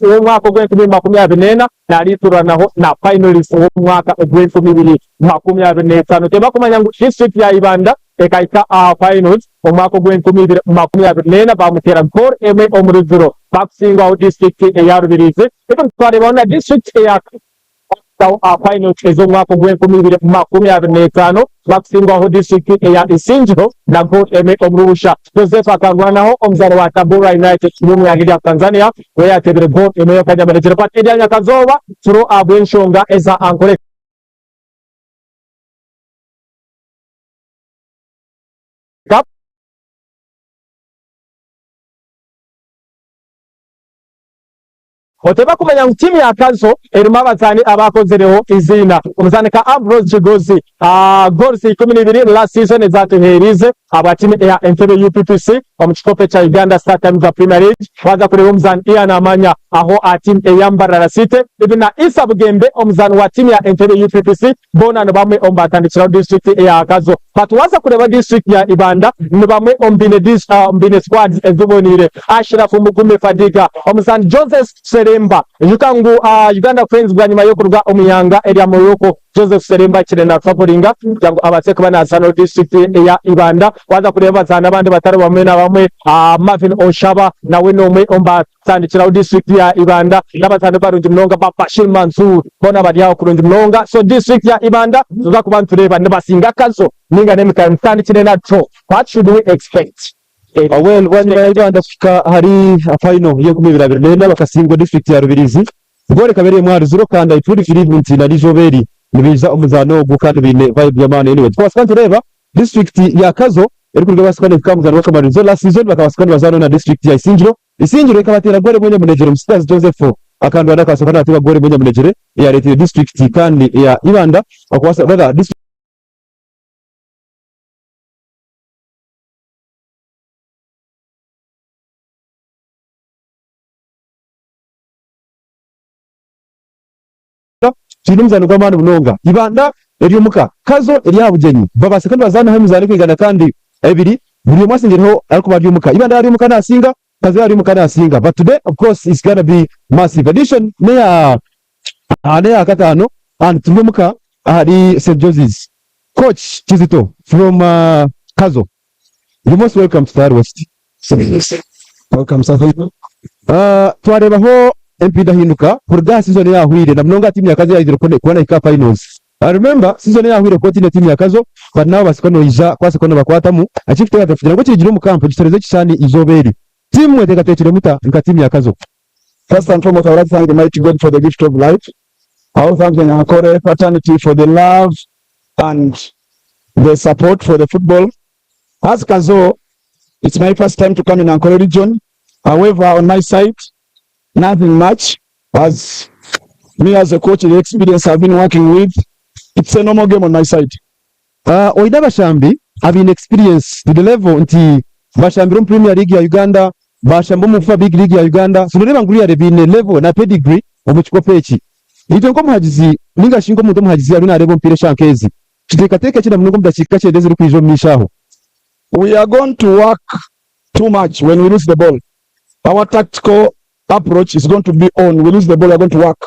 w'omwaka ogw'enkumi ibiri 24 nariituranaho na finalist w'omwaka ogw'enkumi ibiri 25. Tibakumanya ngu disiturikiti ya Ibanda ekahika aha finals omwaka ogw'enkumi ibiri 24 bamuteera goal emwe omuri ziro bakusingwaho disiturikiti eya Rubirizi. Even twareebaho na disiturikiti eya aha finals ez'omwaka ogw'enkumi ibiri 25 bakusingwaho disiturikiti eya Isingiro na goal emwe omuri busha. Joseph akarwanaho omuzaani wa Tabora United w'omwihanga erya Tanzania we yateebire goal emwe yonka nyamunegyere but erya nyakazooba turo ahabw'enshonga eza Ankole Cup. Oteeba kumanya ngu tiimu ya Kazo erimu abazaani abaakozireho eiziina. Omuzaani nka Ambrose Kigozi, goals 12 last season ezatuheeriize ahabwa tiimu eya Entebbe UPPC omu kikopo ekya Uganda Star Times Premier League. Waaza kureeba omuzaani Ian Amanya aho aha tiimu eya Mbarara City, even na Issa Bugembe omuzaani wa tiimu ya Entebbe UPPC boona ni bamwe omu baatandikiraho disiturikiti eya Kazo. But waaza kureeba disiturikiti ya Ibanda ni bamwe omu baine squads eziboneire. Ashraf Mugume Fadiga, omuzaani Joseph Seremba. Ijuka ngu Uganda Cranes bwanyima y'okuruga omu ihanga erya Morocco, Joseph Seremba akire natravelinga kugira ngu abaase kuba nazaana disiturikiti eya Ibanda. Waaza kureeba abazaani abandi batari bamwe na bamwe, Marvin Oshaba nawe n'omwe omu batandikiraho disiturikiti ya Ibanda n'abazaani barungi munonga ba Bashir Mansour boona bari aho kurungi munonga. So disiturikiti ya Ibanda nituza kuba nitureeba nibasinga Kazo ninga n'emikayo. Tutandikire na draw, what should we expect? Well, bwanyima ya Ibanda kuhika ahari final y'enkumi ibiri 24 bakasingwa district ya Rubirizi, goal ekaba eri emwe ahari ziro kandi I truly believe nti na n'eizooba eri nibaija omu muzaano ogu kandi baine vibe y'amaani. Anyway, tukabaasa kuba nitureeba district ya Kazo erikuruga ebaasa kuba nehika aha muzaano gw'akamaririzo. Last season bakabaasa kuba nibazaana na district ya Isingiro. Isingiro ekabateera goal emwe nyamunegyere, Omusigazi Joseph Akandwanaho akabaasa kuba nateeba goal emwe nyamunegyere eyareeteire district kandi eya Ibanda okubaasa rather district Twine omuzaano gw'amaani munonga. Ibanda eri omuka, Kazo eri aha bugyenyi. Babaase kuba nibazaanaho emizaano erikwingana kandi ebiri, buri omwe asingireho arikuba ari omuka. Ibanda yaaba ari omuka naasinga, Kazo yaaba ari omuka naasinga. But today of course it's gonna be massive. Edition n'eya n'eya kataano and turi omuka ahari St Jose's. Coach Kizito from Kazo, you're most welcome to Tayari West. Welcome sir, thank you. Twareebaho empindahinduka kuruga aha season eyahweire na munonga tiimu ya Kazo eyahizire kuba nehika aha finals. Remember season eyahweire kuba otiine tiimu ya Kazo but now babaasa kuba noija kubaasa kuba nobakwatamu. Ekirikuteekateeka kugira ngu okirigire omu camp okitooreze ekishushani eizooba eri. Tiimu mweteekateekire muta nka tiimu ya Kazo? First and foremost, I would like to thank the mighty God for the gift of life. I also thank the Nyankore fraternity for the love and the support for the football. As Kazo, it's my first time to come in Ankole region. However, on my side, nothing much. As me as a coach, the experience I've been working with, it's a normal game on my side. Uh, oine abashambi abaine experience to the level nti bashambire omu Premier League ya Uganda, bashamba omu FUFA Big League ya Uganda, so noreeba ngu really baine level na pedigree omu kikopo eki. Itwe nk'omuhagizi ninga shi nk'omuntu omuhagizi ariyo nareeba omupiira eshaaha nk'ezi, tuteekateeke ki na munonga omu dakiika kyenda ezirikwija omu maisho aho? We are going to work too much when we lose the ball. Our tactical approach is going to be on. We lose the ball, we are going to work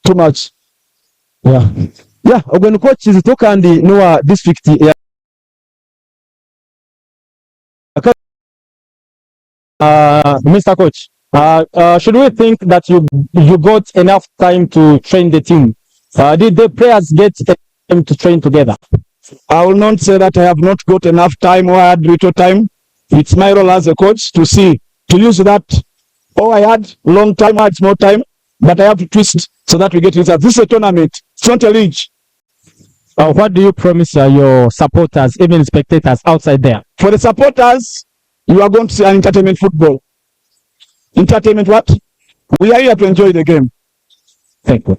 too much. Yeah. Yeah, ogwo ni coach Kizito kandi n'owa district eya Mr. Coach, should we think that you you got enough time to train the team? Did the players get time to train together? I will not say that I have not got enough time or I had little time. It's my role as a coach to see, to use that. Oh, I had long time, I had small time, but I have to twist so that we get results. This is a tournament. It's not a league. What do you promise your supporters, even spectators outside there? For the supporters, you are going to see an entertainment football. Entertainment what? We are here to enjoy the game. Thank you.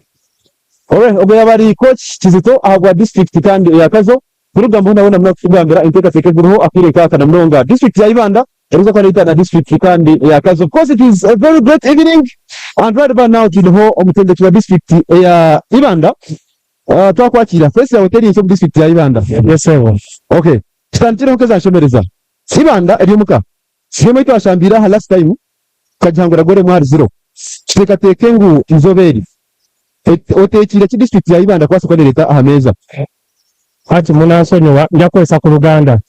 Alright, ogwo yaaba ari coach Kizito ahabwa district kandi eya Kazo. Turikugambaho nawe namunonga kutugambira enteekateeka eziriho akaire kaaka na munonga district ya Ibanda erikuza kuba neita na district kandi eya Kazo. Of course it is a very great evening and right about now twineho omutendeki wa district eya Ibanda. Uh, twakwakiira face yawe teri nsya omu district ya Ibanda. Yes, sir. Okay. Tutandikireho nk'ezanshemereza. Ibanda eri omuka. Game ei twashambiire aha last time tukagihangura goal emwe ahari ziro. Kiteekateeke ngu eizooba eri oteekiire ki disiturikiti ya Ibanda kubaasa kuba neereeta aha meeza? Hati munansonyiwa njakukozesa ku Luganda.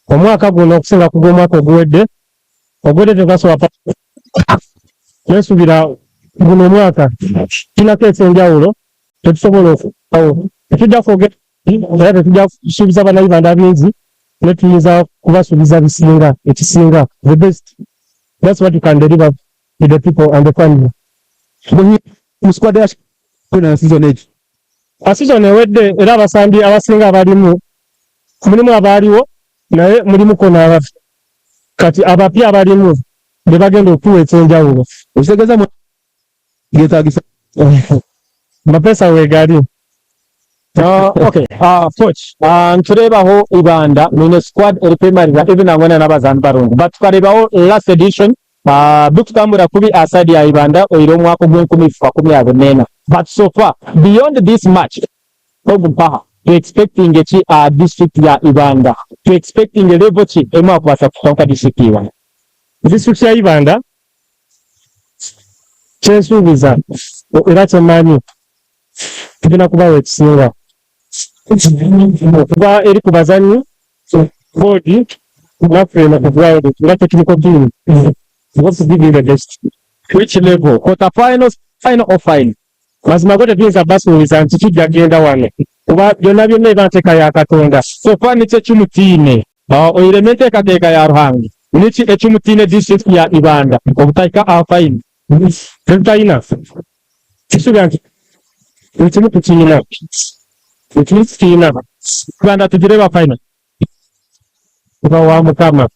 Omwaka guno okusinga ku gw'omwaka oguwedde, oguwedde tetwasobola Nesubira guno omwaka tulinako ekyenjawulo tetusobola okuawo tetujja kwogera era tetujja kusuubiza bannayuganda bingi naye tuyinza kubasuubiza bisinga ekisinga the best that's what you can deliver to the people and the family. Mu squad ya na season egi A season ewedde era abasambi abasinga abalimu mulimu abaaliwo naye mulimuko n'abapya kati abapya abalimu be bagenda okuwa ekyenjawulo. Ekitegeeza getagisa Amapesa wegali. Okay, coach, nitureebaho Ibanda mwine squad erikwemarira even nangwa n'abazaani barungi but tukareebaho last edition bikutambura kubi aha side ya Ibanda oire omwaka ogw'enkumi 2024 but so far beyond this match ogu mpaha tu expecting ki aha district ya Ibanda tu expecting level ki ei mwakubaasa kuhikaho nka district ya Ibanda? District ya Ibanda kyensuubiza era kyemanyi tugenda kubawa ekisinga okuva eri ku bazannyi boodi naffe eno ku ground nga technical team supposed to give you the best. Which level? Quarter finals, final or final? Mazima go tetuyinza basuubiza nti kijja genda wano kuba byonna byonna eba nteeka ya Katonda. So far niki ekimutiine? Oiremu enteekateeka ya Ruhanga. Niki ekimutiine district ya Ibanda obutahika aha final? Tetutalina kisuubira nti buli kimu tukirina, buli kimu tukirina. Ibanda tugireeba final. Kuba wa Mukama.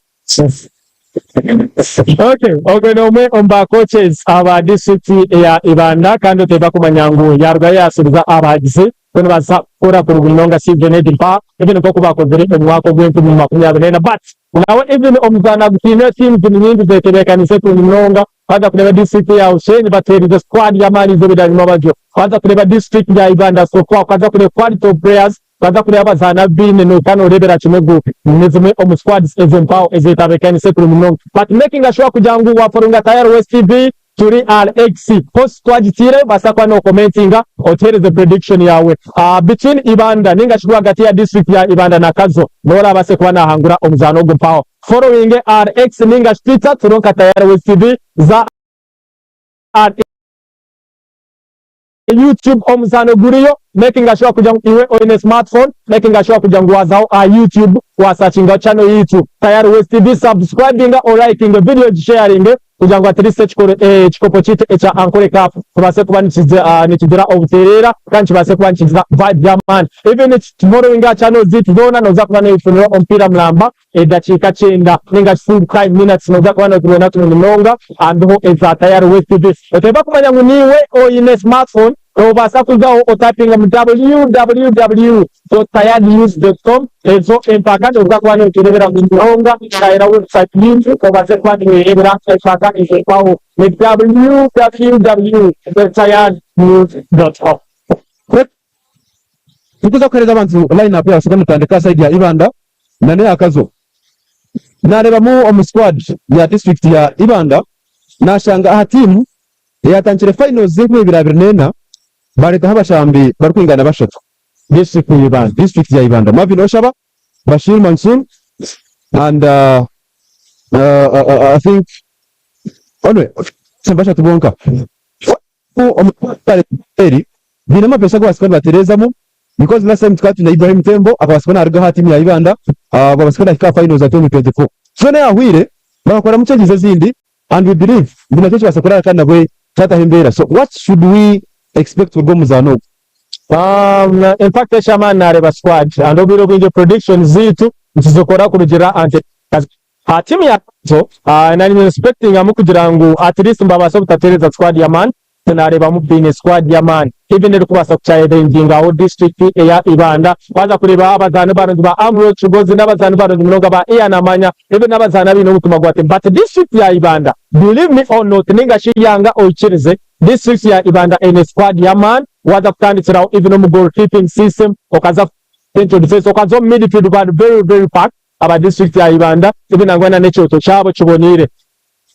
Okay, ogwe n'omwe omu ba coaches aba district ya Ibanda kandi oteeba kumanya ngu yarugayo yasuubiza abahagizi ku nibaza kukora kurungi munonga season egi mpa even nk'oku bakozire omu mwaka ogw'enkumi 24 but nawe even omuzaano agutiinire teams ni nyingi zetebeekanise kurungi munonga Waza kureeba district ya Bushenyi bateerize squad y'amaani eizooba eryanyima bagyo. Waza kureeba district ya Ibanda so far okaza kureeba quality of players, okaza kureeba abazaani abu baine nohika noreebera kimwe ngu nizimwe omu squads ez'empaho ezetabekaniise kurungi munonga. But making sure kugira ngu wa followinga Tayari West TV turi ahari X post twagitiireyo obaasa kuba no commentinga otuheereze prediction yaawe between Ibanda ninga shi rwagati ya district ya Ibanda na Kazo niwe orabaase kuba nahangura omuzaano ogu mpaho. Following ahari X ninga shi Twitter turiho nka Tayari West TV za ahari YouTube omuzaano guriyo making sure kugira ngu iwe oine smartphone making sure kugira ngu wazaho aha YouTube wa searchingaho channel yaitu Tayari West TV subscribinga o likinge video ogisharinge kugira ngu at least ekikopo kyaitu ekya Ankole Cup kibaase kuba nikigira obutereera kandi kibaase kuba nikigira vibe y'amaani. Even following aha channels zaitu zoona noza kuba noyefunira omupiira muramba edakiika kyenda ninga shi full time minutes noza kuba nozibona kurungi munonga aha mbeho eza Tayari West TV. Oteekwa kumanya ngu niiwe oine smartphone Noobaasa kuzaho otapinga omu www dot tayarinews dot com ezo empaka noza kuba nozireebera munonga tayera website yaitu obaase kuba noyereebera empaka ezirikubaho ni www dot tayarinews dot com. Tukuza kuhereza abantu line up yabasoka nitutandika aha side ya Ibanda na neya Kazo. Narebamu omu squad ya district ya Ibanda nashanga aha team Eyatandikire finals z'enkumi ibiri 24 bareetaho abashambi barikwingana bashatu. District ya Ibanda, District ya Ibanda, Marvin Oshaba, Bashir Mansoor and I think anyway bashatu bonka. Eri baine amapesa agu babaasa kuba nibatereezamu because last time tukaba twine Ibrahim Tembo akabaasa kuba naruga aha tiimu ya Ibanda babaasa kuba nahika aha finals za 2024. So n'eyahweire bakakoramu changes ezindi And we believe ngu nakyo kibaasa kurara kandi nabwe kyataho embeera. So what should we expect kuruga omu muzaano ogu? In fact eky'amaani naareeba squad and obwire obwingi predictions zaitu nituzikora kurugiirira aha nteekateeka Aha tiimu ya Kazo nanye ninsuspectingamu kugira ngu at least nibabaasa obutateereza squad y'amaani Naareebamu baine squad y'amaani even erikubaasa kuchallengingaho district eya Ibanda. Waaza kureeba abazaani barungi ba Ambrose Kigozi n'abazaani barungi munonga ba Ian Amanya even n'abazaani abaine omutima gwa tiimu but district ya Ibanda believe me or not ninga shi yanga oikirize district ya Ibanda eine squad y'amaani waaza kutandikiraho even omu goalkeeping system okaza central defence okaza omu midfield bari very very packed aba district ya Ibanda even nangwa na n'ekyoto kyabo kiboneire.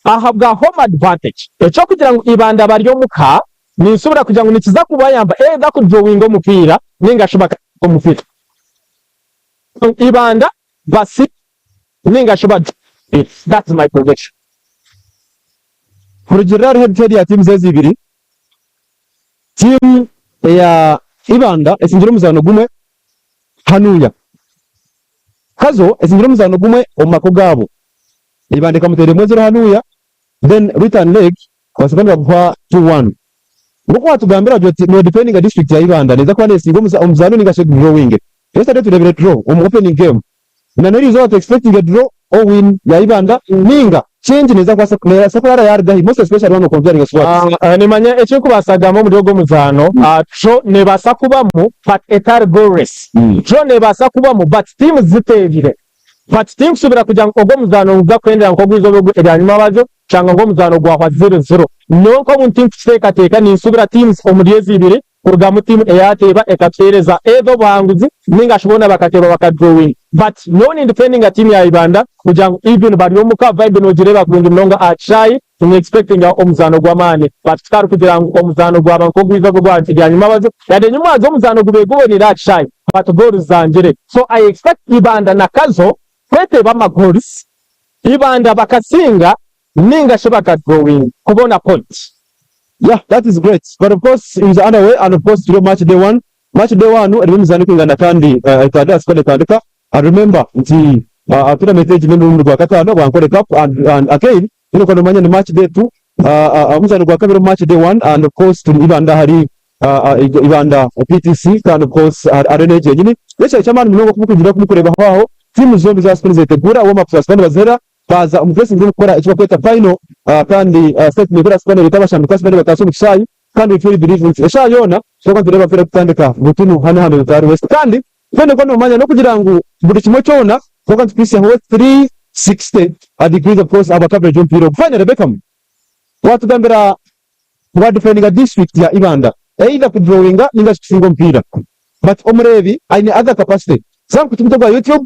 Ahabwa home advantage, eky'okugira ngu Ibanda bari omuka, ninsuubira kugira ngu nikiza kubayamba either kudrawinga omupiira ninga shi bakateeka omupiira. Ibanda basinge ninga shi badrawinge. That's my prediction. Kurugiirira hariho ebicweka bya tiimu ezi ibiri, tiimu eya Ibanda etsingire omuzaano gumwe hanuya, Kazo etsingire omuzaano gumwe omu maka gaabo. Ibanda ekamuteera emwe ziro hanuya then return leg basoka nibaguha 2-1. Nk'oku watugambira gye oti no defendinga district ya Ibanda neeza kuba nesinga omuzaano ninga shi edrawinge. Yesterday tureebire draw omu opening game. Na n'erizooba tu expectinge draw or win ya Ibanda ninga change neeza kubaasa neebaasa kuraara yarugahi most especially waaba no comparinga squads. Nimanya eki nkubaasa kugamba omuri ogu omuzaano, draw neebaasa kubamu but etari goalless. Draw neebaasa kubamu but tiimu ziteebire. But tinkusubira kugira ngu ogu omuzaano niguza kuhendera nk'ogw'eizooba ogu eryanyima abajo nshanga ngu omuzaano gwahwa zero zero. Nyowe nk'omuntu tinkukiteekateeka, ninsubira teams omuri ezi ibiri kurugamu tiimu eyateeba ekatuheereza either obuhanguzi ninga shi boona bakateeba baka drawinga. But nyowe nindifendinga tiimu ya Ibanda kugira ngu even bari omuka vibe nogireeba kurungi munonga aha kishaayi, ni expectinga omuzaano gw'amaani but kutari kugira ngu omuzaano gwaba nk'ogw'eizooba ogwa eryanyima abajo yade enyima omuzaano gubaire guboneire aha kishaayi but goals zangire. So I expect Ibanda na Kazo kweteeba ama goals, Ibanda bakasinga ninga shi baka drawinga kubona point. Yeah that is great but of course it is underway and of course turi omu match day one, match day one erimu emizaano ekwingana kandi etandika sikuba netandika and remember nti tournament egi n'omurundi gwa kataano ogwa Ankole cup and and again twine kuba nomanya ni match day two omuzaano gwa kabiri omu match day one and of course turi Ibanda ahari Ibanda PTC kandi of course arena egi yenyini n'ekiro ky'amaani munonga oku mukugira oku mukureebaho aho tiimu zombi zaaba ziriyo nizetegura warm up zaaba nibazihera baaza omu dressing room kukora eki barikweta final kandi statement eraasa kuba nereeta abashambi kubaasa kuba nibataasa omu kishaayi kandi we truly believe nti eshaaha yoona twaba nitureeba omupiira gukutandika butunu hanu aha Military West kandi twine kuba nomanya n'okugira ngu buri kimwe kyona twaba nitukuhitsyaho 360 degrees of course ahabwa coverage y'omupiira ogu. Finally Beckham watugambira wa defendinga district ya Ibanda either ku drawinga ninga shi kusinga omupiira but omureebi aine other capacity za nkuta omutwe gwa YouTube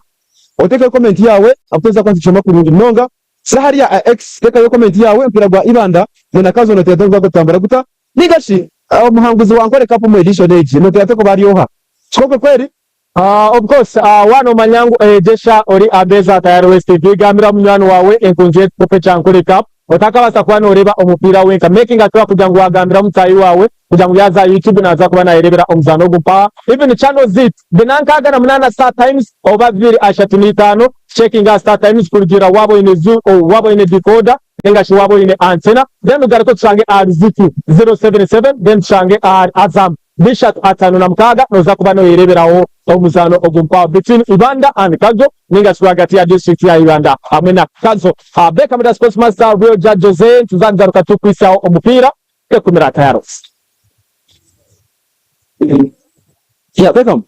otekeyo comment yaawe abutoza kuba nitushoma kurungi munonga za hariya aha X tekayo comment yaawe omupiira gwa Ibanda na Kazo noteekateeka ngu gukutambura guta ninga shi omuhanguzi wa Ankole Cup omu edition egi noteekateeka oba ari oha? Kikokwe kweri? Of course waaba nomanya ngu oyegyesha ori aha meeza aha Tayari West TV, gambira munywani waawe enkunzi y'ekikopo ekya Ankole Cup. Otakabaasa kuba noreeba omupiira wenka, making sure kugira ngu wagambira mutaahi waawe kugira ngu yaaza aha YouTube naaza kuba nayereebera omuzaano ogu mpaha. Even channel ziitu, bina nkaaga na munaana Star Times oba bibiri ashatu na itaano, checking aha Star Times kurugiirira waaba oine waaba oine decoder ninga shi waaba oine antenna, then ogaruke otushange ahari Ziki 077 then tushange ahari Azam. bishatu 56 noza kuba noyereberaho omuzaano ogu mpaho between Ibanda and Kazo ninga shi rwagati ya district ya Ibanda hamwe na Kazo. Beckham da Sports Master Real Judge Jose nituza nigaruka tukwitsyaho omupiira twekumira tayaro. Yeah, Beckham.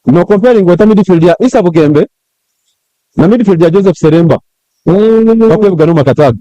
No comparing ota midfield ya Issa Bugembe na midfield ya Joseph Seremba bakwebugana omu makataaga.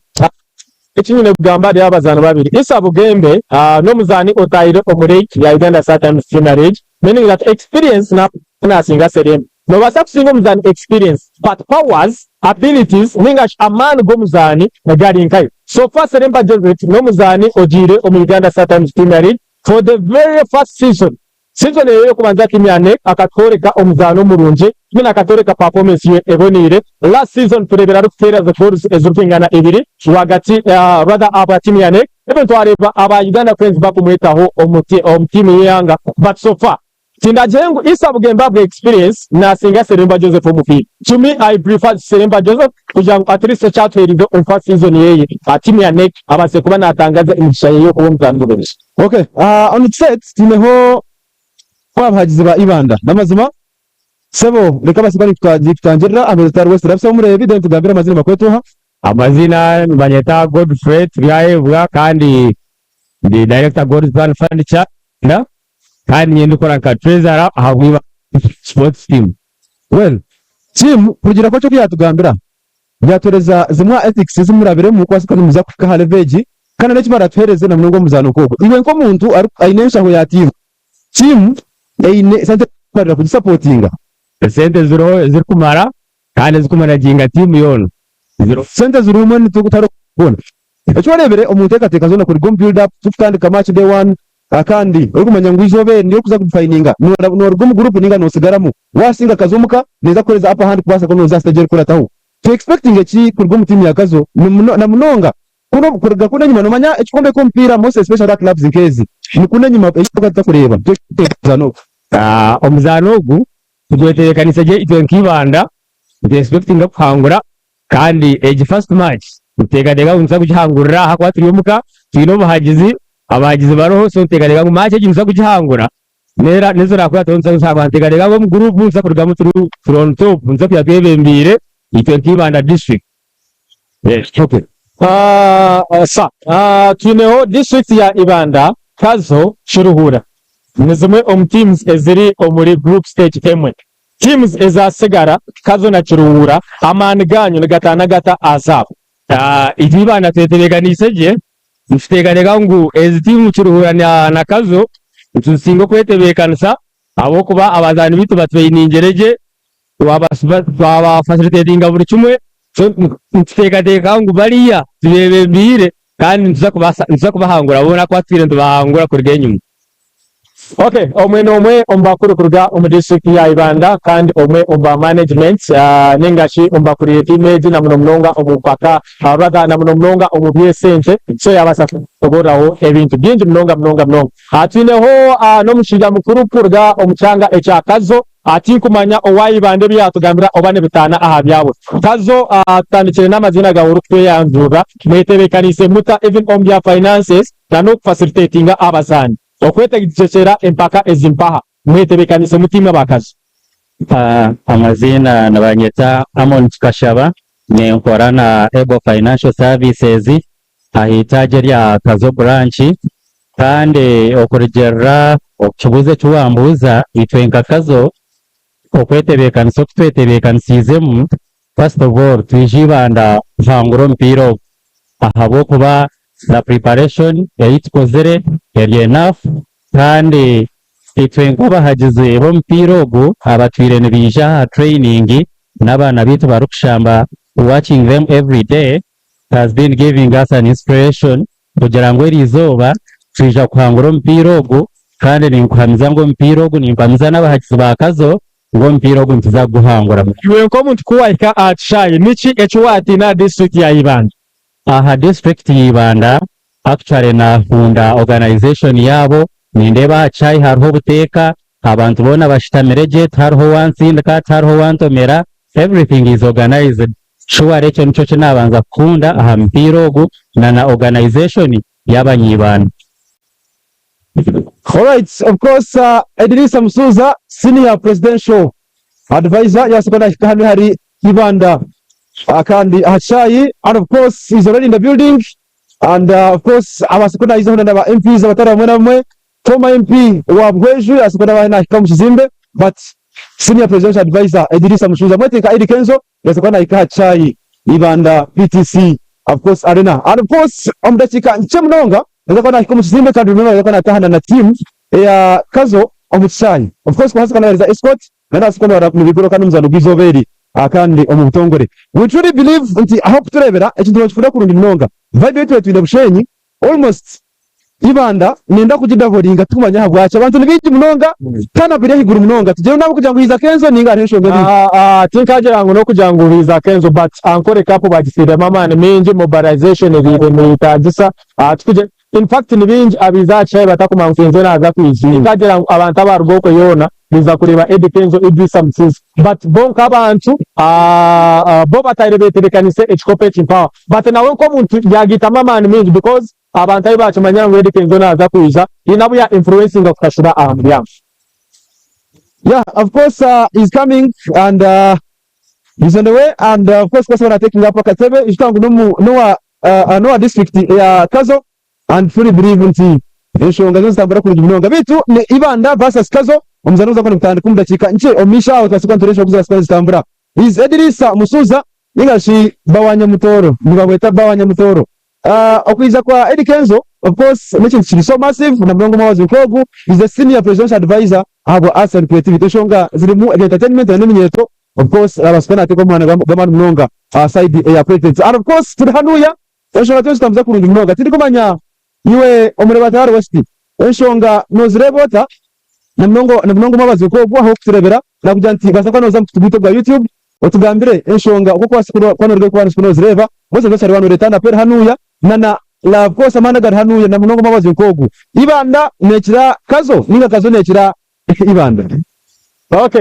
Eki nyine kugamba hariho abazaani babiri, Issa Bugembe n'omuzaani otaahire omu league ya Uganda Star Times Premier League meaning that experience nasinga Seremba. Nobaasa kusinga omuzaani experience but powers, abilities ninga shi amaani g'omuzaani gari nkayo. So far Seremba Joseph n'omuzaani ogiire omu Uganda Star Times Premier League for the very first season. Season eyo ey'okubanza tiimu ya NEC akatworeka omuzaano murungi mbwenu akatworeka performance ye eboneire. Last season tureebire arikuteera zi goals ezirikwingana ibiri rwagati rather ahabwa tiimu ya NEC even twareeba aba Uganda Cranes bakumwetaho omu tiimu y'eihanga but so far tindagire ngu Issa Bugembe ahabwa experience nasinga Seremba Joseph omupiira. To me I prefer Seremba Joseph kugira ngu at least ekyatuheerize omu first season yeye aha tiimu ya NEC abaase kuba natangaza emigisha ye y'okuba omuzaani murungi. Ok, on set twineho abahagizi ba Ibanda. N'amazima sebo reka abaase kuba nikutangirira aha meeza West Rabisa omureebi then tugambire amazina bakweta oha. Amazina nibanyeta Godfrey Turyahebwa kandi ndi director God's Plan Furniture kandi niinye ndikukora nka treasurer ahabwa Ibanda sports team. Well, team kurugiirira coach oku yatugambira, yatuhereza zimwe aha ethics ezi murabiremu kubaasa kuba nimuza kuhika aha level egi kandi n'eki baratuhereze na munonga omuzaano nk'ogu. Iwe nk'omuntu aine enshaho ya tiimu, tiimu eine esente ezirikumarira kugisapotinga? Esente ziriho ezirikumara kandi ezirikumanaginga tiimu yoona. Sente ziriho mbwenu tutari kubona. Eki oreebire omu nteekateeka zoona kuruga omu build up turikutandika match day one kandi orikumanya ngu eizooba eri niryo orikuza kudifayininga nooruga omu group ninga nootsigaramu. Waasinga Kazo omuka neeza kukuheereza upper hand kubaasa kuba nooza aha stage erikukurataho. Tu expectinge ki kuruga omu tiimu ya Kazo na munonga kunu kuruga kunu enyima noomanya ekikwombeka omupiira most especially aha clubs nk'ezi ni kunu enyima ei tukaba tutakureeba. Tu expectinge omuzaano ogu. Omuzaano ogu tugwetebeekaniise gye itwe nka Ibanda nitu expectinga kuhangura Kandi egi first match nituteekateeka ngu nituza kugihangurira ahakuba turi omuka, twine obuhagizi, abahagizi bariho so nituteekateeka ngu match egi nituza kugihangura n'era n'ezirakurataho nituza kuzihangura. Nituteekateeka ngu omu group nituza kurugamu turi turi on top, nituza kuba twebembeire itwe nka Ibanda district. Yes. Okay. Sa twineho district ya Ibanda, Kazo, Kiruhura ni zimwe omu teams eziri omuri group stage emwe. Teams ezatsigara Kazo na Kiruhura amaani ganyu nigataana gata aha zaabo? Itwe Ibanda twetebeekaniise gye, nituteekateeka ngu ezi tiimu Kiruhura na Kazo nituzisinga okwetebeekanisa ahabw'okuba abazaani baitu batutrainingire gye, twabafasilitetinga buri kimwe, so nituteekateeka ngu bariya tubeebembeire kandi nituza kubahangura boona ahakuba tutwire nitubahangura kuruga enyima. Ok, omwe n'omwe omu bakuru kuruga omu disiturikiti ya Ibanda kandi omwe omu ba management ninga shi omu bakuriire tiimu egi na muno munonga omu mpaka rather na muno munonga omu by'esente so yabaasa kutusoborraho ebintu bingi munonga munonga munonga. Twineho n'omushaija mukuru kuruga omu kyanga ekya Kazo, tinkumanya owa Ibanda ebi yaatugambira oba nibitaana aha byabwe. Kazo, tutandikire n'amaziina gaawe orikutweyanjurira, mwetebekaniise muta even omu bya finances na n'okufasilitetinga abazaani okwetegyekyera empaka ezi mpaha. Mwetebekanise muta imwe abakazi? Amaziina nibanyeta Amon Kikashaba, ninkora na Able Financial Services aha itaagi erya Kazo Branch kandi okurugiirira oku kibuuzo eki wambuuza, itwe nka Kazo Okwetebeekanisa oku twetebeekanisiizemu, first of all twija Ibanda kuhangura omupiira ogu ahabw'okuba the preparation ei tukozire eri enough kandi itwe nk'abahagizi b'omupiira ogu abatwire nibaija aha training n'abaana baitu barikushamba watching them everyday it has been giving us an inspiration kugira ngu eriizooba twija kuhangura omupiira ogu kandi ninkuhamiza ngu omupiira ogu nimpamiza n'abahagizi ba Kazo ngu omupiira ogu nituza kuguhangura. Iwe nk'omuntu ku wahika aha kishaayi niki eki waatiina aha disiturikiti ya Ibanda? Aha disiturikiti ya Ibanda actually naakunda organisation yaabo, nindeeba aha kishaayi hariho obuteeka, abantu boona bashutamire gye tihariho owantsindika, tihariho owantomera, everything is organised. Shuwari ekyo nikyo ki naabanza kukunda aha mupiira ogu na na organisation y'abanyibanda. Alright, of course Edirisa Musuuza senior presidential advisor yabaasa kuba nahika hanu ahari Ibanda kandi aha kishaayi and of course he's already in the building and of course abaasa kuba nayizaho na ba MPs abatari bamwe na bamwe former MP wa Buhweju yabaasa kuba nahika omu kizimbe but senior presidential advisor Edirisa Musuuza mwete nka Eddy Kenzo Yabaasa kuba nahika aha kishaayi Ibanda PTC of course Arena and of course omu dakiika nkye munonga naija kuba nahika omu kizimbe kandi remember naija kuba nataaha na team eya Kazo omu kishaayi of course kubaasa kuba nabaheereza escort nari nabaasa kuba nibigoroka n'omuzaano gw'eizooba eri kandi omu butongore we truly believe nti ahabw'okutureebera ekintu nibakikunda kurungi munonga vibe ei twetwine Bushenyi almost Ibanda nenda kugidaboringa tikumanya ahabwaki abantu ni baingi munonga turn up eri ahaiguru munonga tugyende nabo kugira ngu hiiza Kenzo ninga hariho enshonga endiijo. Tinkagira ngu n'okugira ngu hiiza Kenzo but Ankole Cup bagiteiremu amaani maingi, mobilization ebaire neyetagisa in fact ni baingi abaize aha kishaayi batakumanya ngu Kenzo naaza kwija. Tinkagira ngu abantu abaruga okwe yoona baiza kureeba Eddy Kenzo, Idrisa Musinsa but bo nk'abantu bo bataire betebekanise ekikopo eki mpaho but nawe nk'omuntu yagaitamu amaani maingi because Abantu ahi baakimanyira ngu Eddy Kenzo naaza kwija, haine abu ya influencinga kutashura aha muryango. Yeah, of course he's coming and he's on the way and of course kubaasa kuba taking up akatebe ijuka ngu n'omu n'owa n'owa district ya Kazo and fully believe nti enshonga zoona zitambura kurungi munonga beitu ni Ibanda versus Kazo omuzaano guza kuba nigutandika omu dakiika nkye omu maisho aho tubaase kuba nitureeba enshonga oku zirabaasa kuba nizitambura. Is Edirisa Musuuza ninga shi Bawanyamutoro nibamweta Bawanyamutoro. Okwija kwa Eddy Kenzo of course n'ekintu kiri so massive na munonga omwabazi nk'ogu is the senior presidential advisor ahabwa arts and creativity enshonga zirimu ebya entertainment na n'eminyeeto of course arabaasa kuba nateeka omuhanda gw'amaani munonga. aha side eya president and of course turi hanuya enshonga turiyo nizitambuza kurungi munonga tindikumanya iwe omuri Batare West enshonga nozireeba ota na munonga na munonga omwabazyo nk'ogu ahu orikutureebera nakugira nti baasa kuba nooza aha mukutu gwaitu ogwa YouTube otugambire enshonga oku okubaasa kuba noruga kuba nozireeba mbwenu okyari waaba nooreeta anapu eri hanuya na na of course amaani agari hanuya na munonga omwabazyo nk'ogu Ibanda neekira Kazo ninga Kazo neekira Ibanda. Ok,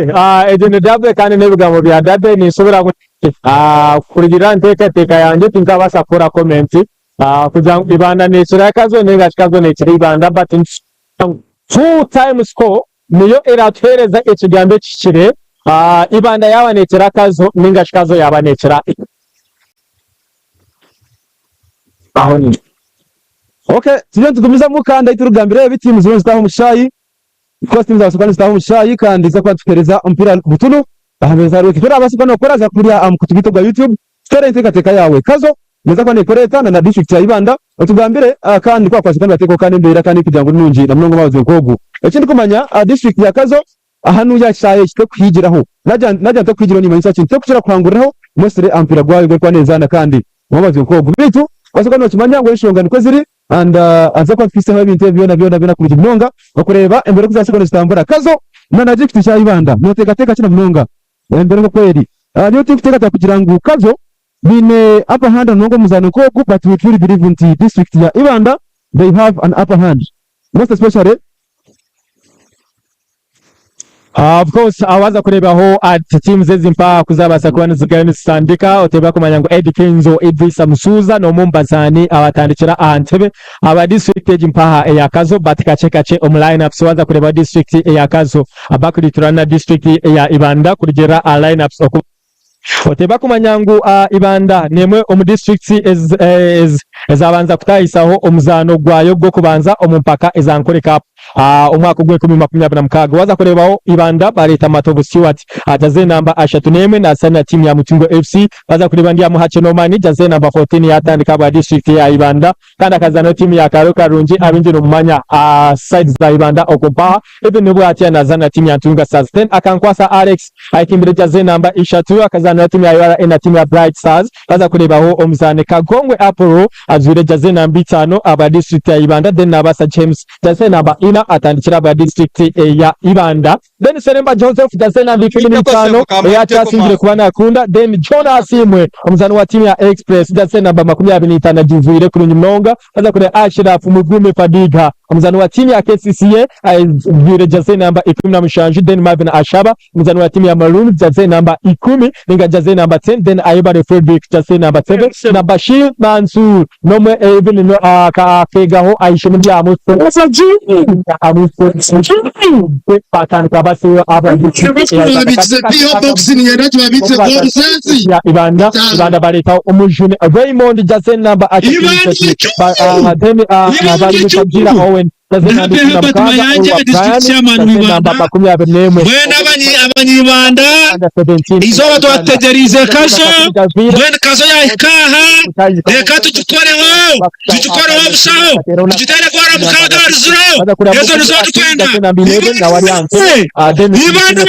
egyo ni Derby kandi n'ebigambo bya Derby ninsuubira ngu kurugiirira aha nteekateeka yangye tinkabaasa kukora comment kugira ngu Ibanda neekira Kazo ninga shi Kazo neekira Ibanda but nitusuubira ngu full time score niyo eratuheereza ekigambo ekihikire Ibanda yaaba neekira Kazo ninga shi Kazo yaaba neekira Ibanda. Aho ni. Ok, turiyo nitugumizamu kandi ahu turikugambira ebi tiimu ziriyo nizitaaha omu kishaayi. Of tiimu zabaasa kuba nizitaaha omu kishaayi kandi ziza kuba nituheereza omupiira butunu aha meeza ya Eki orabaasa kuba nookora za kuriya aha mukutu gwaitu ogwa YouTube tuteereho enteekateeka yaawe. Kazo neeza kuba neekora eta na na disiturikiti ya Ibanda otugambire kandi ku bakubaasa kuba nibateekaho kandi embeera kandi kugira ngu ni nungi na munonga omwabazyo nk'ogu. Eki ndikumanya disiturikiti ya Kazo hanuya aha kishaayi eki terikuhigiraho. Nagira nagira ngu terikuhigiraho nimanyisa ki? Nti terikukira kuhanguriraho mostly aha mupiira gwayo ogu erikuba neezaana kandi omwabazyo nk'ogu. Beitu obaasa kuba nookimanya ngu enshonga nikwo ziri And aza kuba atuhiseho ebintu ebi byona byona byona kurungi munonga okureeba embeera oku zabaasa kuba nizitambura. Kazo na na Gift kya Ibanda noteekateeka ki na munonga embeera nk'oku eri? Nyowe tindikuteekateeka kugira ngu Kazo baine upper hand na munonga omu muzaano nk'ogu but we truly believe nti district ya Ibanda they have an upper hand most especially Of course waza kureebaho ati teams ezi mpaha kuzabaasa kuba nizigayo nizitandika oteeba kumanya ngu Eddy Kenzo Idrisa Musuuza n'omwe omu bazaani abatandikira aha ntebe aba district egi mpaha eya Kazo but kakye kakye omu line ups waza kureebaho district eya Kazo bakuriturana na district eya Ibanda kurugiirira aha line ups oku Oteeba kumanya ngu Ibanda n'emwe omu disiturikiti ezabanza kutahisaho omuzaano gwayo gw'okubanza omu mpaka eza Ankole Cup omwaka ogw'enkumi 2026. Waza kureebaho Ibanda bareeta Matovu Stewart jersey namba 31 nazaanira tiimu ya Mutungo FC. Waza kureeba Ndyamuhakye Nomani jersey namba 14 yatandika ahabwa disiturikiti ya Ibanda kandi akazaanira tiimu ya Kaaro Karungi abaingi nimumanya side za Ibanda okwo mpaha. Even n'obu atya nazaanira tiimu ya Ntunga Stars. Then Akankwasa Alex Ayekimbire jersey namba ishatu akazaanira tiimu ya URA na tiimu ya Bright Stars. Twaza kureebaho omuzaani Kagongwe Apollo ajwaire jersey namba itaano aba disiturikiti ya Ibanda then Nabaasa James jersey namba ina atandikire aba disiturikiti eya Ibanda. Then Seremba Joseph jersey namba 15 ei akyasingire kuba nakunda. Then John Asiimwe omuzaani wa tiimu ya Express jersey namba 25 agijwaire kurungi munonga. Twaza kureeba Ashraf Mugume Fadiga omuzaani wa tiimu ya KCCA ajwaire jersey namba 17. Then Marvin Ashaba Omuzaani wa tiimu ya Maroons jersey namba ikumi ninga jersey namba 10 then Ayebare Fredrick jersey namba 7 na Bashir Mansour nomwe even no akegaho ahishomo rya batandika basiba Ibanda Ibanda baretaho omujuni Raymond jersey namba then bari Kagira Owen Nahabwe Herbert Mayanja, District Chairman w'Ibanda. Mbwenu abanyibanda eizooba twatutegyereize Kazo, mbwenu Kazo yahika aha, reka tugikoreho, tugikoreho obushaho, tugiteere goora mukaaga ahari ziro, ezo nizo turikwenda. Ibanda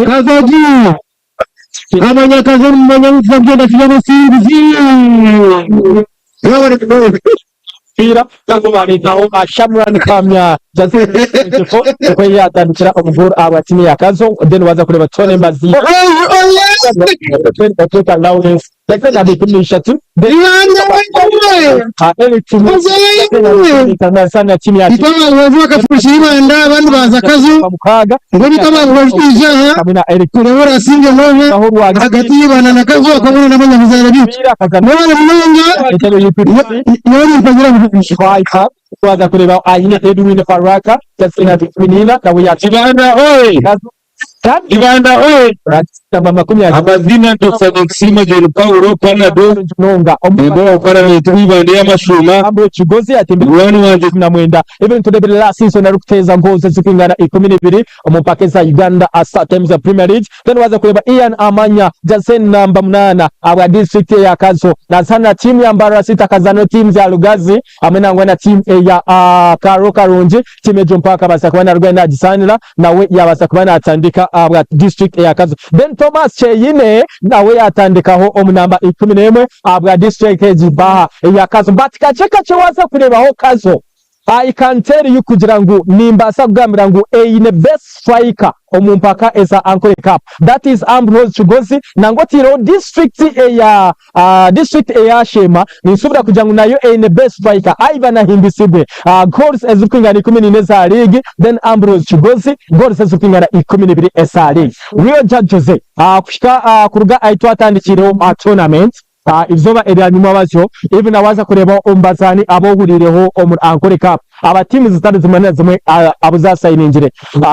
Kazogi! Abanyakazo nimumanya ngu tuza kugyenda turi abasinguzi. Omupiira nagwo bareetaho Shamran Kamya jersey 24 nikwo yatandikira omu goal ahabwa tiimu ya Kazo then waza kureeba Tony Mbaziira Otweta Lawrence jersey namba 13 then Eric Timo jersey namba 15 na tiimu ya Itwe abantu baza bakafurukira Ibanda abandi baza Kazo mukaaga mbwenu itwe abantu barikwija aha hamwe na Eric kureba orasinge hoona aho rwagati ahagati y'Ibanda na Kazo hakabona n'abanyabuzaare baitu. omupiira akazana Mwebale munonga entebe y'UPDC nyowe nimpagira ngu striker twaza kureeba aine Edwin Faraka jersey namba 14 nawe yatsinda Ibanda oye! Kazo Ibanda oye! Amazina Dr. Ninkusiima John Paulo Panado, memba wa paramenti w'eibanda ey'amashuuma, munywani wangye. 19 ebintu tureeberera season arikuteeza goals ezirikwingana 12 omu mpaka eza Uganda Star Times Premier League. Then waaza kureeba Ian Amanya jersey namba munaana ahabwa disiturikiti eya Kazo nazaana tiimu ya Mbarara City akazaana tiimu ya Lugazi hamwe nangwa na tiimu eya Kaaro Karungi. Tiimu egyo mpaho akabaasa kuba narugayo nagizaanira nawe yabaasa kuba natandika ahabwa disiturikiti eya Kazo. Then Thomas Kyeyine nawe yatandikaho omu namba 11 ahabwa disiturikiti egi mpaha eya Kazo. But kakye kakye waaza kureebaho Kazo I can tell you kugira ngu nimbaasa kugambira ngu eine best striker omu mpaka eza Ankole Cup that is Ambrose Kigozi nangwa otaireho district eya district eya Sheema ninsuubira kugira ngu nayo eine best striker Ivan Ahimbisibwe goals ezirikwingana 14 eza league then Ambrose Kigozi goals ezirikwingana 12 eza league. Real Judge Jose kuhika kuruga ahi twatandikiireho tournament Eizooba erya nyuma batyo, even waaza kureeba omu bazaani abu ohuriireho omuri Ankole Cup, aba tiimu zitari zimwe na zimwe abu zaasayiningire,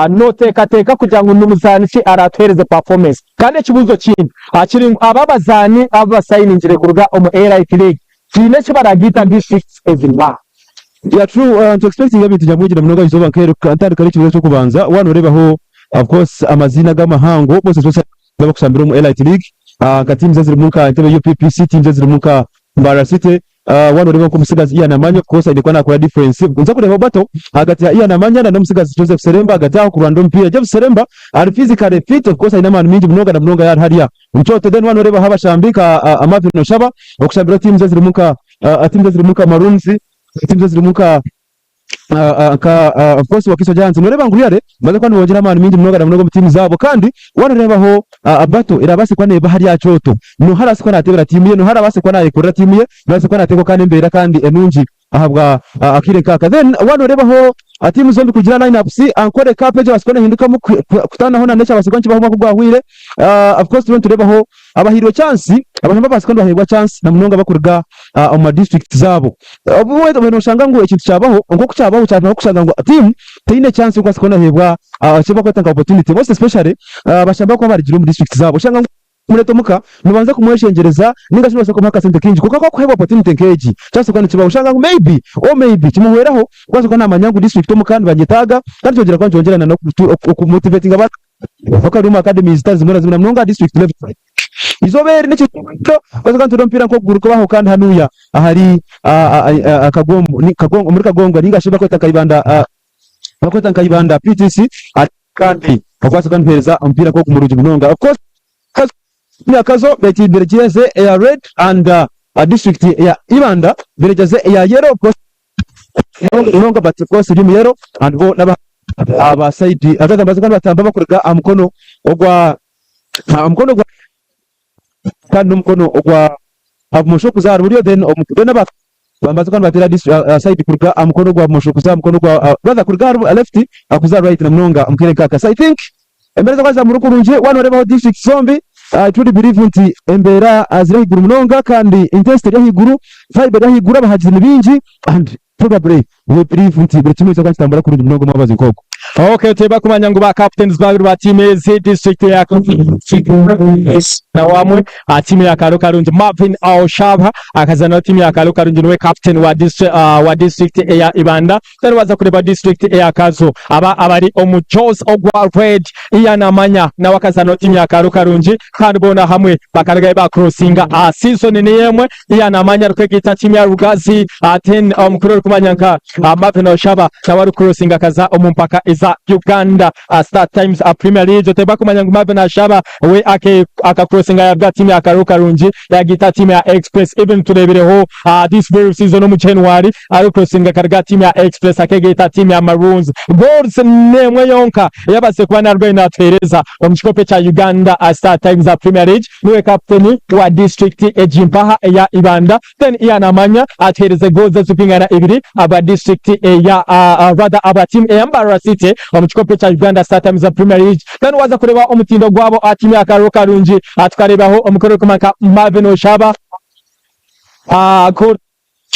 nooteekateeka kugira ngu ni muzaani ki araatuheereze performance? Kandi ekibuuzo ekindi kiri ngu aba abazaani abu basayiningire kuruga omu Elite League haine eki baragaita districts ezirimu? Yeah true, ntu expectinga ebintu nyamwingi na munonga eizooba nk'eri ntandika n'ekibuuzo eky'okubanza, waaba nooreebaho of course amaziina g'amahango most especially abakushambira omu Elite League nka teams ezirimu nka Entebbe UPPC, teams ezirimu nka Mbarara City, waaba nooreeba nk'omutsigazi Ian Amanya of course aine kuba naakora difference. Nza kureebaho battle ahagati ya Ian Amanya na n'omutsigazi Joseph Seremba ahagati aho kurwanira omupiira. Joseph Seremba ari physically fit of course aine amaani maingi munonga na munonga yaaba ari hariya omu kyoto. Then waaba nooreebaho abashambi nka Marvin Oshaba okushambira teams ezirimu nka teams ezirimu nka Maroons, teams ezirimu nka nka of course Wakiso Giants noreeba ngu really nibaza kuba nibongyera amaani maingi munonga na munonga omu tiimu zaabo kandi wanoreebaho battle erabaase kuba neeba hariya aha kyoto noha arabaase kuba nateebera tiimu ye noha arabaase kuba nayekorera tiimu ye noha arabaase kuba nateekwa kandi embeera kandi enungi ahabwa akaire nk'aka then wanoreebaho tiimu zombi kugira line ups Ankole Cup egyo ebaase kuba nehindukamu kutaanaho na n'ekyabaase kuba nikibaho omwaka ogwahweire of course turiyo nitureebaho Abahairwe chance, abashombi ababaasa kuba nibaheebwa chance na munonga abarikuruga omu ma district zaabo. Obumwe noshanga ngu ekintu kyabaho nk'oku kyabaho kyabaho kushanga ngu team teine chance y'okubaasa kuba neheebwa eki barikweta nka opportunity most especially abashombi abarikuba barugire omu district zaabo. Oshanga ngu kumureeta omuka nobanza kumweshengyereza ninga shi nobaasa kumuha akasente kaingi kwonka ku arikuheebwa opportunity nk'egi kyabaasa kuba nikibaho oshanga ngu maybe or maybe kimuhweraho kubaasa kuba namanya ngu district omuka nibanyetaaga kandi kyongyera kuba nikyongyera na n'okumotivatinga abandi. Bakaba omu academies zitari zimwe na zimwe na munonga aha district level. Eizooba eri n'ekiro baza nitureeba omupiira nk'ogu gurikubaho kandi hanuya ahari Kagongo omuri Kagongo ninga shi barikweta nka Ibanda barikweta nka Ibanda PTC kandi okubaasa kuba nituheereza omupiira nk'ogu murungi munonga. Of course Kazo betimbire jersey eya red and district ya Ibanda baine jersey eya yellow of course munonga but of course eri omu yellow and bo n'aba aba side abaza nibaza kuba nibatamba bakuruga aha mukono ogwa aha mukono ogwa kandi n'omukono ogwa bumosho kuza ahari buryo then omu then aba nibaza kuba nibateera this side kuruga aha mukono ogwa bumosho kuza aha mukono ogwa rather kuruga ahari left kuza ahari right na munonga omu kaire nk'aka. So I think Embeera z'okubanza muri kurungi waaba nooreebaho district zombi I truly believe nti embeera ziri ahaiguru munonga kandi intensity eri ahaiguru, vibe eri ahaiguru, abahagizi ni baingi and probably we believe nti buri kimwe nikiza kuba nikitambura kurungi munonga omu mwabazi nk'ogu. Okay, tweba kumanya ngu ba captains babiri ba tiimu ezi district ya na wamwe aha tiimu ya Karo Karungi Marvin Oshaba akazaana tiimu ya Karo Karungi niwe captain wa district, wa district eya Ibanda Then waza kureba district eya Kazo aba abari omu Jos ogwa red Ian Amanya nawe akazana timu ya Karo Karungi kandi boona hamwe bakarugayo ba crossinga aha season niyo emwe Ian Amanya arikwegaita timu ya Rugazi then omukuru orikumanya nka Marvin Oshaba nawe ari crossinga akaza omu mpaka eza Uganda Star Times Premier League. Oteba kumanya ngu Marvin Oshaba we aka crossinga yaruga timu ya Karo Karungi yagaita timu ya Express even turebireho this very season omu January arikurosinga akaruga tiimu ya Express akegaita tiimu ya Maroons. Goals n'emwe yonka eyabaasize kuba narugayo natuheereza omu kikopo ekya Uganda Star Times Premier League. Niwe kaputeni wa disiturikiti egi mpaha eya Ibanda. Then Ian Amanya atuheerize goals ezirikwingana ibiri ahabwa disiturikiti eya rather ahabwa tiimu eya Mbarara City omu kikopo ekya Uganda Star Times Premier League. Then waaza kureeba omutindo gwabo aha tiimu ya Karuru Karungi tukareebaho omukuru orikumanywa nka Marvin Oshaba. Goal.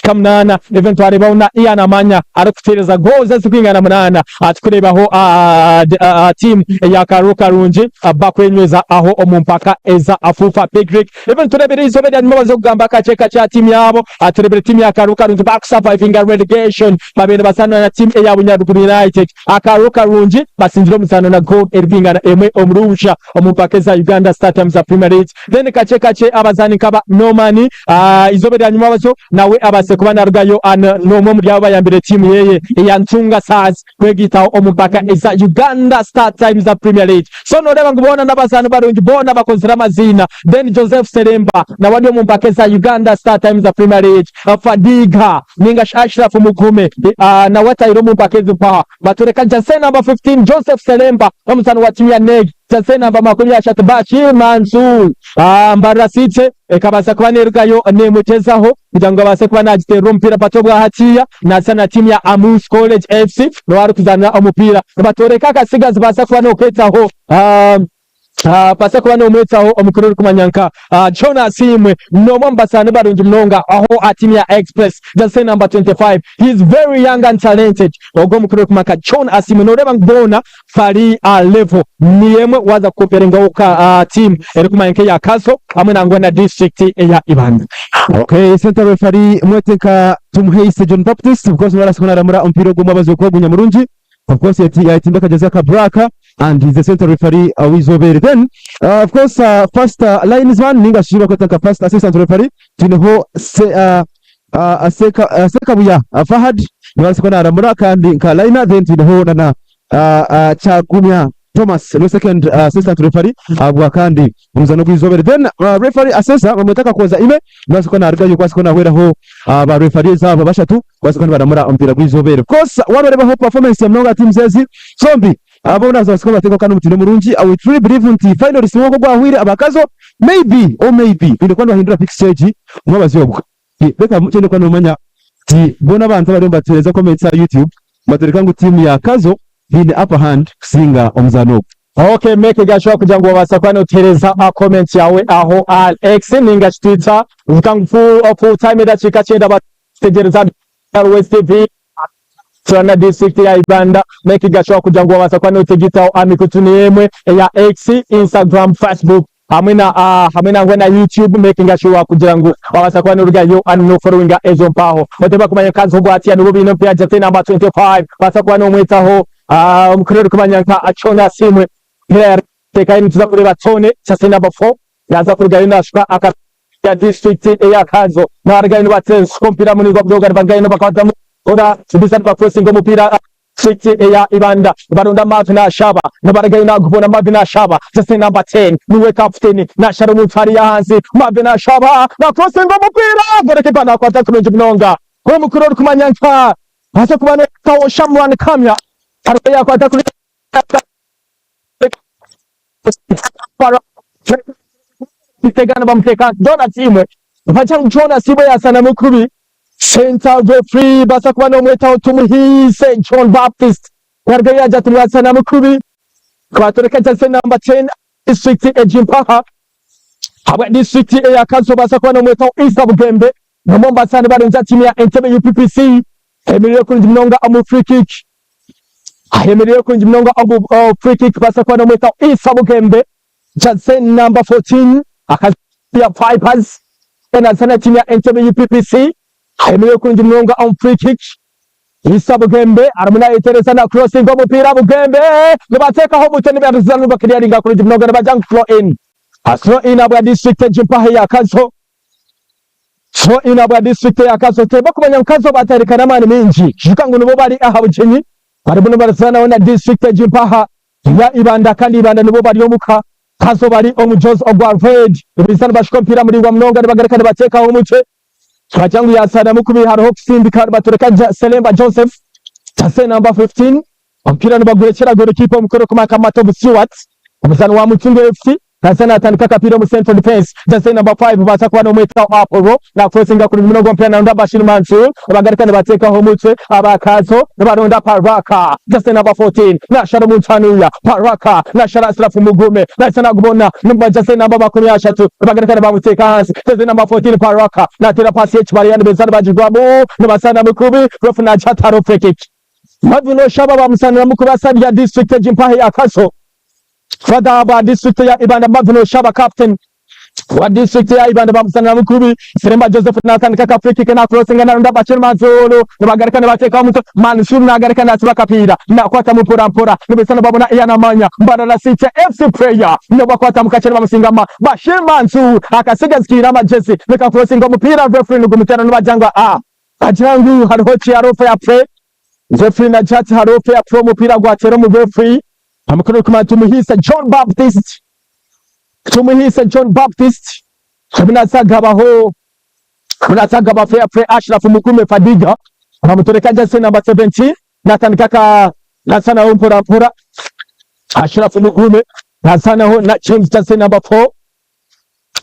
Kamunaana even twareebaho na Ian Amanya arikuteereza goals ezirikwingana munaana tukureebaho tiimu eya Karuru Karungi bakwenyweza aho omu mpaka eza FUFA Big League. Even tureebire eizooba eryanyima baza kugamba akakye kakye aha tiimu yaabo tureebire tiimu ya Karuru Karungi bakusurvivinga relegation babaire nibazaana na tiimu eya Bunyaruguru United. Akaruru Karungi basingire omuzaano na goal erikwingana emwe omuri busha omu mpaka eza Uganda StarTimes Premier League. Then kakye kakye abazaani nkaba Norman eizooba eryanyima batyo nawe abaase kuba narugayo n'omwe omuri abo abayambire tiimu yeye eya Ntunga Stars kwegaitaho omu mpaka eza Uganda StarTimes Premier League. So noreeba ngu boona n'abazaani barungi boona bakozire amaziina. Then Joseph Seremba nawe ari omu mpaka eza Uganda StarTimes Premier League. Fadiga ninga shi Ashraf Mugume nawe atahire omu mpaka ezi mpaha. Batureka Jersey number 15 Joseph Seremba n'omuzaani wa tiimu ya NEG Jersey namba 30 Bashir Mansour Mbarara City ekabaasa kuba nerugayo nemugyezaho kugira ngu abaase kuba nagiteerera omupiira but obwahatiya naza na tiimu ya Amus College FC niwe arikuzaanira omupiira. Nibatworeka akatsigazi baasa kuba noketaho baasa kuba nomwetaho omukuru orikumanya nka John Asiimwe n'omwe omu bazaani barungi munonga aho aha tiimu ya Express jersey number 25 he is very young and talented ogwo omukuru orikumanya nka John Asiimwe noreeba ngu boona bari aha level niyo emwe waaza kukomparingaho ka tiimu erikumanywa nk'eya Kazo hamwe nangwa na disiturikiti eya Ibanda. Okay, center referee mwete nka Tumuheise John Baptist of course niwe arasa naramura omupiira ogwo omwabazi okuba gunya murungi of course yati yatimba akagezi aka black and he's the center referee w'izobere then of course first linesman ninga shi bakweta nka first assistant referee twineho se, Seka, Sekabuya Fahad niwe arasa naramura kandi nka liner then twineho na Kyagumya Thomas niwe second assistant referee abwa kandi omuzano gw'izobere then referee assessor bamweta Kakooza Ime niwe arasa kuba narugayo kubaasa kuba nahweraho ba referees abo bashatu kubaasa kuba nibaramura omupiira gw'izobere. Of course waaba oreebaho performance ya munonga teams ezi zombi boona babaasa kuba nibateekaho kandi omutindo murungi. We truly believe nti finalist nk'oku gwahwire aba Kazo maybe or maybe baine kuba nibahindura fixture egi omwabazyo ogwo. Reka kyenda kuba nomanya nti boona abantu abariyo nibatuheereza comments aha YouTube nibatworeka ngu tiimu ya Kazo baine upper hand kusinga omuzaano ogu. Ok make gashuwa kugira ngu wabaasa kuba notuhereza comment yawe aho aha X ninga shi Twitter vuga ngu full time edakiika kyenda batutegyereza West TV na district ya Ibanda make gashuwa kugira ngu wabaasa kuba notegitaho aha mikutu niyo emwe eya X, Instagram, Facebook hamwe na hamwe nangwa na YouTube making sure kugira ngu wabaasa kuba norugayo and no followinga ezo mpaho oteba kumanya nkazi obwatiya nibo baine omupiira jersey number 25 baasa kuba nomwetaho omukuru orikumanya nka Achona Asiimwe mpira yateekayo nituza kureeba Tony jersey number 4 yaza kurugayo nashuka aka ya district eya Kazo narugayo nibateeka omupiira munigwa budoga nibarugayo nibakwatamu ora bisa nibakurosinga omupiira District eya Ibanda nibaronda Marvin Ashaba nibarugayo nagubona Marvin Ashaba jersey number 10 niwe kaputeni nashara omuntu hariya ahansi Marvin Ashaba nakurosinga omupiira goalkeeper nakwata kurungi munonga omukuru orikumanya nka aza kuba netaho Shamran Kamya arugayo yakwata kuri Tegana bamuteka John Asiimwe baca ngu John Asiimwe yasanamu kubi Center referee baza kuba nomwetaho Tumuhiise John Baptist yarugayo yagira ati mwasanamu kubi twatoreka jersey number 10 district egimpaha habwa district eya Kazo baza kuba nomwetaho Isa Bugembe nomwe omu bazaani barungi aha tiimu ya Entebbe UPPC ayemereire kurungi munonga omu free kick ayemereire kurungi munonga omu free kick baza kuba nomwetaho Isa Bugembe jersey number 14 akaza Vipers nazaana tiimu ya Entebbe UPPC ayemereire kurungi munonga omu free kick Isa Bugembe arimu nayetereza na crossinga omupiira Bugembe nibateekaho omutwe nibaruzamu nibakiriyaringa kurungi munonga nibagira ngu throw in throw in ahabwa district egi mpaha eya Kazo throw in ahabwa district eya Kazo twine kumanya ngu Kazo batandika n'amaani maingi ijuka ngu nibo bari aha bugyenyi barimu nibazaanaho na district egi mpaha eya Ibanda kandi Ibanda nibo bari omuka Kazo bari omu jozi ogwa red nibaija nibashuka omupiira muraingwa munonga nibagaruka nibateekaho omutwe Twagira ngu yazaanamu kubi hariho okusindika nibatureka Selemba Joseph jersey number 15 omupiira nibagurekyera goalkeeper omukuru kumaka Matovu Stewart omuzaani wa Mutungo FC. Naza natandika akapiira omu central defence jersey number 5 baza kuba nomwetaho Apollo nakurosinga kurungi munonga omupiira naronda Bashir Mansour bagaruka nibatekaho omutwe aba Kazo nibaronda Paraka jersey number 14 nashara omuntu hanuya Paraka nashara Ashraf Mugume nahisa nagubona number jersey number 30 bagaruka nibamuteka ahansi jersey number 14 Paraka natera pasi y'ekibariya nibeza nibagirwamu nibasana mukubi ref nagira ati hariho free kick Marvin Oshaba bamusaniramu kuba asabya district egi mpaha eya Kazo Father ba district ya Ibanda Marvin Oshaba captain wa district ya Ibanda bamusanira mukubi Seremba Joseph natandika ka free kick na crossinga naronda Bashir Manzuru nibagarika nibatekaho omutwe Mansur nagarika nasiba akapiira nakwata mpora mpora nibisana babona Iyanamanya Mbarara City FC player nibakwata mukakye nibamusingama Bashir Mansur akasigazi kiine amagyezi nika crossinga omupiira referee nigumutera nibagira ngu ah agira ngu hariho ki hariho fair play referee nagira ati hariho fair play omupiira gwatera omu referee Amakuru garikumanya Tumuhiise John Baptist Tumuhiise John Baptist Abinasagabaho Abinasagaba Fair Play Ashraf Mugume Fadiga bamutoreka jersey number 17 natandika ka nasanaho mpora mpora Ashraf Mugume nasanaho na James jersey number 4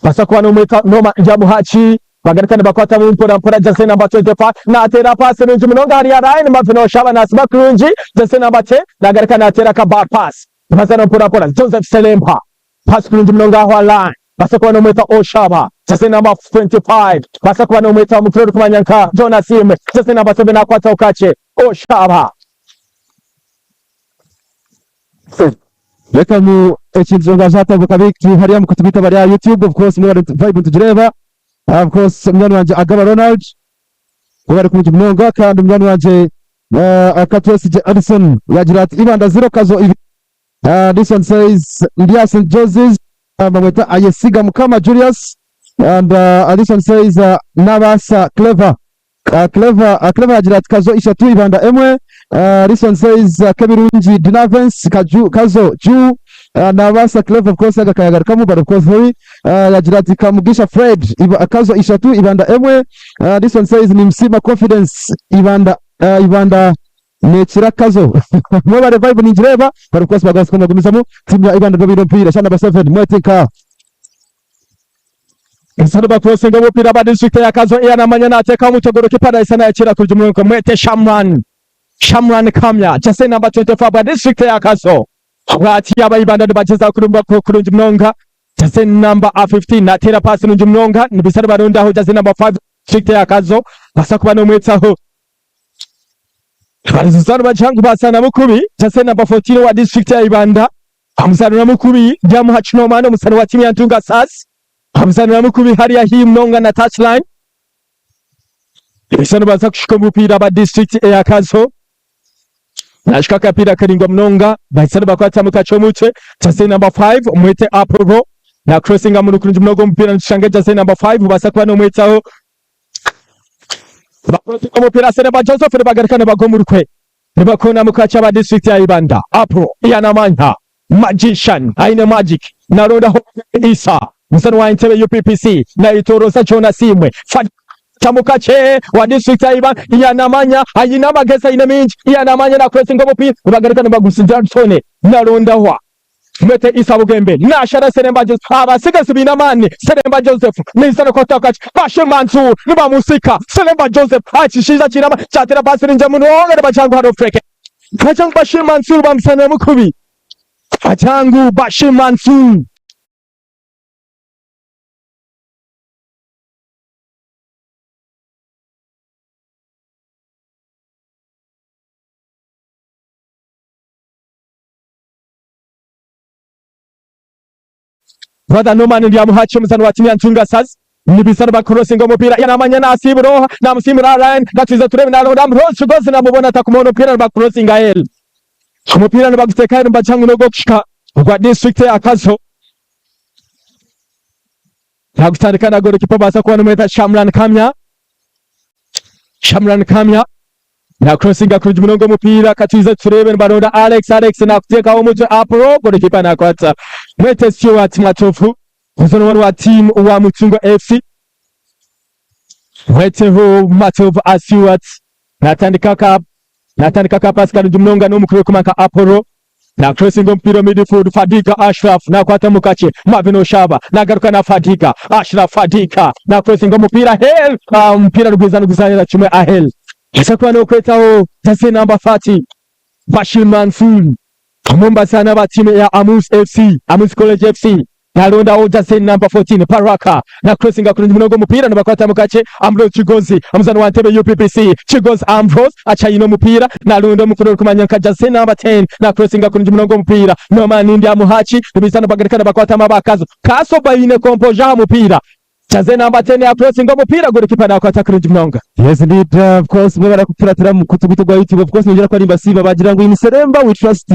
basa kuba nomweta Noma Njamuhaki bagaruka nibakwatamu mpora mpora jersey number 25 natera pasi nungi munonga hariya Ryan Marvin Oshaba nasiba kurungi jersey number 10 nagaruka natera ka bar pass bazana mpora mpora Joseph Selempa pasi kurungi munonga aho line basa kuba nomweta Oshaba jersey number 25 basa kuba nomweta omukuru orikumanya nka Jonas Imwe jersey number 7 nakwataho kakye Oshaba. Reka ngu ekintu nga zatabuka biki hariya mukutubita bari aha YouTube of course mwebare vibe nitugireba of course munywani wangye Agaba Ronald mwebare kurungi munonga kandi munywani wangye Katwesigye Addison yagira ati Ibanda zero Kazo ibiri this one says ndi aha St Jose's bamweta Ayesiga Mukama Julius and this one says Nabaasa Clever Clever Clever yagira ati Kazo ishatu Ibanda emwe. This one says Kebirungi Dinavence Kaju Kazo Ju Nabaasa Clever of course aga kayagarukamu but of course hori yagira ati Kamugisha Fred Iba, Kazo ishatu Ibanda emwe. This one says Nimsima Confidence Ibanda Ibanda nekira Kazo mwebare vibe ningireba but of course bagaruka bagumizamu timu ya Ibanda babiri omupiira shana number 7 mwetinka Isano bakurosinga omupira ba district ya Kazo Iyanamanya natekaho omutwe golikipa nahisa nayakira kurungi munonga mwete Shamran Shamran Kamya jersey number 24 bwa district ya Kazo bwati aba Ibanda nibagyezaho kurumba kurungi munonga jersey number 15 natera pasi nungi munonga nibisa nibarondaho jersey number 5 district ya Kazo basa kuba nomwetsaho Barizano bagira ngu bazaana mukubi jersey number 14 owa district ya Ibanda bamuzaanira mukubi Ryamuha Kinomani omuzaani wa tiimu ya Ntunga Sas bamuzaanira mukubi hariya haihi munonga na touch line Ebishushani nibaza kushuka omupiira aba district eya Kazo nashuka akapiira karaingwa munonga bahitsya nibakwatamu kakye omutwe jersey number 5 omwete Apollo na crossinga kurungi munonga omupiira nitushanga jersey number 5 obaasa kuba nomwetaho Bakwata omupiira Sereba Joseph nibagaruka nibagwa omu rukwe nibakoona mukaaki aba disiturikiti ya Ibanda Apollo Iyanamanya Magician aine magic narondaho Isa muzaani wa Entebbe UPPC nayetoroza John Asiimwe Fata mukakye wa disiturikiti ya Ibanda Iyanamanya aine amagezi aine mingi Iyanamanya nakuresinga omupiira nibagaruka nibagusigira Tony narondahwa Mwete Isa Bugembe nashara Seremba Joseph abasigazi baine amaani Seremba Joseph naija nakwata akaki Bashir Mansour nibamusika Seremba Joseph akishaija kiine amaani kyatera paasi nungi munonga nibagira ngu hariho free kick Bagira ngu Bashir Mansour bamusaniramu kubi Bagira ngu Bashir Mansour Brother Norman Ndyamuhaki omuzaani wa tiimu ya Ntunga Stars nibisa nibakurosinga omupiira yanamanya nasiibura oha namusiimura Ryan katwize tureebe naronda Rose Kigozi namubona atakumubona omupiira nibakurosinga aheeru omupiira nibaguteeka aheeru nibagira ngu n'ogw'okushika ogwa disiturikiti ya Kazo nagutandika na golikipa obaasa kuba nomweta Shamran Kamya Shamran Kamya Nakrosinga kurungi munonga omupiira katwize tureebe nibaronda Alex Alex nakuteekaho omutwe Apollo golikipa nakwata Mwete Stuart Matovu omuzaani wari wa tiimu wa Mucungwa FC Mweteho Matovu a Stuart natandika ka natandika ka paasi karungi munonga n'omukuru orikumanya nka Apollo. Na crossing omupiira omu midfield Fadika Ashraf nakwata mukakye Marvin Oshaba nagaruka na Fadika Ashraf Fadika na crossing omupiira Hel omupiira nigwiza niguzanira kimwe Ahel aza kuba nokwetaho jersey number 30 Bashir Mansour omwe omu bazaani aba tiimu eya Amus FC Amus College FC Narondaho jersey number 14 Paraka na crossinga kurungi munonga omupiira nibakwatamu kakye Ambrose Kigozi omuzaani wa Ntebe UPPC Kigozi Ambrose akyayine omupiira narunda omukono orikumanywa nka jersey number 10 na crossinga kurungi munonga omupiira Norman Ndyamuhaki nibaija nibagaruka nibakwatamu aba Kazo Kaso baine composure aha mupiira jersey number 10 ya crossinga omupiira golikipa nakwata kurungi munonga. Yes indeed, of course mwe barakukuratira mu kutu gwitu gwa YouTube of course nongyera kuba nimbasiima bagira ngu in Seremba we trust.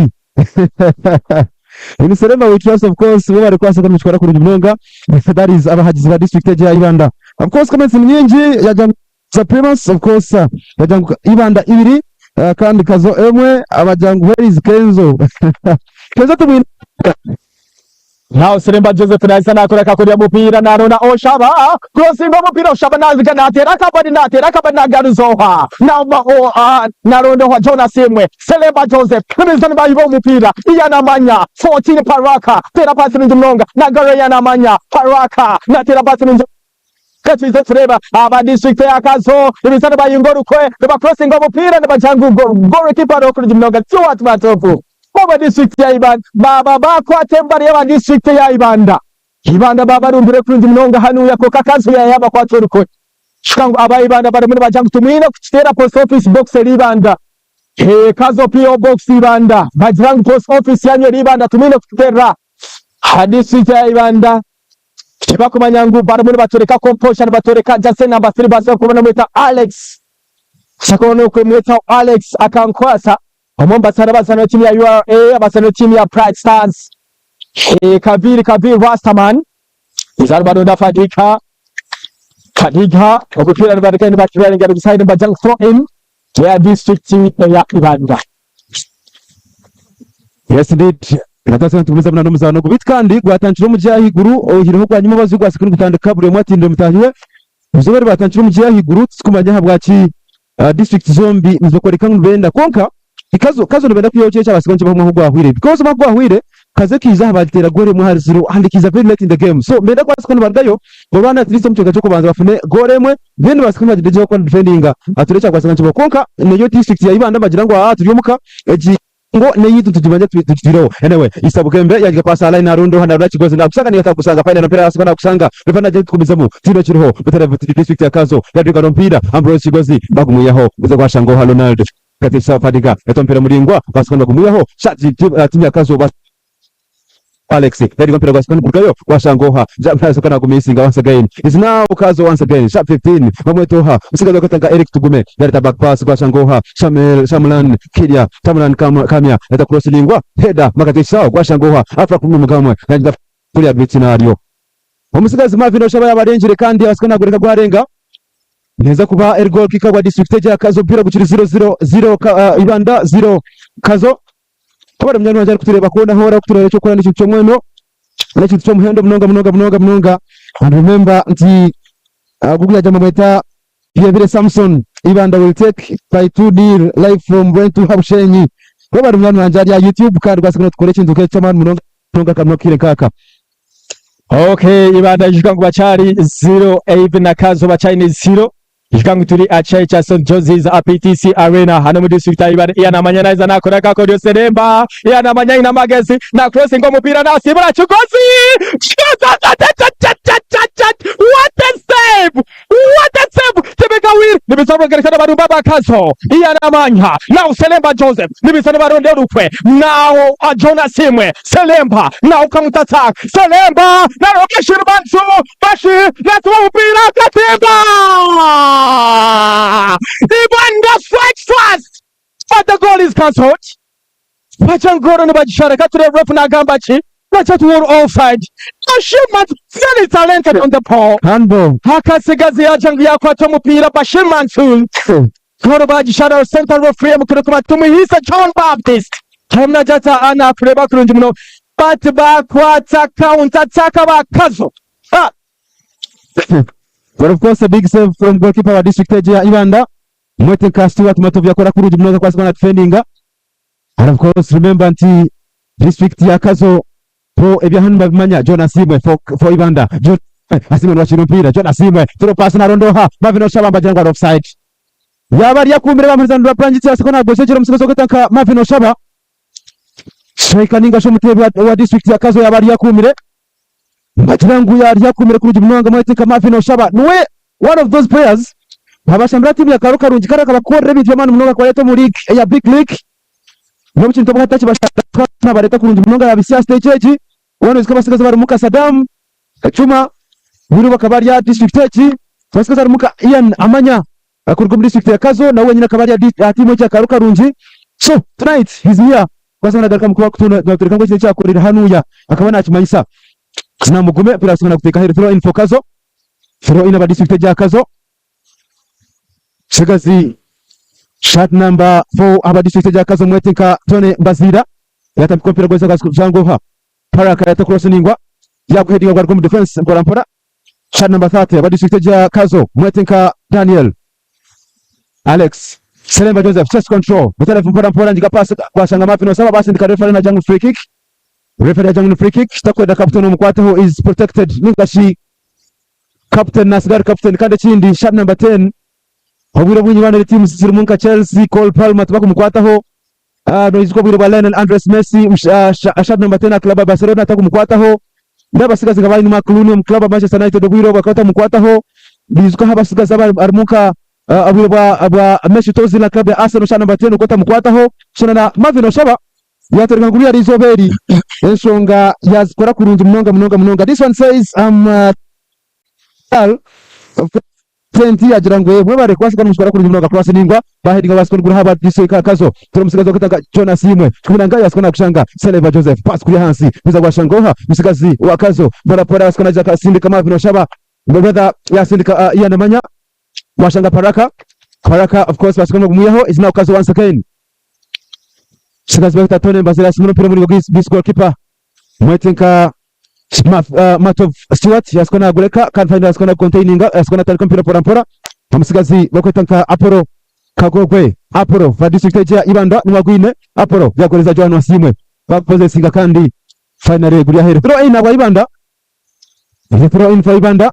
In Seremba we trust of course bo bari kwasa kandi mukikora kurungi munonga. That is abahagizi ba district egi ya Ibanda. Of course comments ni nyingi yagira ngu Primus of course yagira ngu Ibanda ibiri kandi Kazo emwe abagira ngu where is Kenzo? Kenzo tumwine. Now Seremba Joseph nahisa nakora kakurya mupiira narona Oshaba crossing omupiira Oshaba naziga natera akabadi natera akabadi nagaruzoha nama o narondohwa Jonas Imwe Seremba Joseph nibizani bayiba omupiira Iyanamanya 14 Paraka tera pasi nungi munonga nagara Iyanamanya Paraka natera pasi nungi Katwize tureba aba district ya Kazo ibizani bayinga orukwe niba crossing omupiira nibajanga goalkeeper okurungi munonga Stuart Matovu Baba district ya Ibanda baba bakwata embari y'aba district ya Ibanda Ibanda babarumbire kurungi munonga hanuya koka kanso ya yabakwata orukwe shuka ngu aba Ibanda barimu nibagira ngu tumwine kukiteera post office box eri Ibanda Hey, Kazo PO box Ibanda bagira ngu post office yanyu eri Ibanda tumwine kukiteera ha district ya Ibanda tibakumanya ngu barimu nibatureka composure nibatureka jersey number 3 baza kuba namweta Alex sakona okwemweta Alex akankwasa omwe omu bazaani abazaani ba tiimu ya URA abazaani ba tiimu ya Pride Stars Kabiri Kabiri Rastaman Izar Baronda Fadika Fadika omupiira nibareka nibakiraringa nibuside nibajya throw in ya district ya Ibanda. Yes indeed. Natasa nitugumiza muna n'omuzaano ogu beitu kandi gwatandikire omu gihe ahaiguru oihireho gwanyima obazi gwasika nigutandika buri omwe atindire mutaahi we. Eizooba eri baatandikire omu gihe ahaiguru titukumanya ahabwaki district zombi nizokworeka ngu nibenda kwonka Kazo Kazo nibenda kwihaho kiri ekyabaasigaho nikibaho omwaka ogwahwire because omwaka ogwahwire Kazo ekaija aha baagiteera goal emwe ahari ziro and ekaija very late in the game so nibenda kubaasa kuba nibarugayo orwanda at least omu kicweka ky'okubanza bafune goal emwe then babaase kuba nibagyenda kuba nibadefendinga turebe ekyakubaasa kuba nikibaho kwonka neyo district ya Ibanda nibagira ngu aa turi omuka egi ngo n'eyaitu nitugibanja tugitwireho. Anyway, Isa Bugembe yagiga pass aha line aronda oha narunda Kigozi nakusanga niiwe atakusanga final omupiira arasuka nakusanga refa nagira tugumizamu tihaine ekiriho Butereevu district ya Kazo yadwika n'omupiira Ambrose Kigozi bagumwihaho guza gwashanga oha Ronald Katisa Fadiga yata omupiira muraingwa basuka nibagumwihaho shot tiimu ya Kazo Alex yadwika omupiira gwasuka nigurugayo gwashanga oha Yasuka nagumisinga once again is now Kazo once again shot 15 bamweta oha Musigazi wakweta nka Eric Tugume yareta back pass gwashanga oha Shamel Shamulan Kirya Tamulan Kamya yareta cross ningwa header makati ekisaawe gwashanga oha Afra Kumi Mugamwe yagira kuriya Bitsinaryo Omusigazi Marvin Oshaba yabarengire kandi yabasika nagureka gwarenga neza kuba eri goal kicker wa district egi ya Kazo omupiira gukiri 0-0 0 Ibanda 0 Kazo Wabare munywani wangye arikutureeba ku hoona arikutureeba eky'okukora n'ekintu ky'omuhendo n'ekintu ky'omuhendo munonga munonga munonga munonga and remember nti ogu yagira bamweta Byebire Samson Ibanda will take by 2 nil live from Rwentuha Bushenyi webare munywani wangye ari aha YouTube kandi kubaasa kuba nitukora ekintu nk'eki ky'amaani munonga munonga kamwe akaire nk'aka. Okay, Ibanda ijuka ngu bakyari 0 even na Kazo bakyayine 0 Ijuka ngu turi aha kishaayi kya St Jose's PTC Arena hanu omu disiturikiti ya Ibanda. Ian Amanya naiza nakora akakoryo Seremba. Ian Amanya aine amagezi na crossinga omupiira nasiibura Kigozi! What a save! What a save! Tibikawire nibiza kugarukana abarumba abakazo. Ian Amanya now Selemba Joseph nibiza nibaronda orukwe now Jonas Imwe Selemba now counter attack Selemba now Bashir Bansu Bashir yatuba omupiira akatimba Ibanda strikes first but the goal is cancelled Bachangoro nibagishara katurebe ref nagamba ki Bachatuwuru offside Bashir Mansu very talented on the ball Handball. Akasigazi yaja ngu yakwata omupiira Bashir Mansur Goro bagishara center referee mukuru kuba Tumuhisa John Baptist Hamnajata ana kureba kurungi muno but bakwata counter attack abakazo ah. But of course a big save from goalkeeper wa district egi ya Ibanda Mwete nka Stuart Matovu yakora kurungi munonga kwasibwa na defendinga and of course remember nti District ya Kazo bo ebya hanu nibabimanya. John Asiimwe for, for Ibanda. John Asiimwe nibakiina omupiira. John Asiimwe through pass naronda oha? Marvin Oshaba mbagira ngu ari offside. Yaaba ari akuumire bamuhereza nirwa Brangiti yasiko nagwejegyera omusigazi okweta nka Marvin Oshaba. Striker ninga shi omuteebi wa, wa district ya Kazo yaaba ari akuumire. Mbagira ngu yaari akuumire kurungi munonga mwete nka Marvin Oshaba. Niwe one of those players abashambira tiimu ya Karo Karungi kandi akabakorera ebintu by'amaani munonga akabareeta omu league eya Big League. N'obu kintu obu hati takibashabareeta kurungi munonga yabitsya aha stage egi. Weena oijuka abasigazi abarimu nka Sadam Juma, Bwiru bakaba ari aha district egi. Abasigazi abarimu nka Ian Amanya kuruga omu district ya Kazo nawe wenyine akaba ari aha tiimu egi ya Karo Karungi. So tonight he's here kubaasa nagaruka omu kuba natworeka ngu eki ekyakorire hanuya akaba nakimanyisa. Namugume omupiira asobola naguteeka aheeru throw in for Kazo. Throw in aba district egi ya Kazo. Kigazi shot number 4 aba district egya Kazo mwete nka Tony Mbaziira yatambika omupiira gweza gwa Paraka yata cross ningwa yaguhedinga gwaruga omu defense mpora mpora. Shot number 30 aba district egya Kazo mwete nka Daniel Alex Seremba Joseph chest control butalevu mpora mpora ngiga pass gwashanga Marvin Osaba basindika referee nagira ngu free kick. Referee yagira ngu ni free kick takwenda captain omukwateho is protected ningashi Captain nasigara ari captain kandi ekindi shirt number 10 obwire obwingi bana teams zirimu nka Chelsea, Cole Palmer tibakumukwataho. Uh, noijuka obwire bwa Lionel Andres Messi shirt number 10 aha club ya Barcelona takumukwataho. N'abasigazi nka ba Mark Clooney omu club ya Manchester United obwire obwo akaba atamukwataho. Biijuka aho abasigazi harimu nka obwire bwa bwa Mesut Ozil na club ya Arsenal shirt number 10 okwo atamukwataho. So na Marvin Oshaba yatwereka ngu ririya eizooba eri enshonga yazikora kurungi munonga munonga munonga. This one says I'm uh, Tenti yagira ngu mwebare kubaasa kuba nimukikora kurungi munonga cross ningwa bahedinga babaasa kurigura aha ba Kazo turi omusigazi wakwetanga John Asiimwe Kikuminanga yabaasa kuba nakushanga Seleva Joseph pass kuri ahansi kuza gwashanga oha musigazi wa Kazo mpora mpora yabaasa kuba nagira akasindika Marvin Oshaba brother yasindika uh, Ian Amanya gwashanga Paraka Paraka of course babaasa kuba nibamwihaho is now Kazo once again Musigazi bakweta Tony Mbazira yasimura omupiira omuringo gw'isi goalkeeper mwete nka Matov Stewart yasiko nagureka kandi finally yasiko nagukontaininga yasiko natandika omupiira mpora mpora omusigazi bakweta nka Apollo Kagogwe Apollo va district egi ya Ibanda niwe agwine Apollo yaguhereza Joan Asiimwe bagupozesinga kandi finally guri aheeru throw in abwa Ibanda throw in for Ibanda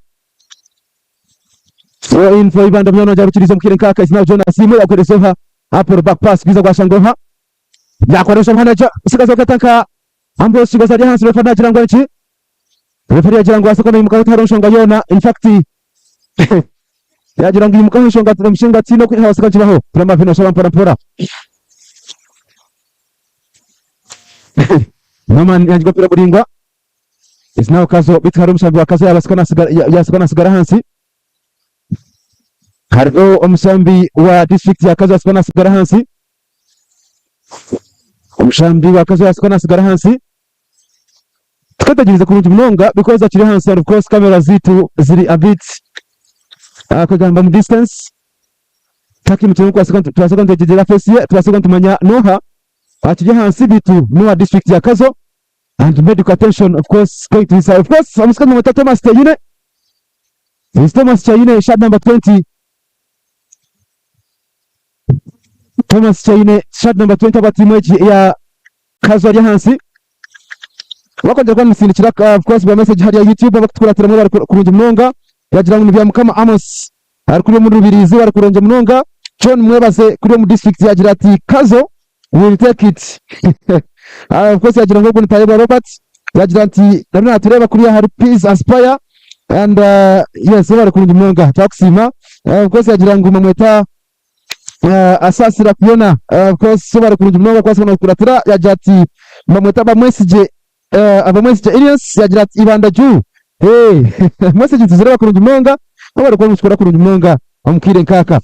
throw in for Ibanda munywani wangye arukiriza omukaire nkaka is now John Asiimwe yaguhereza oha Apollo back pass gwiza gwashanga oha yakoresha omuhanda musigazi bakweta nka Ambrose Kigozi ari ahansi referee nagira ngu enki? Referee yagira ngu abaase kuba naimukaho tihariho nshonga yoona in fact yagira ngu imukaho enshonga omushinga tihaine oku habaasa kuba nikibaho. Turamba Vino shaba mpora mpora. Norman yangiga omupiira muraingwa is now Kazo beitu hariho omushambi wa Kazo yabaasa kuba nasigara yabaasa kuba nasigara ahansi. Hariho omushambi wa district ya Kazo yabaasa kuba nasigara ahansi. Omushambi wa Kazo yabaasa kuba nasigara ahansi. Tuketegyereza kurungi munonga because akiri ahansi and of course camera zaitu ziri a bit kwegamba omu distance. Tihakimukire ngu tubaase kuba nitwetegyereza face ye, tubaase kuba nitumanya n'oha akiri ahansi beitu n'owa district ya Kazo and medical attention of course going to his side. Of course omusika nimweta Thomas Kyeyune. Is Thomas Kyeyune shirt number 20. Thomas Kyeyune shirt number 20 aba tiimu egi eya Kazo ari ahansi. Wakwongera kuba nimusindikira uh, of course bwa message hariya YouTube abakutukuratiramu bari kurungi munonga yagira ngu ni Byamukama Amos ari kuri omu Rubirizi bari kurungi munonga John Mwebaze kuri omu district yagira ati Kazo will take it uh, of course yagira ngu ogu ni Tayebwa Robert yagira ati nari natureba kuriya hari Peace Aspire and uh, yes bari kurungi munonga twakusiima uh, of course yagira ngu mamweta uh, Asasira Fiona uh, of course so bari kurungi munonga kwasa nokukuratira yagira ati bamweta Bamwesigye uh, Bamwesigye Elias yagira ati Ibanda juu hey mwesigye tuzireba kurungi munonga bari kuba mukikora kurungi munonga omukaire nkaka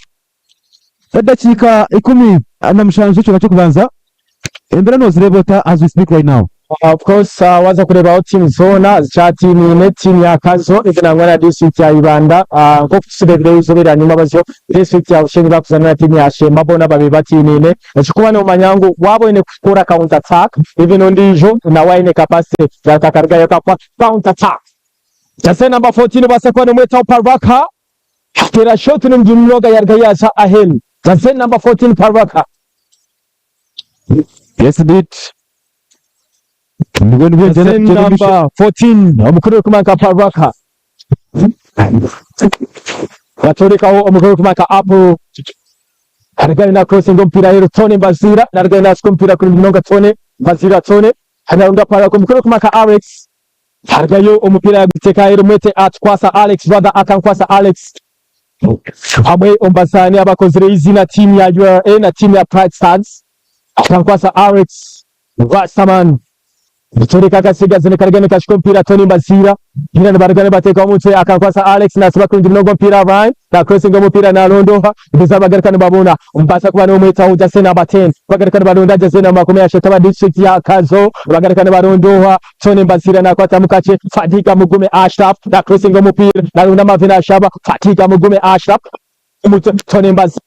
edakiika 17 ekyoka ky'okubanza embera nozireba ota as we speak right now? Of course uh, waza kureebaho tiimu zoona zikyatiiniine tiimu ya Kazo even nangwa na district ya Ibanda uh, nk'oku tukireebire eizooba erya nyuma bazyo district ya Bushenyi bakuzaana na tiimu ya Sheema boona babaire batiiniine ekikuba nomanya ngu waaba oine kukora counter attack even ondiijo nawe aine capacity yatakarugayo akakuha counter attack Jersey number 14 obaasa kuba nomwetaho Paraka ateera shot nungi munonga yaruga yaaza aheeru Jersey number 14 Paraka. Yes indeed. Nibwo nibwo Jersey number 14 omukuru w'okumanka Paraka batolekaho omukuru w'okumanka Apple arigari na crossing omupiira aheeru Tony Mbaziira narigari nasika omupiira kurungi munonga Tony Mbaziira Tony hanyarunda Paraka omukuru w'okumanka Alex Harugayo omupiira yaguteeka aheeru Mwete Atukwasa Alex rather Akankwasa Alex hamwe omu bazaani abakozire eiziina tiimu ya URA na tiimu ya Pride Stars. Akankwasa Alex Rastaman nitoreka akasigazi nikaruga nikashika omupiira Tony Mbaziira Hina nibaruga nibateekaho omutwe Akankwasa Alex nasiba kurungi munonga omupiira Ryan na crossinga omupiira nalondoha Biza bagaruka nibabona Omubaasa kuba nomwetaho jersey number 10 bagaruka nibaronda jersey number 30 aba district ya Kazo bagaruka nibarondoha Tony Mbaziira nakwatamu kakye Fadiga Mugume Ashraf na crossinga omupiira naronda Marvin Ashaba Fadiga Mugume Ashraf omutwe Tony Mbaziira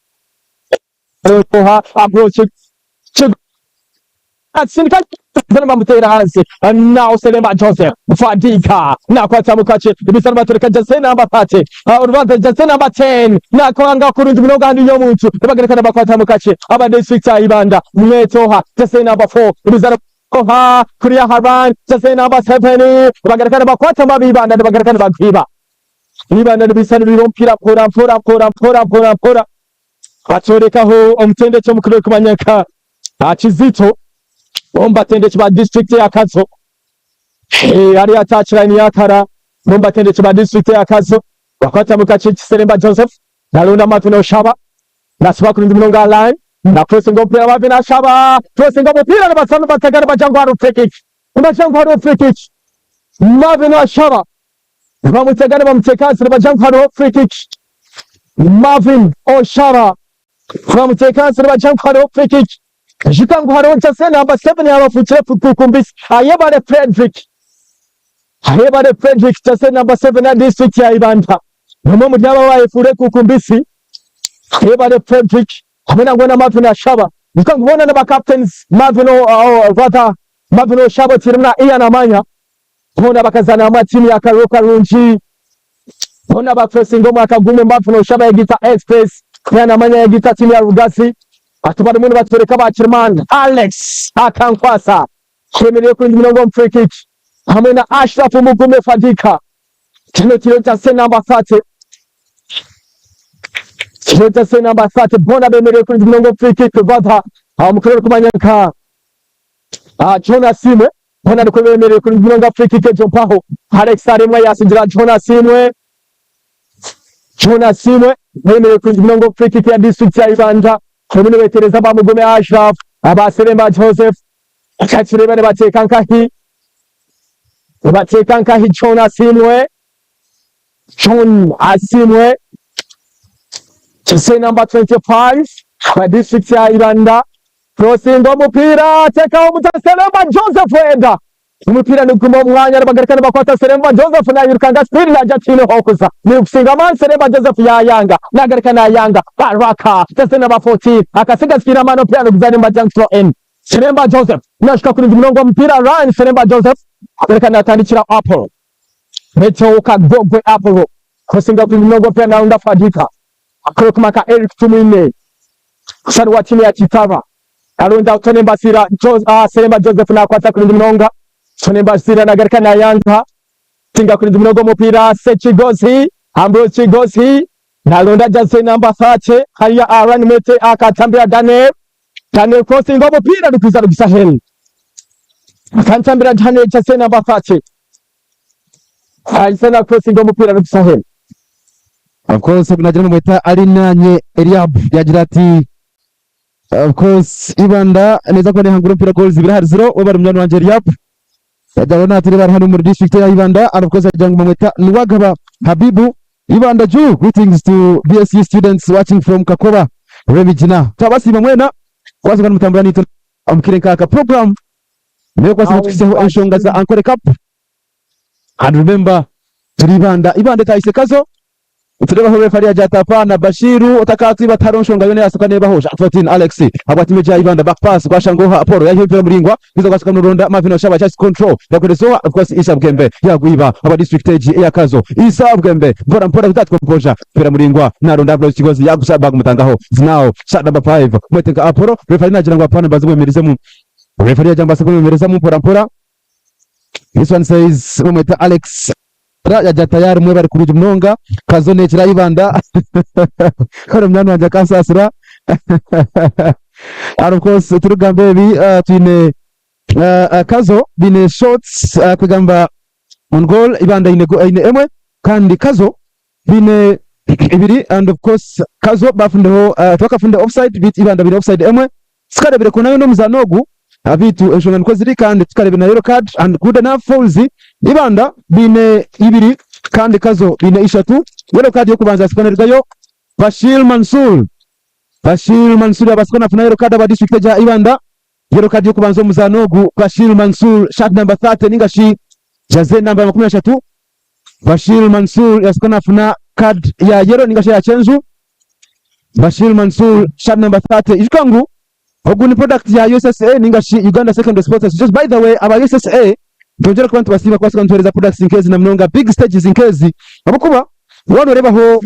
Oha approach Atsindika bamuteera hansi now Seremba Joseph Fadika nakwata mukache ibisano batureka jersey number 30 urubanza jersey number 10 nakwanga kurungi munonga handi y'omuntu bagareka bakwata mukache aba district ya Ibanda Mwetoha jersey number 4 ibisano oha kuriya Haran jersey number 7 bagareka bakwata mabibanda bagareka bagwiba Ibanda nibisano biri omupiira mpora mpora mpora mpora mpora mpora Batworekaho omutendeki omukuru orikumanywa nka Kizito omu batendeki ba disiturikiti ya Kazo ari aha touchline ya Kara omu batendeki ba disiturikiti ya Kazo bakwatamu kakye Kiseremba Joseph naronda Marvin Oshaba nasiba kurungi munonga aha line na crossinga omupiira Marvin Ashaba crossinga omupiira nibaza nibatega nibagira ngu hariho free kick nibagira ngu hariho free kick Marvin Ashaba Nibamutega nibamuteeka ahansi nibagira ngu hariho free kick. Marvin Oshaba nibamuteeka ahansi nibagira ngu hariho free kick. Ijuka ngu hariho jersey namba 7 yabafuukire kukumbisi Ayebare Fredrick. Ayebare Fredrick jersey namba 7 ya district ya Ibanda. Nomwe omuri abo abayefuura ekukumbisi. Ayebare Fredrick hamwe nangwa na Marvin Ashaba. Ijuka ngu boona niba captains Marvin rather Marvin Oshaba otiiremu na Ian Amanya. Boona bakazaana hamwe aha tiimu ya Karoo Karungi. Boona bafesinga omwaka gumwe Marvin Oshaba yagita Express, Ian Amanya yagita tiimu ya Rugasi. Hati barimu nibatworeka ba Kirimani Alex Akankwasa ayemereire kurungi munonga omu free kick hamwe na Ashraf Mugume Fadika. Kino kiro kya se namba 30. Kiro kya se namba 30 boona bemereire kurungi munonga omu free kick brother. Omukuru orikumanya nka John Asiimwe Boona nikwo bemereire kurungi munonga free kick egyo mpaho Alex Aremwa yasigira John Asiimwe John Asiimwe bemereire kurungi munonga omu free kick ya district ya Ibanda barimu nibetereza aba Mugume Ashraf aba Seremba Joseph Kakireeba nibateeka nkahi nibateeka nkahi John Asiimwe John Asiimwe jersey number 25 wa district ya Ibanda Crossinga omupiira ateekaho omuta Seremba Joseph Weda. Omupiira niguguma omu mwanya nibagaruka nibakwata Seremba Joseph nayirukanga speed naija tihaine hokuza. Nigusinga amaani Seremba Joseph yayanga nagaruka nayanga Baraka jersey number 14 akasiga speed amaani omupiira niguza nibagira ngu throw in. Seremba Joseph nashuka kurungi munonga omupiira Ryan Seremba Joseph agaruka natandikira Apollo. Meteo Kagogwe Apollo crossinga kurungi munonga omupiira narunda Fadika. Akorokmaka Eric Tumwine Kusani wa timu ya Kitaba aronda Tony Mbasira jo, Seremba Joseph nakwata kurungi munonga Tony Mbasira nagaruka nayanga tinga kurungi munonga omupira Sekigozi Ambrose Kigozi naronda jersey number 30 hariya Aaron Mete akatambira Daniel Daniel crossing omupira rukwiza rugisa heri akantambira Daniel jersey number 30 ahise na crossing omupira rugisa heri. Of course nagira namweta Arinanye Eliab yagira ati of course Ibanda neza kuba nehangura omupiira goals ibiri ahari zero webare munywani wangye Eliab yagira ngu naturi bari hanu omuri district ya Ibanda and of course yagira ngu bamweta Niwagaba Habibu Ibanda Juu greetings to BSU students watching from Kakoba Rwemigina twabasiima mwena kubaasa kuba nimutambura naitwe omu kaire nk'aka program N'okubaasa kutuhitsyaho enshonga za Ankole Cup. And remember, turi Ibanda, Ibanda etahise Kazo. Nitureebaho referee yagira ati apaana, Bashiru otakaatwiba tihariho nshonga yoona eyaashoka neebaho. Jean Claudine Alex ahabwa tiimu egi ya Ibanda, back pass gwashanga oha Apollo yaiha emipiira miraingwa kwija gwashoka noronda Marvin Oshaba just control yaguhereza oha of course Isa Bugembe yagwiba ahabwa district egi eya Kazo. Isa Bugembe mpora mpora without composure mpira muraingwa naronda Ambrose Kigozi yagusa bagumutangaho. It's now shot number 5 mwete nka Apollo referee nagira ngu apaana mbanze mwemerezemu. Referee yagira ngu mbaase kumwemerezamu mpora mpora. This one says bamweta Alex yagira tayari mwebare kurungi munonga Kazo nekira Ibanda kare munywani wangye akansaasira and of course turikugamba ebi uh, twine uh, uh, Kazo baine shots uh, kugamba on goal Ibanda eine, eine emwe kandi Kazo baine ibiri and of course Kazo bafundeho uh, tibakafunde offside beitu Ibanda baine offside emwe Tukarebire ku nayo n'omuzaano ogu beitu enshonga nikwo ziri kandi tukarebire na yellow card and good enough fouls Ibanda baine ibiri kandi Kazo baine ishatu. Yellow card y'okubanza yasikonerwayo Bashir Mansour. Bashir Mansour yabaasa kuba nafuna yellow card aba district egya Ibanda. Yellow card y'okubanza omu muzaano ogu Bashir Mansour shirt number 30 ninga shi jersey number 30 Bashir Mansour yabaasa kuba nafuna card ya yellow ninga shi eya kyenju. Bashir Mansour shirt number 30 ijuka ngu ogu ni product ya USSA ninga shi Uganda Secondary Sports Association. By the way aba USSA nitwongyera kuba nitubasiima kubaasa kuba nituheereza products nk'ezi na munonga big stages nk'ezi ahabw'okuba waaba nooreebaho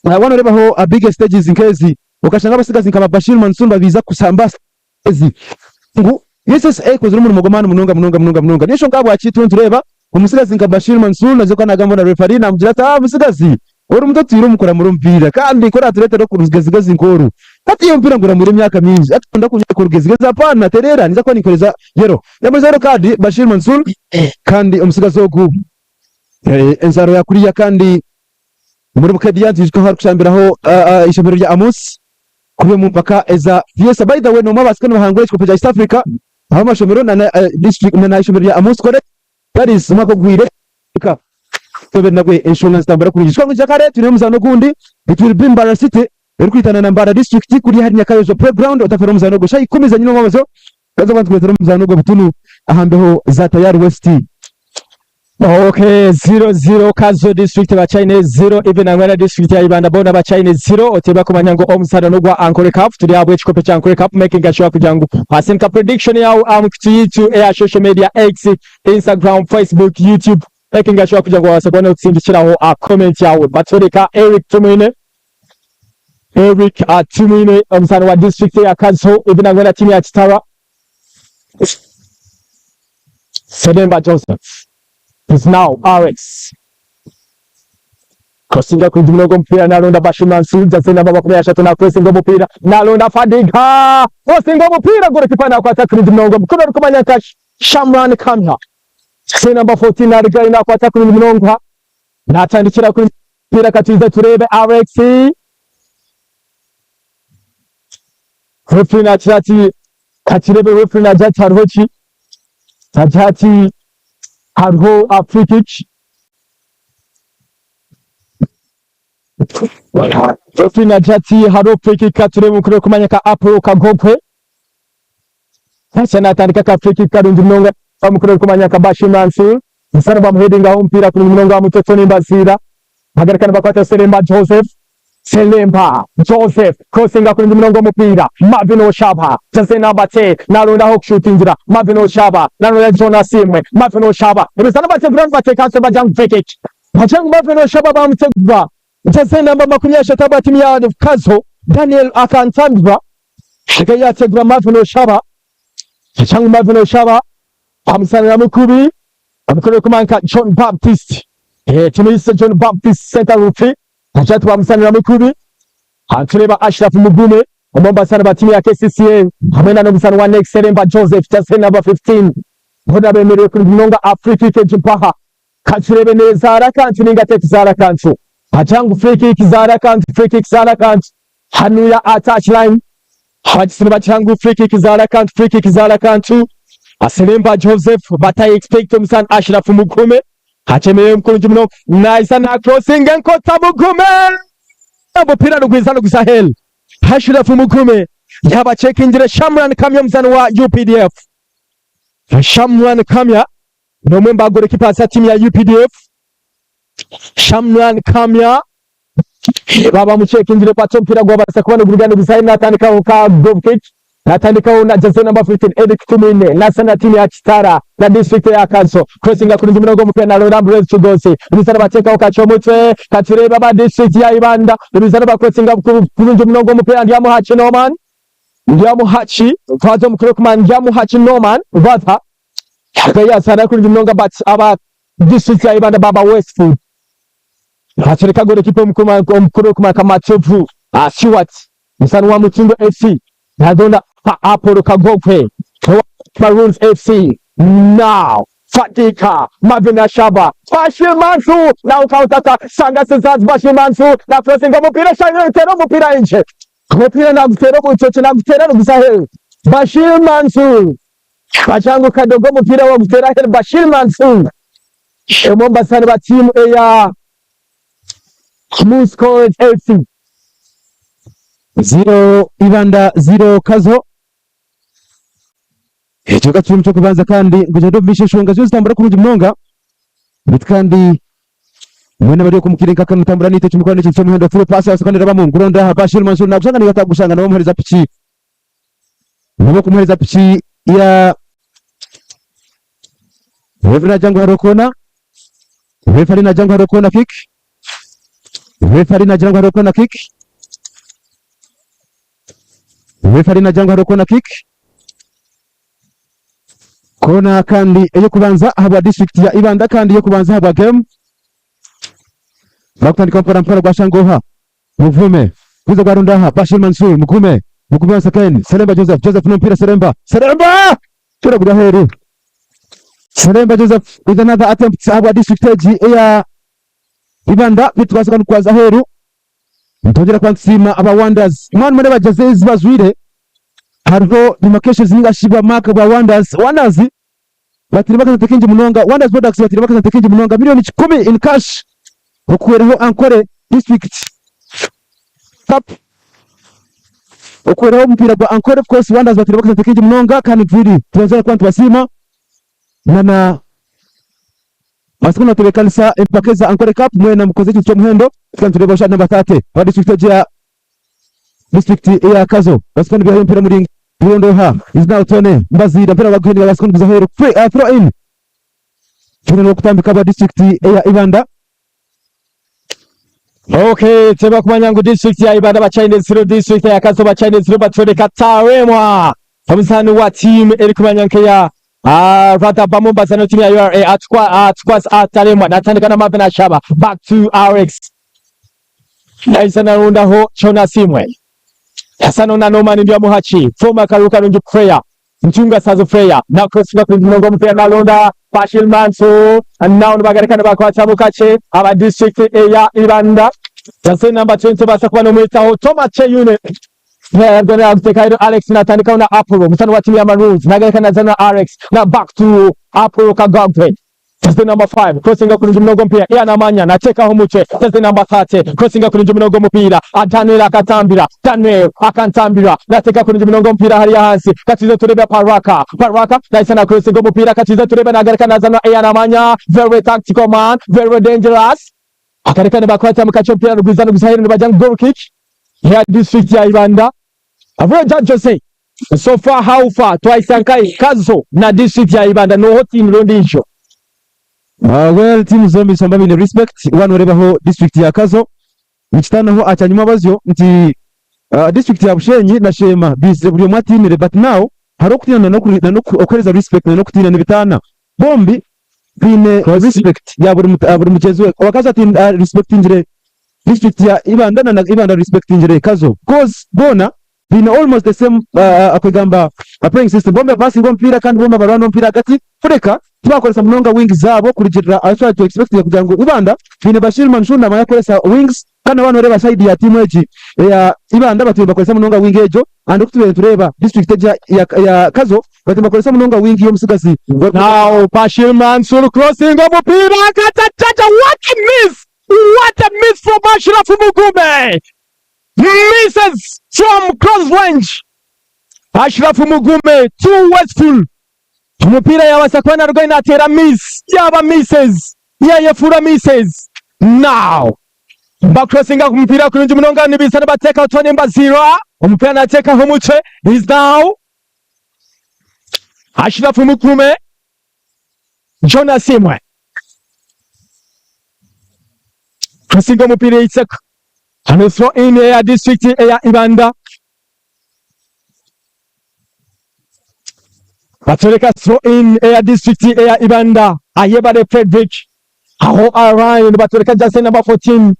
waaba nooreebaho big stages nk'ezi okashanga abatsigazi nka ba Bashir Mansour nibabiiza kushamba ezi ngu USSA ekozire omurimo gw'amaani munonga munonga munonga munonga. Niyo nshonga ahabwaki turiyo nitureeba omutsigazi nka Bashir Mansour naija kuba naagamba na referee naamugira ati, Ah mutsigazi, ori muto otwire omu kuramura omupiira kandi ku oratureetera orugezigezi nk'oru, hati iwe omupiira nguramwire emyaka mingi, hati noyenda kunyereka orugezigezi? Apaana, tereera, ninza kuba ninkuheereza yellow. Yaamuheereza yellow card Bashir Mansour kandi omutsigazi ogu enzaaro ya kuriya kandi omuri Bukedea nitwijuka ahu arikushambiraho eishomero rya Amos. Kuri omu mpaka eza Fiesta. By the way, nomwe abaasika nibahangura ekikopo kya East Africa aho amashomero na na district na na ishomero rya Amos College that is omwaka oguhweire. Tobere nabwe enshonga nizitambura kurungi. Kikaba ngu kare twine omuzaano ogundi it will be Mbarara City erikwitana na Mbarara District kuri ahari Nyakayozo playground otafeerwa omuzaano ogwo. Shaaha ikumi zanyine omwabazyo Kaza kuba nitukureetera omuzaano ogwo butunu aha mbeho za Tayari West. Okay, 0-0 Kazo district bachaine 0 even nangwa na district ya Ibanda bona bachaine 0 oteba kumanya ngu omusano nogwa Ankole Cup turi ahabwa ekikopo kya Ankole Cup making sure kugira ngu asindika prediction yawe aha mikutu yitu eya social media X, Instagram, Facebook, YouTube making sure kugira ngu wabasa kuba notusindikiraho a comment yawe batworeka Eric Tumwine Eric Tumwine omusano wa district ya Kazo even nangwa na team ya Kitara Sedemba Joseph is now RX Crossinga ku murongo omupiira nalonda Bashir Mansour jersey namba 30 na crossinga omupiira nalonda Fadiga crossinga omupiira golikipa nakwata kuri murongo mukuru arikumanya nka Shamran Kamya jersey namba 14 narigayo nakwata kuri murongo natandikira kuri mupiira katuize turebe RX Referee nagira ati katurebe referee nagira ati hariho ki? Nagira ati hariho a free kick. Referee nagira ati hariho free kick katurebe mukuru kumanya ka Apollo Kagogwe. Hasa natandika ka free kick karungi munonga mukuru kumanya ka Bashir Mansour. Musana bamuheadingaho omupiira kurungi munonga muto Tony Mbaziira. Bagarika nibakwata Seremba Joseph. Selemba Joseph crossinga kurungi munonga omupiira Marvin Oshaba jersey number 10 narondaho okushutingira Marvin Oshaba naronda John Asiimwe Marvin Oshaba ebizano bategura nibateeka ahansi bagira ngu free kick bagira ngu Marvin Oshaba bamutegura jersey number 30 ahabwa tiimu ya Kazo Daniel Akantandwa reka yategura Marvin Oshaba bagira ngu Marvin Oshaba bamusaniramu kubi bamukorera kumanka John Baptist tumuyise John Baptist center referee Acha twamusaniramu kubi Nitureeba Ashraf Mugume omwe omu bazaani ba tiimu ya KCCA hamwe na n'omuzaani wa Next Seremba Joseph jersey number 15 boona bemereire kurungi munonga aha free kick egi mpaha. Katureebe nezaara akantu ninga tekuzaara akantu. Agira ngu free kick zaara akantu, free kick zaara akantu. Hanuya aha touch line. Abagizi nibagira ngu free kick zaara akantu, free kick zaara akantu. Seremba Joseph but I expect omuzaani Ashraf Mugume Akyemereire kurungi munonga naija na crossinga enkota Mugume omupiira nigwiza niguza aheeru. Ashraf Mugume yaaba acekingire Shamran Kamya omuzaani wa UPDF. Shamran Kamya n'omwe mu ba goalkeepers ba tiimu ya UPDF. Shamran Kamya baaba bamucekingire but omupiira gwabaasa kuba niguruga niguza aheeru natandikaho ka goal kick. Natandikaho na jersey number 15 Eric Tumwine nasana timu ya Kitara na district ya Kazo crossinga kurungi munonga omupiira na Laurent Blaise Kigozi Rubizana batekaho kacha omutwe katurebe aba district ya Ibanda Rubizana ba crossinga kurungi munonga omupiira Ndyamuhaki Norman Ndyamuhaki vaza omu Crookman Ndyamuhaki Norman vaza. Yazaana kurungi munonga but aba district ya Ibanda baba Westwood. Hakiri golikipa omukuru okumara Matovu Stuart musani wa Mutindo FC nazonda Apollo Kagogwe Maroons FC now Fadika Marvin Ashaba Bashir Mansu now counter attack Sanga Cesars Bashir Mansu na crossing omupira shangutera omupira inje omupira nagutera omutoki nagutera nuguza heru Bashir Mansu Kachangu Kadogo omupira wagutera heru Bashir Mansu emwe omu bazaani ba tiimu eya Moose College FC. 0 Ibanda 0 Kazo. Ekyo ka kiri omu ky'okubanza kandi ngu gyenda omu maisho enshonga ziyo zitambura kurungi munonga. Beitu kandi mwena abari oku mukaire nk'aka nimutambura naitwe eki mukora n'ekintu ky'omuhendo. Through pass yabaasa kuba neerabamu nguronda aha Bashir Mansour naagushanga nainga taagushanga nawe omuheereza piki. Nawe okumuheereza piki ya Referee nagira ngu hariho koona. Referee nagira ngu hariho koona kick. Referee nagira ngu hariho koona kick. Referee nagira ngu hariho koona kick. Koona kandi ey'okubanza ahabwa disiturikiti ya Ibanda kandi ey'okubanza ahabwa game. Bakutandika mpora mpora gwashanga oha? Mugume. Kuza gwarunda aha Bashir Mansour Mugume. Mugume once again. Seremba Joseph. Joseph n'omupiira Seremba. Seremba! Mpira guri aheeru. Seremba Joseph with another attempt ahabwa district egi eya Ibanda beitu twabaasa kuba nikwaza aheeru. Nitwongyera kuba nitusiima aba Wonders. Mwana mwena bageze ezi bajwaire hariho demarcations ninga shi bwa mark bwa Wonders. Wonders batairemu akasente kaingi munonga. Wonders Products batairemu akasente kaingi munonga milioni kikumi in cash okuhweraho Ankole district cup okuhweraho omupiira gwa Ankole of course Wonders batairemu akasente kaingi munonga kandi nitwiri tubanzire kuba nitubasiima na na Baasibwa nibatebeekanisa empaka eza Ankole Cup mwena mukoze ekintu ky'omuhendo tukaba nitureeba oshana namba 30 aba disiturikiti egi ya disiturikiti eya Kazo baasibwa nibihayo omupiira muraingwa guronda oha is now Tony Mbaziira omupiira baguhendera baasibwa niguza aheeru free uh, throw in Tony n'owokutambika aba disiturikiti eya Ibanda. Okay, tebakumanya ngu district ya Ibanda bachaine zero, district ya Kazo bachaine zero, batwoleka Taremwa omuzaani wa tiimu erikumanya nkeya Rather Bamu bazana tiimu ya URA atukwa atukwas Taremwa natandika na Marvin Ashaba back to Alex Naisa narundaho Chona Simwe Hasano na Norman Ndyamuhaki former Karuka Karungi player Ntunga Sazo player na cross back munongo omupiira nalonda Bashir Manso now nibagareka nibakwatamu kakye aba district eya Ibanda Jase number 20 basa kuba nomwitaho Thomas Cheyune Alex natandikaho na Apollo musani wa timu ya Maroons nagareka nazana Alex na back to Apollo Kagagwe Jersey number 5 crossinga kurungi munogo omupiira Ian Amanya nateekaho omutwe Jersey number 30 crossinga kurungi munogo omupiira Daniel akatambira Daniel akantambira nateeka kurungi munonga omupiira hariya ahansi katuze turebe Paraka Paraka nahisa na crossinga omupiira katuze turebe nagareka nazana Ian Amanya very tactical man very dangerous akareka nibakwata mukakye omupiira nigwiza niguza aheeru nibagira ngu goal kick ya district ya Ibanda Roger Jose so far how far twahisa nkahi Kazo na district ya Ibanda noho tiimu rondiijo. Well tiimu zombi nizisomba baine respect waaba noreebaho district ya Kazo nikitaanaho aha kyanyima bazyo nti district ya Bushenyi na Sheema baizire buri omwe atiinire but now hariho okutiina na okuheereza respect na n'okutiina nibitaana bombi baine respect ya buri mugyenzi we owa Kazo arespectingire district ya Ibanda na Ibanda arespectingire Kazo coz boona baine almost the same kwegamba playing system bombi bapasinga omupiira kandi bombi barwana omupiira ahagati kureka tibakoresa munonga wings zaabo kurugiirira ahu twaba nituexpectinga kugira ngu Ibanda baine Bashir Mansour namanya kukoresa wings kandi waaba noreeba side ya tiimu egi eya Ibanda batwire nibakoresa munonga wing egyo and oku tubaire nitureeba district egi eya Kazo batwire nibakoresa munonga wing y'omutsigazi Now Bashir Mansour crossing omupiira akatajaja what a miss! What a miss from Ashraf Mugume! Misses from close range. Ashraf Mugume too wasteful. Omupiira yabaasa kuba narugayo nateera miss yaba misses yayefuura misses. Now bacrossinga ku mupiira kurungi munonga nibaija nibateekaho Tony Mbazirwa omupiira nateekaho omutwe is now Ashraf Mugume John Asiimwe Crossinga omupiira eiseka hano throw in eya district eya Ibanda. Batworeka throw in eya district eya Ibanda Ayebare Fredrick aho Arain batworeka jersey number 14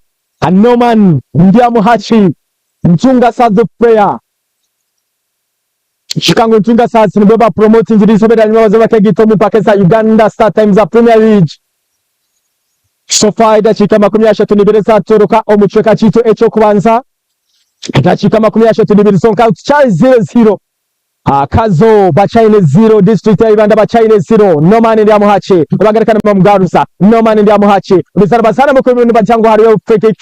Norman Ndyamuhaki Ntunga South player Ijuka ngu Ntunga South nibwo ba promotingire eizooba eryanyima baze bakegaita omu mpaka eza Uganda Star Times Premier League. So far edakiika 32 ezatoroka omu kicweka kyaitu eky'okubanza, edakiika 32 zonka tukyari 0-0. Kazo bakyaine 0, district ya Ibanda bakyaine 0. Norman Ndyamuhaki bagaruka nibamugaruza. Norman Ndyamuhaki bizana bazaana mukubi nibagira ngu hariyo free kick.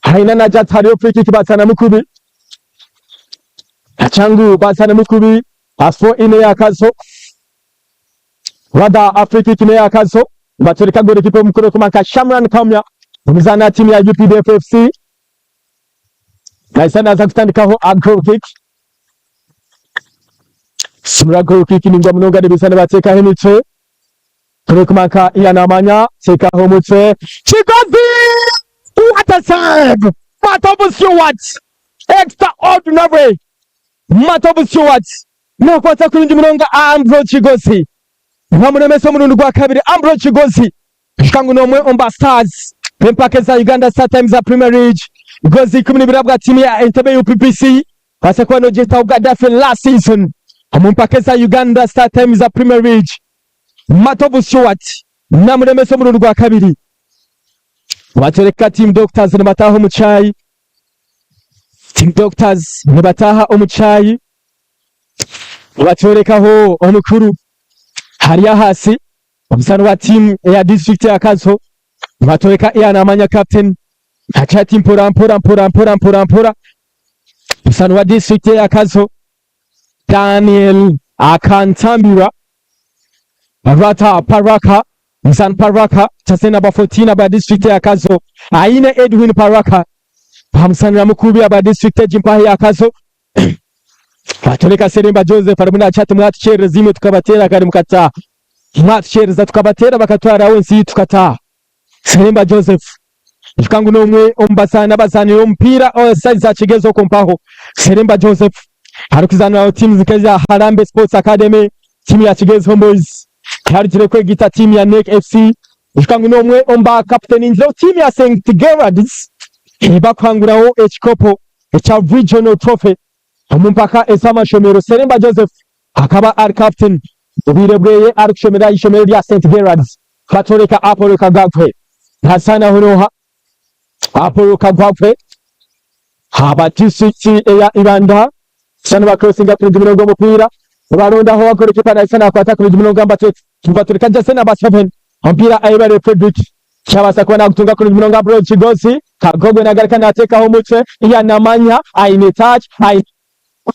Haine nagira ati hariyo free kick bazaana mukubi. Achangu bazaana mukubi. Throw in eya Kazo. Rather free kick neya Kazo. Batwereka goalkeeper omukuru okumanka Shamran Kamya omuzaana wa tiimu ya UPDF FC. Naisa naza kutandikaho a goal kick. Simura goal kick ningwa munonga nibiza nibateekaho emitwe. Turikumanka Ian Amanya teekaho omutwe. Kigozi! What a save! Matovu Stewart! Extraordinary! Matovu Stewart nakwata kurungi munonga Ambrose Kigozi. Bamuremesa omurundi gwa kabiri Ambrose Kigozi. Ijuka ngu n'omwe omu ba stars b'empaka eza Uganda Star Times Premier League. Goals 12 ahabwa tiimu ya Entebbe UPPC. Baasa kuba nogyetaho Gaddafi last season omu mpaka eza Uganda Star Times Premier League. Matovu Stuart namuremesa omurundi gwa kabiri. Batworeka Team Doctors nibataaha omu kyayi. Team Doctors nibataaha omu kyayi. Batworekaho omukuru hari ahaasi omuzaani wa tiimu eya disiturikiti ya Kazo. Nibatworeka Ian Amanya captain agira ati mpora mpora mpora mpora mpora mpora. Omuzaani wa disiturikiti eya Kazo Daniel Akantambirwa Rata Paraka Mzan Paraka jersey number 14 aba disiturikiti ya Kazo aine Edwin Paraka bamusanira mukubi aba disiturikiti egi mpaha ya Kazo. Batoleka Seremba Joseph arimu naagira ati mwatukyerereza imwe tukabateera kare mukataaha, mwatukyerereza tukabateera bakatwaraho ensi yaitu tukataaha. Seremba Joseph ijuka ngu n'omwe omu bazaani abazaanire omupiira saidi za Kigezi okwo mpaho. Seremba Joseph arikuzaaniraho tiimu nk'eza Harambee Sports Academy, tiimu ya Kigezi Homeboys yarugire kwegaita tiimu ya NEC FC. Ijuka ngu n'omwe omu ba kaputeningireho tiimu ya St Gerards ebakuhanguraho ekikopo ekya Regional Trophy omu mpaka ez'amashomero. Seremba Joseph akaba ari captain obwire bweye arikushomera aha ishomero rya St Gerards. Batworeka Apollo Kagwagwe nazaanaho n'oha? Apollo Kagwagwe aba disiturikiti eya Ibanda Sa nibakurosinga kurungi munonga omupiira nibarondaho wa golikipa nahisa nakwata kurungi munonga nibaturika jersey number 7 omupiira Ayebare Fredrick kyabaasa kuba nagutunga kurungi munonga Ambrose Kigozi Kagogwe nagaruka nateekaho omutwe Ian Namanya aine touch aine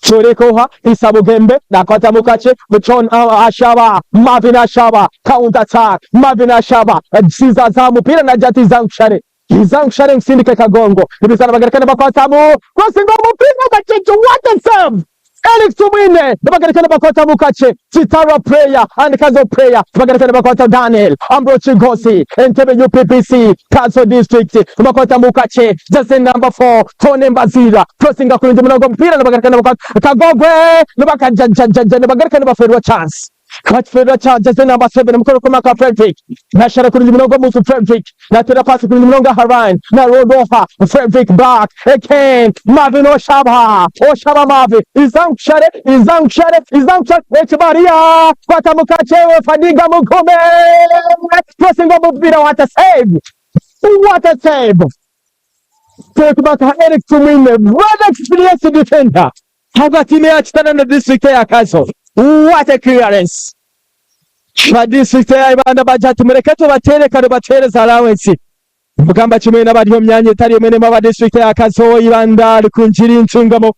Kyoreka oha Isa Bugembe nakwatamu kakye John Ashaba Marvin Ashaba counter attack Marvin Ashaba Caesar aha mupiira nagira ati Zankushare Iza nkushare nkusindike Kagongo. Nibizana bagaruka nibakwatamu crossing omupiira Gakyekye what a save! Eric Tumwine nibagaruka nibakwatamu kakye Kitara prayer and Kazo prayer bagaruka nibakwata Daniel Ambrose Kigosi Entebbe UPPC Kazo district nibakwatamu kakye jersey number 4 Tony Mbazira crossing kurungi munonga omupiira nibagaruka nibakwata Kagogwe nibakajajajaja nibagaruka nibaferwa chance Bakifeerwa kya jersey number 7 mukuru Kumaka Fredrick nashara kurungi munonga omuntu Fredrick natera pasi kurungi munonga aha Ryan na Rodolfa Fredrick back again Marvin Oshaba Oshaba Marvin iza nkushare iza nkushare iza nkushare ekibariya kwata mukakyewe Fadiga Mugume crossing omupira what a save what a save Tekubaka Eric Tumwine rather experienced defender Habwa tiimu ya Kitara na disiturikiti eya Kazo. What a clearance! Ba disiturikiti eya Ibanda bagira ati mureke tubateere kare batuheereze allowance. Mugamba kimwe n'abari omu myanya etari emwe n'emwe aba disiturikiti eya Kazo, Ibanda, Rukungiri, Ntungamo.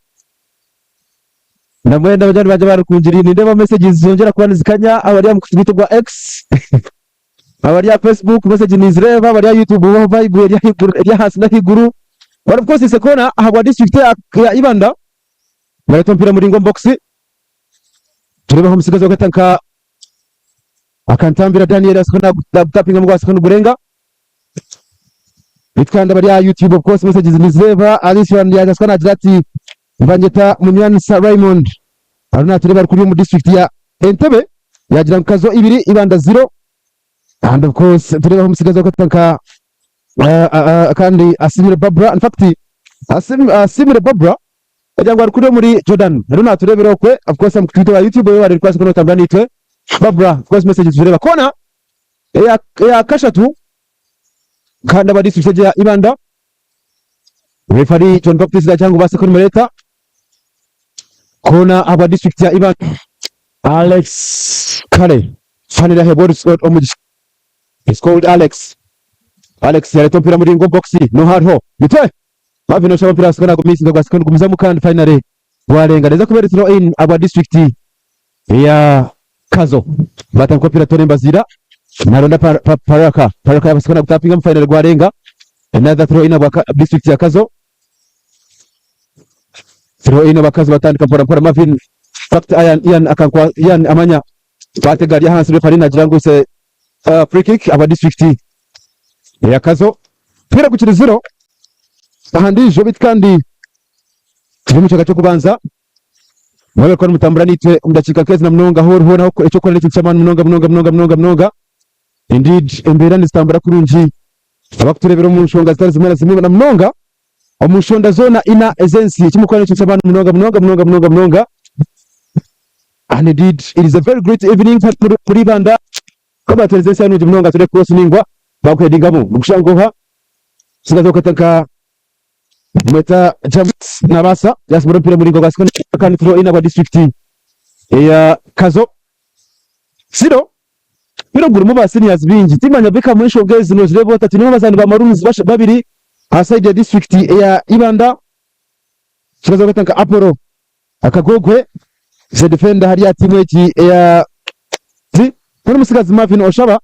Na mwenda banywani bangye ba Rukungiri nindeeba messages nizongyera kuba nizikanya abari aha mukutu gwaitu ogwa X, abari aha Facebook message ninzireeba, abari aha YouTube bo vibe eri ahaiguru eri ahansi n'ahaiguru. But of course Isekona ahabwa district ya, ya Ibanda bareeta omupiira muraingwa omu box tureebaho omutsigazi orikwetwa nka Akantambira Daniel asika nagutapingamu gwasika nigurenga. Beitu kandi abari aha YouTube of course messages nizireeba Alice yasika nagira ati nibanyeta Munywanisa Raymond ariyo natureeba ari kuriya omu district ya Entebbe. Yagira ngu Kazo ibiri Ibanda ziro and of course tureebaho omutsigazi orikwetwa nka kandi Asiimire Barbara in fact Asiimire Barbara ogira ngu ari kuriya omuri Jordan ariyo natureebera okwe of course aha mukutu gwaitu gwa YouTube obu arikubaasa kuba natambura naitwe Barbara of course message nitugireeba koona eya kashatu kandi aba district egi eya Ibanda referee John Baptist nagira ngu obaase kurimureeta koona ahabwa district ya Ibanda Alex Kale fanira aheebwa omugisha It's called Alex. Alex yaleta omupiira muringo box no hariho mitwe Marvin oshaba omupiira asika nagumisinga gwasika nigumizamu kandi finally gwarenga neza kuba eri throw in abwa district ya Kazo batandika omupiira Tony Mbaziira naronda pa, pa, Paraka Paraka yabasika nagutapingamu finally gwarenga another throw in abwa district ya Kazo throw in abakazi batandika mpora mpora Marvin fact Ian, Ian akankwa Ian amanya Kwata gari ahansi referee nagira ngu se free kick aba district eya Kazo pira gukiri zero aha ndijo bitu kandi turi omu kicweka ky'okubanza mwabe kuba nimutambura naitwe omu dakiika nk'ezi na munonga ahu oriho naho eky'okukora n'ekintu ky'amaani munonga munonga munonga munonga munonga indeed embeera nizitambura kurungi abakutureebera omu nshonga zitari zimwe na zimwe na munonga omu nshonda zoona ina ez'ensi eki murikukora n'ekintu ky'amaani munonga munonga munonga munonga munonga And indeed it is a very great evening muri Ibanda kabatereza ensi nungi munonga ture cross ningwa bakuhedingamu nikushanga ngu oha sigaza okata nka mweta James Nabasa yasibura omupiira muringo gwa sikoni kandi throw in aba district eya Kazo zero Mupiira gurimu ba seniors bingi timanya Beckham enshonga ezi nozireeba ota twinemu abazaani ba Maroons babiri aha side ya district eya Ibanda sigaza okata nka Apollo Akagogwe ze defender hariya tiimu egi eya zi Kuri omutsigazi Marvin Oshaba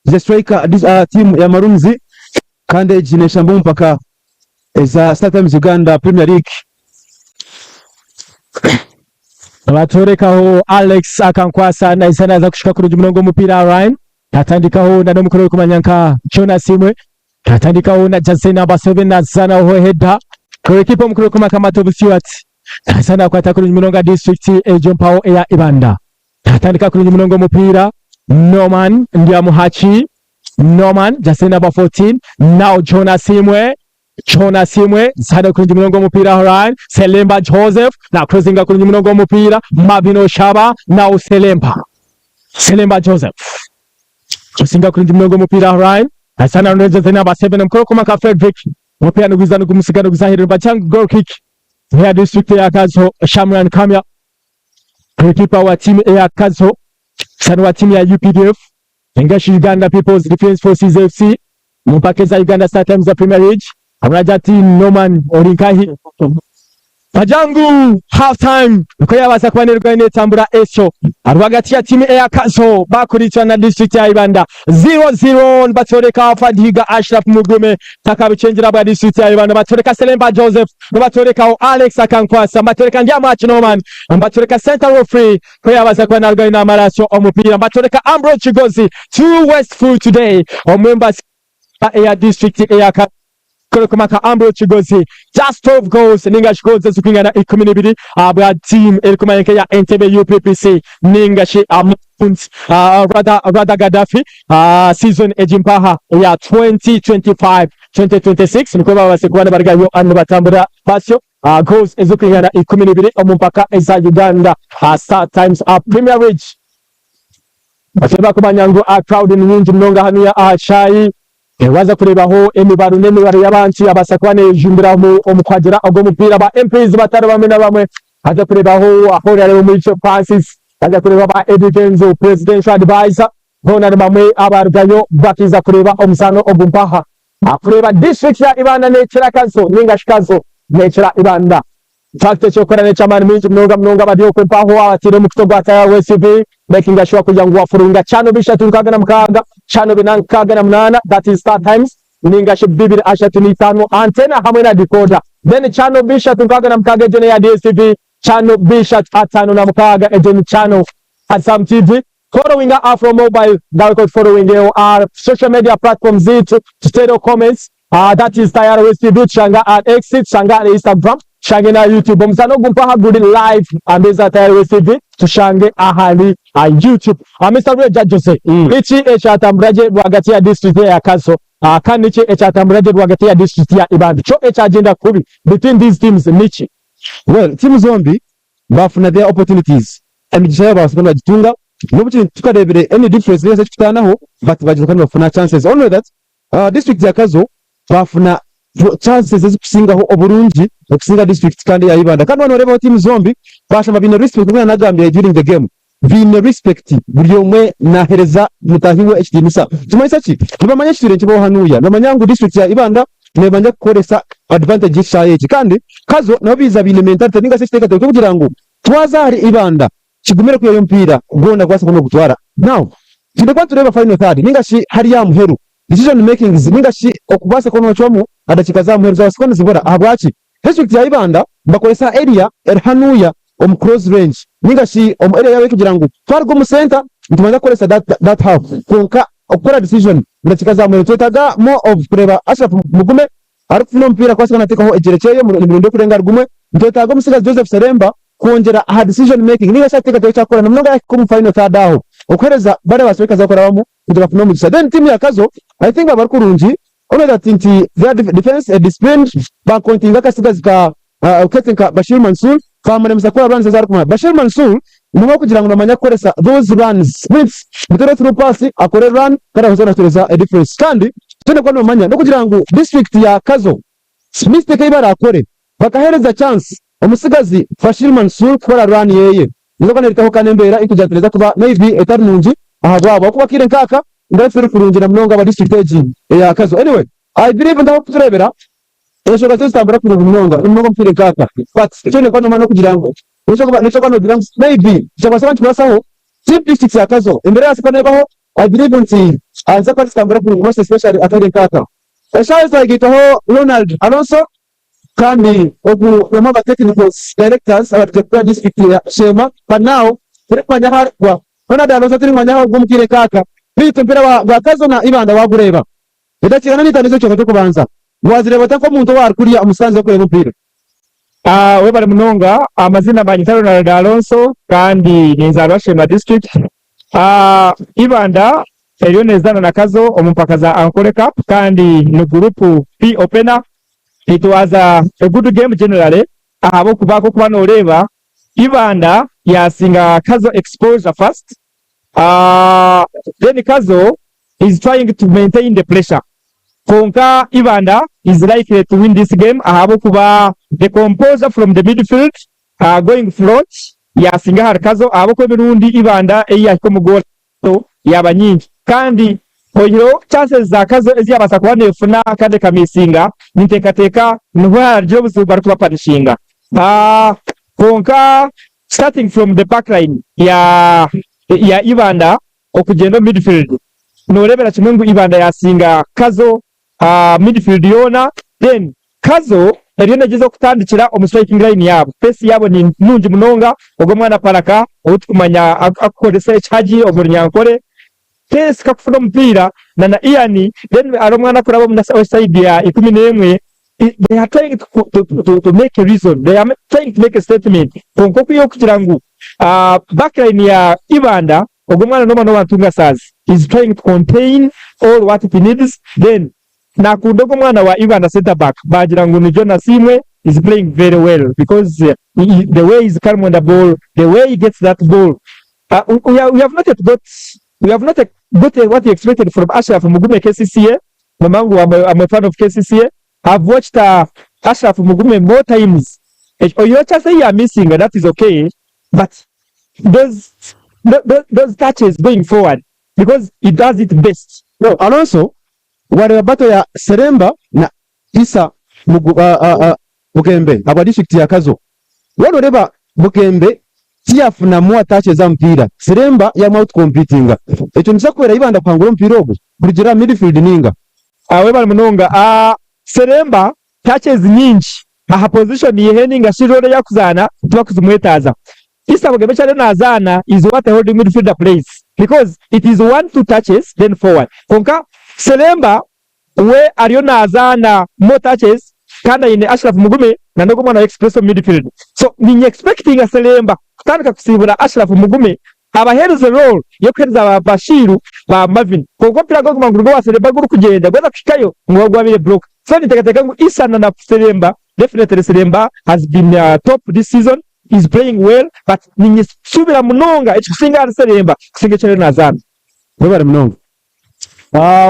ze striker aha tiimu ya Maroons kandi egi neshamba omu mpaka eza Star Times Uganda Premier League. Batworekaho Alex Akankwasa naija naza kushuka kurungi munonga omupiira Ryan atandikaho na n'omukuru orikumanya nka Jonas Imwe atandikaho na jersey number 7 nazanaho header goalkeeper omukuru orikumanya nka Matovu Stewart Naza nakwata kurungi munonga district egyo mpaho eya Ibanda. Natandika kurungi munonga omupiira Norman Ndyamuhaki Norman jersey number 14 now John Asiimwe John Asiimwe zana kurungi munonga omupiira Horan Selemba Joseph na cruisinga kurungi munonga omupiira Marvin Oshaba now Selemba Selemba Joseph Osinga kurungi munonga omupiira Horan Azana na jersey number 7 omukuru kumaka Frederick Omupiira nigwiza nigumusiga niguzahirirwa Bajang goal kick eya district eya Kazo Shamran Kamya goalkeeper wa timu eya Kazo sani wa timu ya UPDF engashi Uganda People's Defence Forces FC mu mpaka eza Uganda Star Times za Premier League amuragira ati Norman Orinkahi Bajangu half time niko yabaasa kuba nerugana netambura esyo rwagati ya timu eya Kazo bakurikirana na district ya Ibanda 0-0 nibatworeka Fadiga Ashraf Mugume takabichenjera bwa district ya Ibanda batworeka Selemba Joseph nibatworekaho Alex Akankwasa nibatworeka Ndyamwachi Norman nibatworeka center referee ko yabaasa kuba narugana n'amaraso omupiira nibatworeka Ambrose Kigozi two wasteful today omwembasi eya district eya Kumaka Ambrose Kigozi just 12 goals ninga shi goals ezikwingana 12 bwa team erikumanya nk'eya Entebbe UPPC ninga shi rather Gaddafi season egi mpaha eya 2025 2026 nikwo babase kuba nibarugayo nibatambura basyo goals ezikwingana 12 omu mpaka eza Uganda Star Times Premier League. Bakaba bakumanya ngu crowd ni nyingi munonga hanuya aha kishaayi. Waaza kureebaho emibaro n'emibaro y'abantu yabaasa kuba neyejumbira omu kuhagira ogu omupiira. Ba MPs batari bamwe na bamwe waaza kureebaho Honourable Mwicho Francis, waaza kureeba ba Eddy Kenzo Presidential Advisor boona ni bamwe abarugayo bakiiza kureeba omuzaano ogu mpaha. Kureeba district ya Ibanda nekira Kazo ninga shi Kazo nekira Ibanda. Infact ekyokukora nekyamaani maingi munonga munonga bari okwe mpaho abataire omukutu gwa TRSV makinga sure kugira ngu wafollowinga channel 366 channel 468 that is Star Times ninga shi 235 antenna hamwe na decoder then channel 366 egyo neya DSTV channel 356 egyo ni channel Azam TV following Afro Mobile ngawe following our social media platforms zaitu tuteereho comments that is TRS TV tushanga at X tushanga at Instagram. Tushange na YouTube. Omuzaano ogu mpaha guri live aha meeza Tayari West TV. Tushange ahari YouTube. Mister Rweja Jose, niki ekyatambura gye rwagati ya disiturikiti eya Kazo kandi niki ekyatambura gye rwagati ya disiturikiti ya Ibanda? Kyo ekyagyenda kubi between these teams niki? Well, tiimu zombi baafuna their opportunities, emigisha yaabo baabaasa kuba nibagitunga, n'obu kiri nti titukareebire any difference ninga shi ekikutaanaho but baagyezaho kuba nibafuna chances only that district ya Kazo baafuna chances ezikusingaho oburungi okusinga district kandi eya Ibanda. Kandi waaba nooreebaho tiimu zombi baashaba baine respect nk'oku naanagambire during the game, baine respect buri omwe naaheereza mutaahi we ekitiinisa. Nikimanyisa ki? Nibamanya ekitwire nikibaho hanuuya, nibamanya ngu district ya Ibanda neebanja kukoresa advantage y'ekishaayi eki. Kandi Kazo nabo baija baine mentality ninga shi ekiteekateeko ky'okugira ngu twaza ahari Ibanda kigumire kwihayo omupiira gwona kubaasa kuba nogutwara. Now, twine kuba nitureeba final third ninga shi hariya aha muheru, decision makings ninga shi okubaasa kuba nocwamu aha dakiika z'aha muheru zabaasa kuba nizibura. Ahabwaki? District ya Ibanda nibakoresa area eri hanuya omu close range ninga shi omu area yaabo erikugira ngu twaruga omu center nitubanza kukoresa that, that half. Kwonka okukora decision omu dakiika za muheru nitwetaaga more of kureeba Ashraf Mugume arikufuna omupiira kubaasa kuba nateekaho ekigyere kyeye emirundi erikurenga ahari gumwe. Nitwetaaga omutsigazi Joseph Seremba kwongyera aha decision making ninga shi ateekateeka eki akukora na munonga yahika omu final third aho okuhereza bariya ba strikers abakurabamu kugira bafune omugisha. Then team ya Kazo I think baba bari kurungi only that nti their defense e disciplined bakontinga akasigazi ka kete nka Bashir Mansour bamuremesa kukora runs ezi arikumara. Bashir Mansour niwe orikugira ngu namanya kukoresa those runs means mutere through pass akore run kandi abaase kutuhereza a difference. Kandi twine kuba nomanya nokugira ngu district ya Kazo Mistake ei barakore bakahereza chance omutsigazi Bashir Mansour kukora run yeye neza kuba neretaho kandi embera erikugira nti neza kuba maybe etari nungi ahabwabo ahakuba akaire nkaaka nibaba tituri kurungi na munonga aba district egi eya Kazo. Anyway I believe nti ahabw'okuturebera enshonga zitariyo zitambura kurungi munonga na munonga omu kaire nkaaka but eki oine kuba nomanya n'okugira ngu noyija kuba nogira ngu maybe kyabaasa kuba nikikubasaho team district ya Kazo embera eyabaasa kuba nebaho I believe nti niziza kuba nizitambura kurungi most especially akaire nkaaka. Eshaaha ezi twagaitaho Ronald Alonso kandi ogu n'omwe aha ba technical directors abarikuja kukora district ya Sheema but now turikumanya ahu arikugwa. Ronald Alonso turikumanya ahu arikugwa omu kaire kaaka beitu omupiira gwa Kazo na Ibanda wagureeba edakiika n'itaano ez'ekicweka ky'okubanza wazireeba ota nk'omuntu owaarikurya omu stands orikureeba omupiira? Webare munonga. Amazina banyeta Ronald Alonso kandi ninzaarwa Sheema district. Ibanda eriyo nezaana na Kazo omu mpaka za Ankole Cup kandi ni Group B opener. It was a good game generally ahabw'okuba nk'okuba noreeba Ibanda yasinga Kazo exposure first then Kazo is trying to maintain the pressure kwonka Ibanda is likely to win this game ahabw'okuba the composure from the midfield Going front yasinga ahari Kazo ahabw'okuba emirundi Ibanda ei yahika omu goolo yaaba nyingi kandi oihireho chances za Kazo ezi yabaasa kuba nefuna kandi ekamisinga, ninteekateeka niho haragira obuzibu barikubapanishinga. Kwonka starting from the backline ya ya Ibanda okugyenda omu midfield noreebera kimwe ngu Ibanda yasinga Kazo midfield yoona then Kazo eriyo negyezaho kutandikira omu striking line yaabo. Pace yaabo ni nungi munonga, ogwo omwana Paraka ou tukumanya akukoresa ekihagi omu runyankore, pace kakufuna omupiira na na Ian then hariho omwana akuraba omu side ya 11 they are trying to make a reason, they are trying to make a statement kwonka okwihaho kugira ngu backline ya Ibanda Ogwo omwana n'omwana owa Ntungasaazi is trying to contain all what it needs then nakunda ogwo omwana wa Ibanda centre back bagira ngu ni John Asiimwe is playing very well because the way he is calm on the ball the way he gets that ball we, we have not yet got we have not got what we expected from Ashraf Mugume KCCA Mamangu I'm a, I'm a fan of KCCA I've watched Ashraf Mugume more times oyo chance ya missing that is okay but those, those touches going forward because he does it best. No, Alonso wareba battle ya Seremba na Isa Mugu, Bugembe abwa district ya Kazo wanoreba Bugembe tiyafuna more touches za mupiira Seremba yamu out competinga ekyo nikiza kuhwera Ibanda kuhangura omupiira ogu kurugiirira midfield ninga Webale munonga. Seremba touches nyingi aha position ye ninga shi role ei arikuzaana tibakuzimwetaaza. Isa Bugembe eki ariyo nazaana is what a holding midfielder plays because it is one two touches then forward. Kwonka Seremba we ariyo nazaana more touches kandi aine Ashraf Mugume. na n'ogu omwana wa Express omu midfield. So ninye expectinga Seremba kutandika kusiibura Ashraf Mugume abaheereze role y'okuheereza ba Bashiru ba Marvin. Kwonka omupiira gwaguma niguruga owa Seremba gurikugyenda gwaza kuhikayo niguba gwabaire block. So ninteekateeka ngu Issa na Seremba definitely Seremba has been top this season, is playing well but ninyesubira munonga ekikusinga ahari Seremba kusinga eki ariyo nazaana. Webare munonga.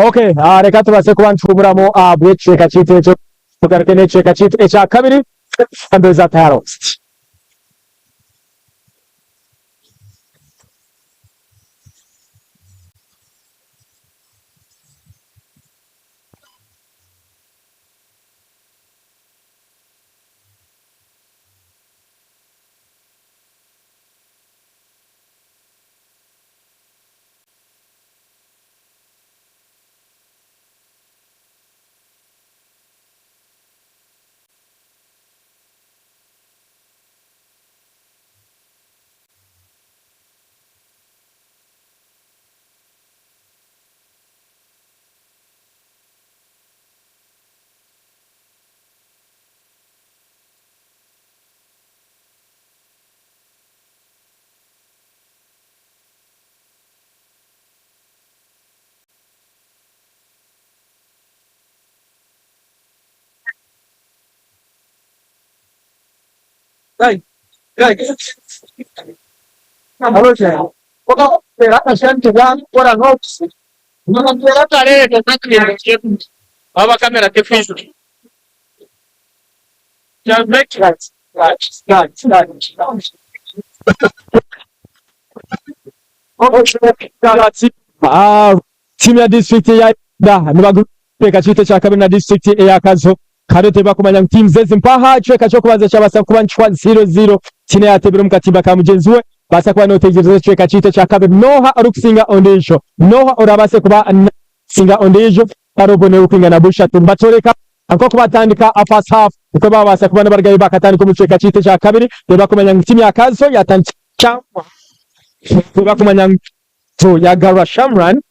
Okay, reka tubaase kuba nituhumuramu ahabw'ekicweka kyaitu ekyo, tugaruke n'ekicweka kyaitu ekya kabiri embeera tihariho. Tiimu ya disiturikiti eya Ibanda nibaguza ekicweka kyaitu ekya kabiri na disiturikiti eya Kazo kandi tibakumanya ngu tiimu ezi mpaha ekicweka ky'okubanza kyabaasa kuba nikihwa 0-0 tihaine yateebire omu katimba ka mugyenzi we. Baasa kuba nootegyereza ekicweka kyaitu ekya kabiri n'oha orikusinga ondiijo? N'oha oraabaase kuba naasinga ondiijo? Hariho obubonero burikwingana bushatu nibatworeka nk'oku batandika first half nikwo baabaasa kuba nibarugayo bakatandika omu kicweka kyaitu ekya kabiri tibakumanya ngu tiimu ya Kazo yaatandikire Kyangwa tibakumanya ngu Kazo yagarura Shamran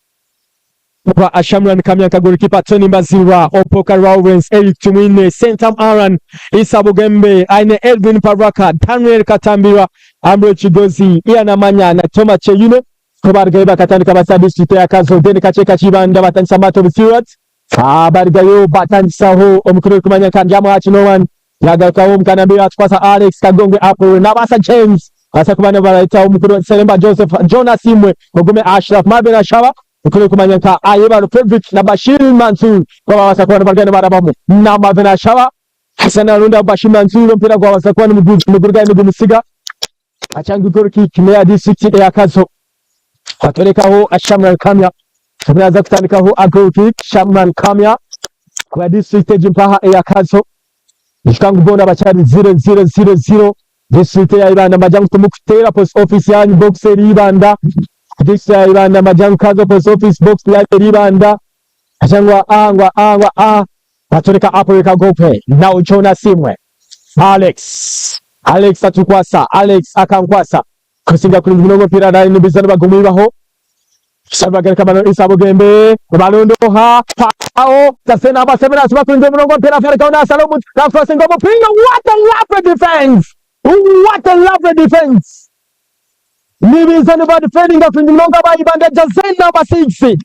kuba Shamran Kamya nka goalkeeper Tony Mbazirwa, Opoka Lawrence, Eric Tumwine, Sentamu Aaron, Issa Bugembe, aine Edwin Paraka, Daniel Katambirwa, Ambrose Kigozi, Ian Amanya na Thomas Kyeyune. Ku barugayo bakatandika basa disiturikiti eya Kazo then Kakyeka Kibanda batandisa Matovu Stewart. Barugayo batandisaho omukuru orikumanya nka Ndyamuhaki Noan yagarukaho omu kanambi yatukwasa Alex Kagongwe Apollo Nabasa James basa kuba nibaretaho omukuru Seremba Joseph John Asiimwe Mugume Ashraf Marvin Ashaba omukuru orikumanya nka Ayebaro Fredrick na Bashir Mansur bo babasa kuba nibarugayo nibarabamu na Marvin Ashaba Hassan Arunda Bashir Mansur omupiira gwabasa kuba nigurugayo nigumusiga Achangu goal kick neya district eya Kazo Batorekaho Shamran Kamya yaza kutandikaho a goal kick Shamran Kamya kuba district egi mpaha eya Kazo ijuka ngu boona bakyari 0-0-0-0 district eya Ibanda mbagira ngu timukuteera post office yanyu box eri Ibanda district ya Ibanda mbagira ngu Kazo post office box yanyu eri Ibanda achangwa a ngwa a ngwa a batoreka Apollo Kagokwe now Jonas Simwe Alex Alex atukwasa Alex akankwasa kusinga kurungi munonga omupiira nari nibiza nibagumwibaho Sabagaruka bano Isa Bugembe balondoha Pao Tasena abasemera asuba kurungi munonga omupiira Farikao nasala omuntu nakrosinga omupiira. What a lovely defense! What a lovely defense! Nibiza niba defendinga kurungi munonga aba Ibanda jersey number 6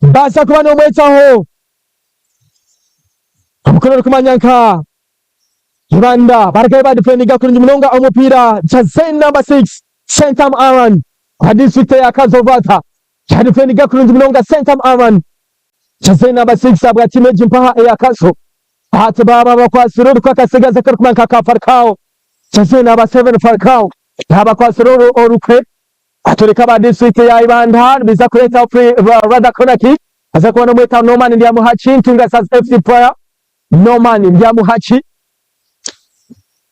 baza kuba nomwetaho omukono orikumanya nka Ibanda baragayo ba defendinga kurungi munonga omupiira jersey number 6 Sentam Aaron wa district ya Kazovata ya defendinga kurungi munonga Sentam Aaron jersey number 6 abwa timu egi mpaha eya Kazo ati baba bakwasire orukwe akasigazi akarikumanya nka ka Falcao jersey number 7 Falcao yabakwasire orukwe Atureka aba district ya Ibanda nibiza kureetaho free rather corner kick aza kuba nomweta Norman Ndyamuhaki Ntunga Stars FC player Norman Ndyamuhaki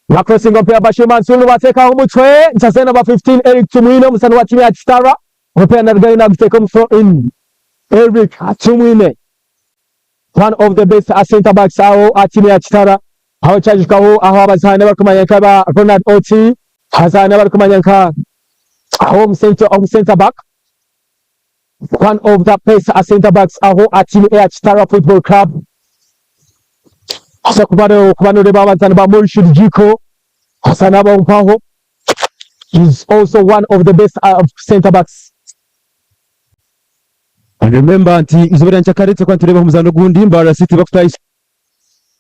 Bacrossinga omupiira Bashir Mansur bateekaho omutwe jersey number 15 Eric Tumwine omuzaani wa tiimu ya Kitara omupiira narugayo naguteeka omu throw in Eric Tumwine one of the best center backs aho aha tiimu ya Kitara aho kyajukaho aho abazaani abarikumanya nka ba Ronald Oti abazaani abarikumanya nka aho omu center omu center back one of the best center backs aho aha tiimu eya Kitara Football Club. Asa kuba kuba noreeba abazaani ba Murshid Jiko asa nabampaho is also one of the best center backs. And remember nti izooba rya nkyakare turi kuba nitureeba omuzaano ogundi Mbarara City bakutahisa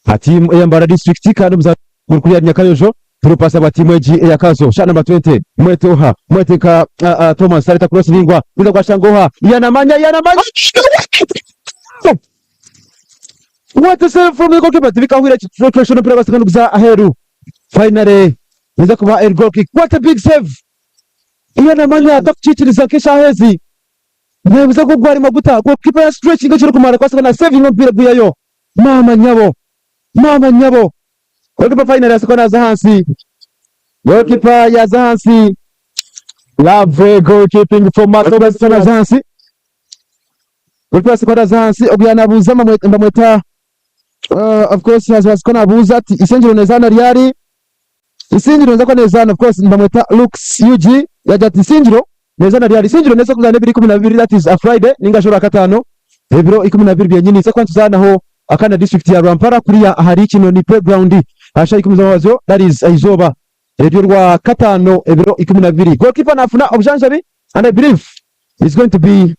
aha tiimu eya Mbarara District kandi omuzaano guri kuriya Nyakayojo turikubaasa bwa tiimu egi eya Kazo shaaha namba 20 mwete oha mwete nka Thomas areta cross ningwa kwija kwashanga oha Iyanamanya Iyanamanya What a save from the goalkeeper tibikahwire situation omupiira gwasanga niguza aheeru finally niza kuba eri goal kick what a big save Iyanamanya takukiikiriza nk'eshaaha ezi Nebuza ngu gwari maguta goalkeeper ya stretching ekirikumara kubaasa na saving omupiira gwihayo maama nyabo maama nyabo goalkeeper finally yasa kuba naza ahansi goalkeeper yaza ahansi Lovely goalkeeping from goalkeeper Matovu yasa kuba naza ahansi goalkeeper yasa kuba naza ahansi ogu yanabuuza mbamweta uh, of course yaza kuba nabuuza ati isengero nezana ryari Isingiro neza kuba nezaana of course nibamweta Lux UG yagira ati Isingiro nezaana ryari? Isingiro neza kuzaana ebiro 12 that is a Friday ninga shi orwakataano ebiro 12 byenyini nituza kuba nituzaanaho aka na district ya Rwampara kuriya ahari Kinoni playground aha shaaha ikumi z'omwabazyo that is ah'izooba ery'orwakataano ebiro 12. Goalkeeper nafuna obujanjabi and I believe he's going to be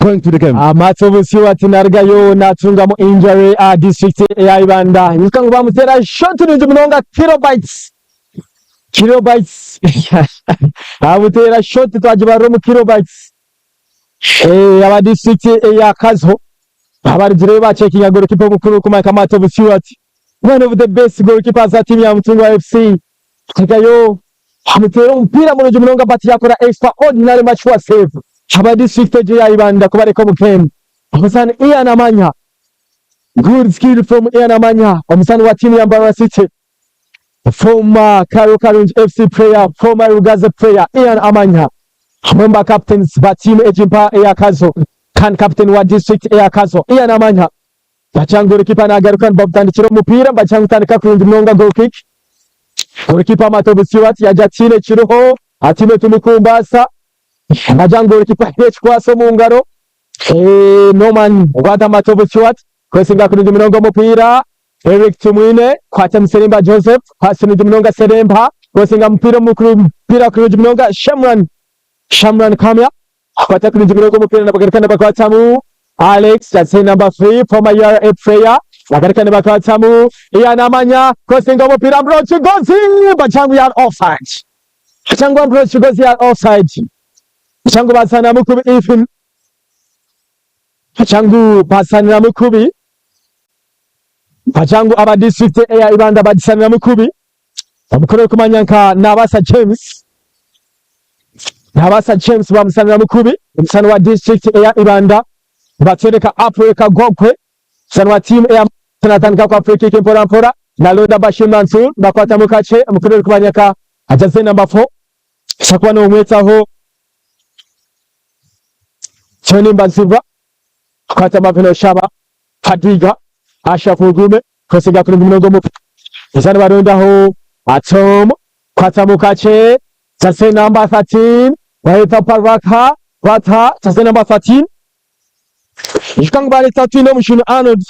going to the game. Matovu Stewart narugayo natungamu injury aha district eya Ibanda. Ijuka ngu bamuteera shot nungi munonga kilobytes. Kilobytes. Bamuteera shot twagibarira omu kilobytes. Eh, aba district eya Kazo abarugireyo bacekinga goalkeeper omukuru kumanya nka Matovu Stewart. One of the best goalkeepers za tiimu ya Mutungwa FC. Rugayo bamuteera omupiira murungi munonga but yakora extraordinary mature save. Aba district egyo ya Ibanda kubareka omu game. Omuzaani Ian Amanya. Good skill from Ian Amanya, omuzaani wa tiimu ya Mbarara City. Former Karo Karungi FC player, former Rugaze player Ian Amanya. Omwe mu ba captains ba tiimu egi mpa eya Kazo kandi captain wa district eya Kazo Ian Amanya. Bagira ngu goalkeeper nagaruka nibamutandikira omupiira nibagira ngu tandika kurungi munonga goal kick. Goalkeeper Matovu Stewart yagira ati tihaine ekiriho ati imwe timukumbaasa. Bagira ngu goalkeeper aine ekikwatso omu ngaro. Norman Rwanda Matovu Stewart kwesinga kurungi munonga omupiira. Eric Tumwine kwata Seremba Joseph pass kurungi munonga Seremba kwesinga omupiira omupiira kurungi munonga Shamran Shamran Kamya akwata kurungi munonga omupiira nabagaruka nibakwatamu Alex jersey number 3 former URA player bagaruka nibakwatamu Ian Amanya kwesinga omupiira Ambrose Kigozi bachangu ya offside Bachangu Ambrose Kigozi ya offside Bachangu basanira mukubi Ethan Bachangu basanira mukubi Bachangu aba district eya Ibanda bagisanira mukubi omukuru orikumanya nka Nabasa James Nabasa James bamusanira mukubi omusani wa district eya Ibanda nibatwereka Africa Gokwe omusani wa tiimu eya natandika kwa free kick mpora mpora nalonda Bashir Mansour bakwatamu kakye omukuru orikumanya nka jersey number 4 Sakuba nomwetaho Tony Mbazibwa akwata Mavino Shaba Fadiga Ashraf Mugume kwesiga kurungi munonga omupiira Eza nibarondaho Atom kwatamu kakye jersey number 13 bayeta Paraka kwata jersey number 13 Ijuka ngu bareta twine omushuni Arnold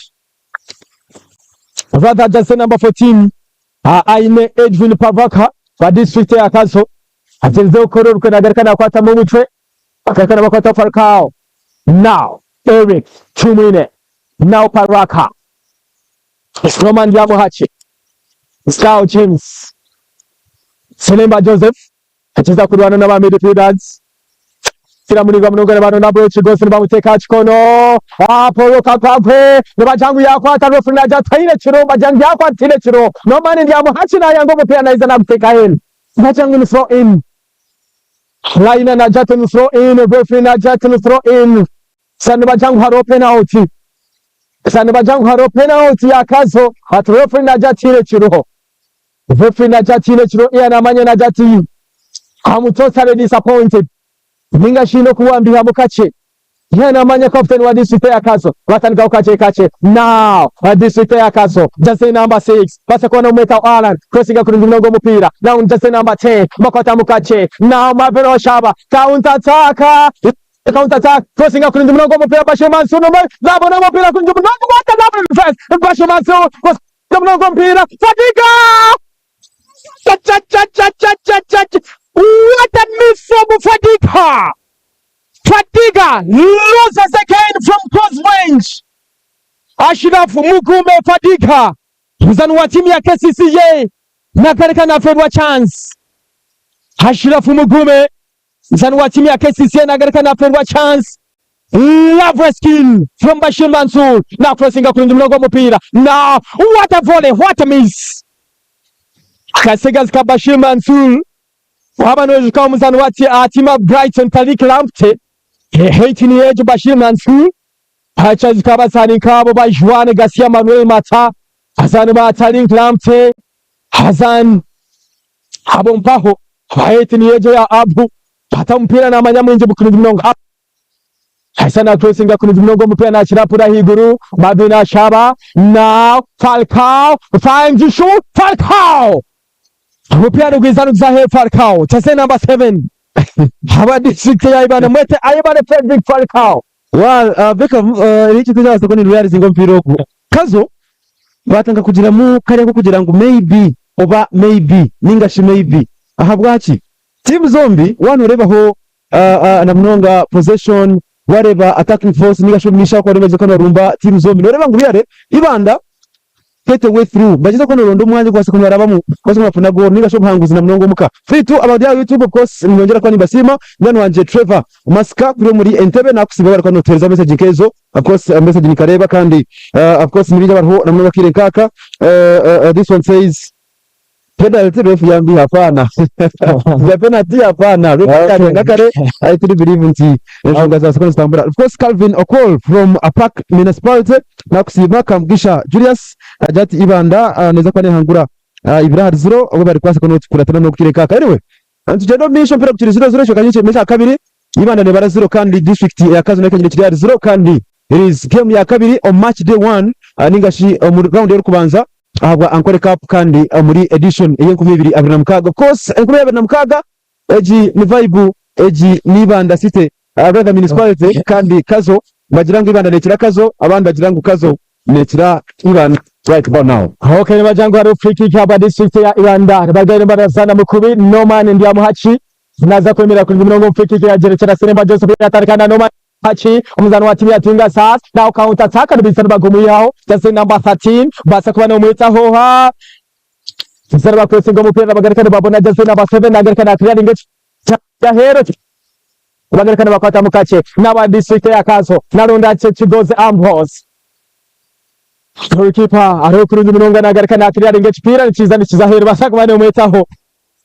rather jersey number 14 aine Edwin Pavaka wa district ya Kazo agyerizeho kukora orukwe nagaruka nakwatamu omutwe bagaruka nibakwata Falcao now Eric Tumwine now Paraka Roman Byamuhaki Scout James Selemba Joseph Akiza kurwana n'aba midfielders Kira munigwa munonga nibaronda Bro Kigozi nibamuteeka aha kikono Apollo Kakakwe nibagira ngu yakwata referee nagira ati taine kiro bagira ngu yakwata tihaine kiro Norman Ndyamuhaki nayanga omupiira naiza naguteeka aheeru nibagira ngu ni throw in Line nagira ati ni throw in referee nagira ati ni throw in Sa nibagira ngu hariho penalty Sa nibagira ngu hariho penalty ya Kazo but referee nagira ati tihaine kiriho Referee nagira ati tihaine kiriho Ian Amanya nagira ati I'm totally disappointed ninga shi n'okuwambihamu kakye Ian Amanya captain wa district ya Kazo batandikaho kakye kakye now district ya Kazo jersey number 6 basa kuba nomwetaho Alan crossing kurungi munonga omupiira now jersey number 10 bakwatamu kakye now Marvin Oshaba counter attack counter attack crossing kurungi munonga omupiira Bashir Mansour zabona omupiira kurungi munonga what a lovely defense Bashir Mansour. Munonga omupiira Fadiga! Cha-cha-cha-cha-cha-cha-cha! What a miss from Fadiga! Fadiga loses again from close range. Ashraf Mugume Fadiga muzani wa timu ya KCCA nakareka naferwa chance. Ashraf Mugume muzani wa timu ya KCCA nagareka naferwa chance. Lovely skill from Bashir Mansour na crossinga kurungi munonga omupiira. Now what a volley, what a miss. Akasigazi ka Bashir Mansour waba noijuka omuzani wa timu ya Brighton Tariq Lamptey height niyo egyo Bashir Mansour akyazika abazaani nk'abo ba Juan Garcia Manuel Mata abazaani ba Tariq Lamptey abazaani abo mpaho height niyo egyo ya Abu ata omupiira namanya mwingi kurungi munonga Aisa na crossinga kurungi munonga omupiira nakirapura ahaiguru Badu nashaba now Falcao finds shoot Falcao omupiira nigwiza niguza aheeru Falcao jersey number 7 aba district ya Ibanda mwete Ayebare Frederick Falcao. Well, Beckham, eki tutabaasa kuba nirealizinga omupiira ogu. Kazo batandika kugiramu kariya k'okugira ngu maybe oba maybe ninga shi maybe. Ahabwaki? Tiimu zombi waaba nooreebaho na munonga possession, waareeba attacking force ninga shi omu maisho ahu barikuba nibagyezaho kuba nibarumba tiimu zombi, nooreeba ngu really Ibanda get a way through. Nibagyezaho kuba nibaronda omwanya ogu barikubaasa kuba nibarabamu kubaasa kuba nibafuna goolo ninga shi obuhanguzi na munonga omuka. Beitu abari aha YouTube of course ninyongyera kuba nimbasiima. Munywani wangye Trevor Masika kuri omuri Entebbe nakusiima webare kuba notuheereza message nk'ezo. Of course message ninkareeba kandi of course ni baingi abariho na munonga akaire nkaaka. This one says Penalty ref yambi hapana. Bya penalty hapana. Ref yarenga kare I truly believe nti enshonga zabaasa kuba nizitambura. Of course Calvin Okol from Apac Municipality nakusiima. Kamugisha Julius agira ati Ibanda neeza kuba nehangura ibiri ahari ziro obwo barikubaasa kuba nibakuratana n'okukiira ekaaka. Anyway nitugyenda omu maisho omupiira gukiri ziro ziro ekicweka ky'ekya kabiri Ibanda nebara ziro kandi district eya Kazo nayo ekaba ekiri ahari ziro kandi it is game ya kabiri omu match day one ninga shi omu round erikubanza ahabwa Ankole Cup kandi omuri edition ey'enkumi ibiri 26. Of course enkumi ibiri 26 egi ni vibe, egi ni Ibanda City rather Municipality kandi Kazo bagira ngu Ibanda nekira Kazo abandi bagira ngu Kazo nekira Ibanda right about now. Okay, nibagira ngu hariho free kick aba district ya Ibanda nibagaire nibarazana Mukubi Norman Ndyamuhaki naza kwemerera kurungi munonga omu free kick yagirekyera Seremba Joseph yatandika na Norman Hachi omuzaani wa tiimu ya Twiga Stars now counter attack nibaija nibagumwihaho jersey number 13 baasa kuba nomwitaho ha Baza bakuresinga omupiira nibagaruka nibabona jersey number 7 nagaruka na clearing aheeru bagaruka nibakwatamu kakye n'aba district ya Kazo naronda Kigozi Ambrose Goalkeeper ariho kurungi munonga nagaruka na clearing ekipiira nikiza nikiza aheeru baasa kuba nomwitaho.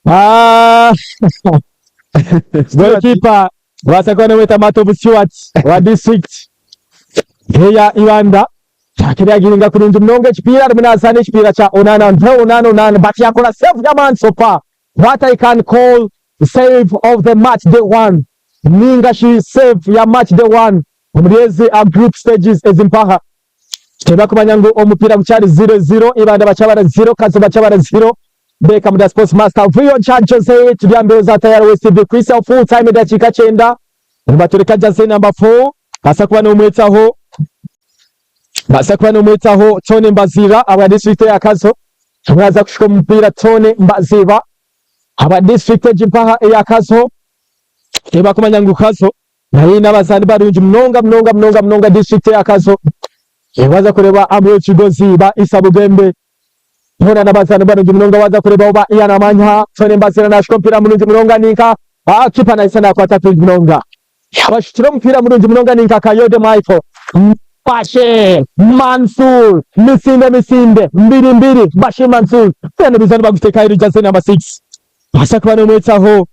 Ah, goalkeeper baasa kuba nomweta Matovu Stewart wa district eya Ibanda akiragiringa kurungi munonga ekipiira arimu nazaana ekipiira kya Onana nte Onana Onana but yakora save y'amaani so far what I can call save of the match day one ninga shi save ya match day one omuri ezi a group stages ezi mpaha Tebakumanya ngu omupiira gukyari 0-0, Ibanda bakyabara 0, Kazo bakyabara 0. Beka Muda Sports Master Vuyo Ncha Jose turyambeho za Tayari West TV kwisa full time edakiika kyenda. Nibatureka Jose number 4 asa kuba nomwetaho basa kuba nomwetaho Tony Mbazira aba district ya Kazo mwaza kushuka omupiira Tony Mbazira aba district egi mpaha eya Kazo tebakumanya ngu Kazo Nayo eine abazaani barungi munonga munonga munonga munonga district eya Kazo. Waza kureeba Amro Kigozi, ba Isa Bugembe boona n'abazaani barungi munonga. Waza kureebaho ba Ian Amanya, Tony Mbazira naashuka omupiira murungi munonga ninka kipa nahisa naakwata kurungi munonga. Yabashukire omupiira murungi munonga ninka Kayode Michael. Bashir Mansour misinde misinde mbiri mbiri Bashir Mansour boona nibaija nibaguteeka aheeru jersey number 6. Baasa kuba nomwetsaho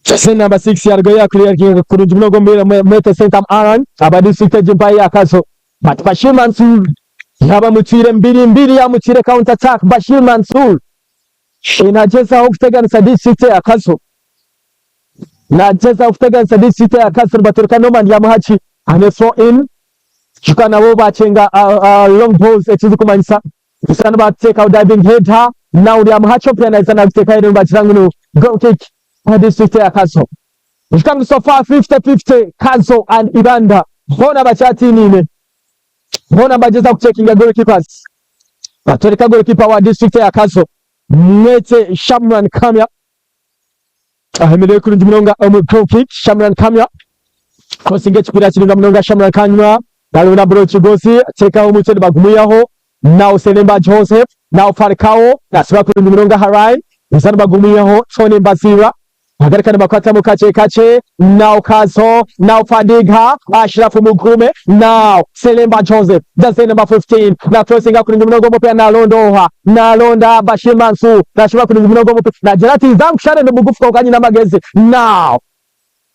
Jersey number 6 yarugayo yakuriya kurungi munonga omupiira mwete Sentamu Aaron aba district egi mpaha ya Kazo but Bashir Mansour yabamutwire mbiri mbiri yamutwire counter attack Bashir Mansour nagyezaho kuteganisa district ya Kazo nagyezaho kuteganisa district ya Kazo nibaturuka Norman Yamuhaki ane throw in kyonka nabo bakyenga long balls ekirikumanyisa Busa nibateekaho diving header na uriya Muhachi omupiira naija naguteeka aheeru nibagira ngu ni goal kick owa district eya Kazo. Ijuka ngu so far 50-50 Kazo and Ibanda boona bakyatiinaine. Boona nibagyezaho kucekinga goal keepers. Batwereka goalkeeper wa district ya Kazo Mwete Shamran Kamya ahemereire kurungi munonga omu goal kick. Shamran Kamya crossing ekipira kirunga munonga. Shamran Kamya naronda Bro Kigozi atekaho omutwe nibagumuyaho. Now Selemba Joseph, now Falcao nasiba kurungi munonga Harai busa nibagumuyaho. Tony Mbazira bagaruka nibakwatamu kakye kakye. Now Kazo, now Fadiga, Ashraf Mugume, now Selemba Joseph, jersey number 15 na crossinga kurungi munonga omupira nalonda oha nalonda Bashir Mansour nashuba kurungi munonga omupira nagira ati nza nkushare ndi mugufu kwonka nyine amagezi. Now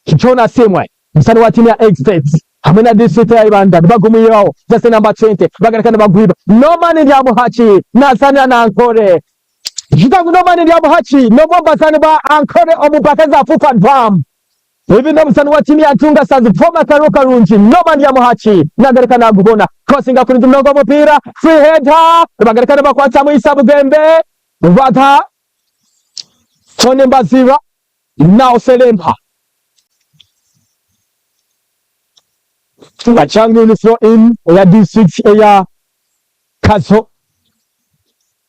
Jonas Simwe musani wa timu ya Experts hamwe na district ya Ibanda nibagumuyaho jersey number 20 bagaruka nibagwiba. Norman Ndyamuhaki nazanira na Ankore Kitangu Norman Ndyamuhaki n'omwe omu bazaani ba Ankore omu mpaka za FUFA Drum. Ebi n'omuzaani wa tiimu ya Ntunga Stars Former Karwo Karungi Norman Ndyamuhaki nagaruka nagubona. Crossinga kurungi munonga omupiira, free header, nibagaruka nibakwatamu Isa Bugembe, Rwatha, Tony Mbazirwa, Now Selemba. Bachangu ni throw in eya district eya Kazo.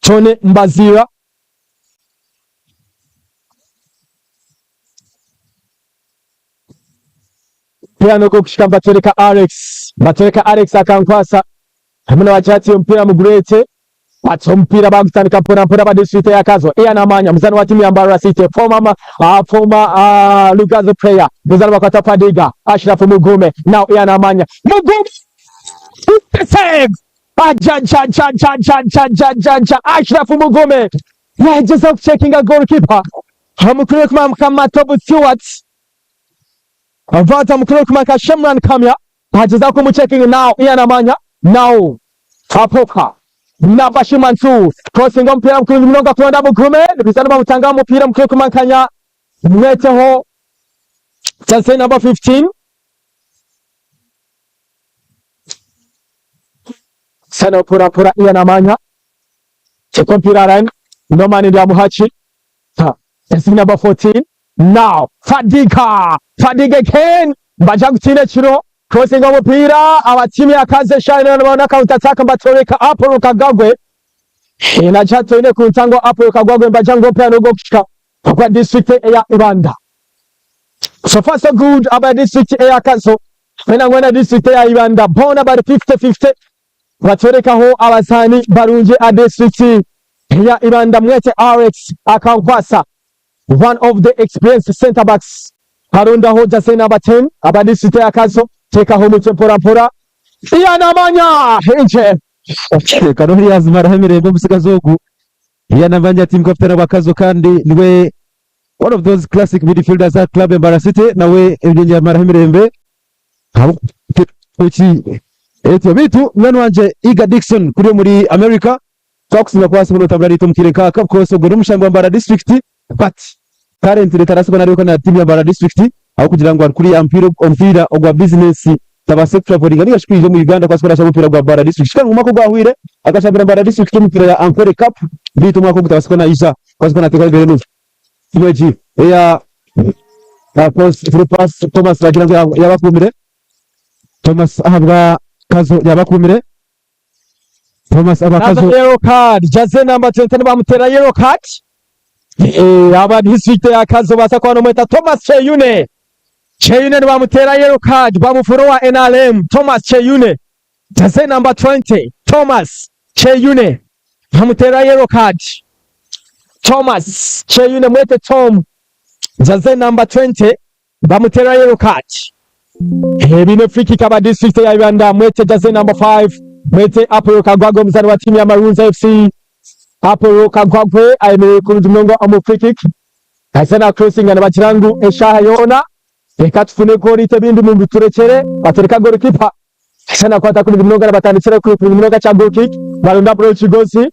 Tony Mbazira Piano kushika mbatwereka Alex, mbatwereka Alex akankwasa hamwe na bakyati omupiira mugurete ati omupiira bagutandika mpora mpora ba district ya Kazo. Ian Amanya muzani wa timu ya Mbarara City, former Lugazi player, muzani bakwata Fadiga Ashraf Mugume. Now Ian Amanya Mugume save ajajajajajajajaja Ashraf Mugume yagezaho kucekinga goalkeeper amukuru kumamuka Matobu Stewart avata mukuru kumaka Shemran Kamya agezaho kumucekinga. Now Ian Amanya, now Apoka na Bashir Mansour crossing omupira mukuru munonga kulonda Mugume nibizana bamutanga omupira mukuru kumankanya mweteho jersey number 15 sana pura pura Ian Amanya cheka mpira line Norman Ndyamuhaki jersey number 14. Now Fadiga, Fadiga again mbaja kutina ekiro crossing omupira abatimu yakaze shine nabona counter attack mbatoreka Apollo Kagagwe inachatoine ku ntango Apollo Kagagwe mbaja ngo mpira nugo kushika kwa district ya Ibanda. So far so good aba district ya Kazo mena ngwena district ya Ibanda bona bari 50-50 batorekaho abazani barungi a district ya Ibanda. Mwete Alex Akankwasa, one of the experienced center backs, harundaho jersey number 10 aba district ya Kazo tekaho umutwe mpora mpora Ian Amanya inje. Kano yazimaraho emirembe omusigazi ogu Ian Amanya, team captain wa Kazo kandi niwe one of those classic midfielders at club Mbarara City, nawe ebyenje yamaraho emirembe kuki etyo bitu mwana wanje Iga Dixon kuri muri America twakusinga kwasi muno tambura rito mukire kaka. Of course ogwo n'omushambi wa Mbarara district, but currently tarasibwa nariko na team ya Mbarara district aho kugira ngu ari omupiira ogwa business tabase kutravelinga ninga shi kwija omu Uganda kwasi kurasha omupiira gwa Mbarara district. Kandi omwaka ogwahwire akashambira Mbarara district omupiira ya Ankole Cup, bitu omwaka ogu tabase kuba naija kwasi kuba nateekwa embere n'omu timu egi eya. Of course through pass Thomas bagira ngu yabakuumire Thomas ahabwa Kazo, yabakuumire Thomas aba Kazo. Kazo. Yellow card, jersey number 20 bamutera yellow card. Aba district ya Kazo basa kwa nomweta Thomas Cheyune. Cheyune ni bamutera yellow card bamufuro wa NRM Thomas Cheyune, jersey number 20 Thomas Cheyune bamutera yellow card. Thomas Cheyune, mwete Tom, jersey number 20 bamutera yellow card. Bino free kick aba district ya Ibanda mwete jersey number 5 mwete Apollo Kagwagwe omuzani wa timu ya Maroons FC. Apollo Kagwagwe ayemereire kurungi munonga omu free kick ase na crossing nibagira ngu eshaaha yoona reka tufune goal ite ebindi mubiturekyere. Batereka goalkeeper ase nakwata kurungi munonga nabatandikira kurungi munonga kya goal kick baronda Bro Kigozi.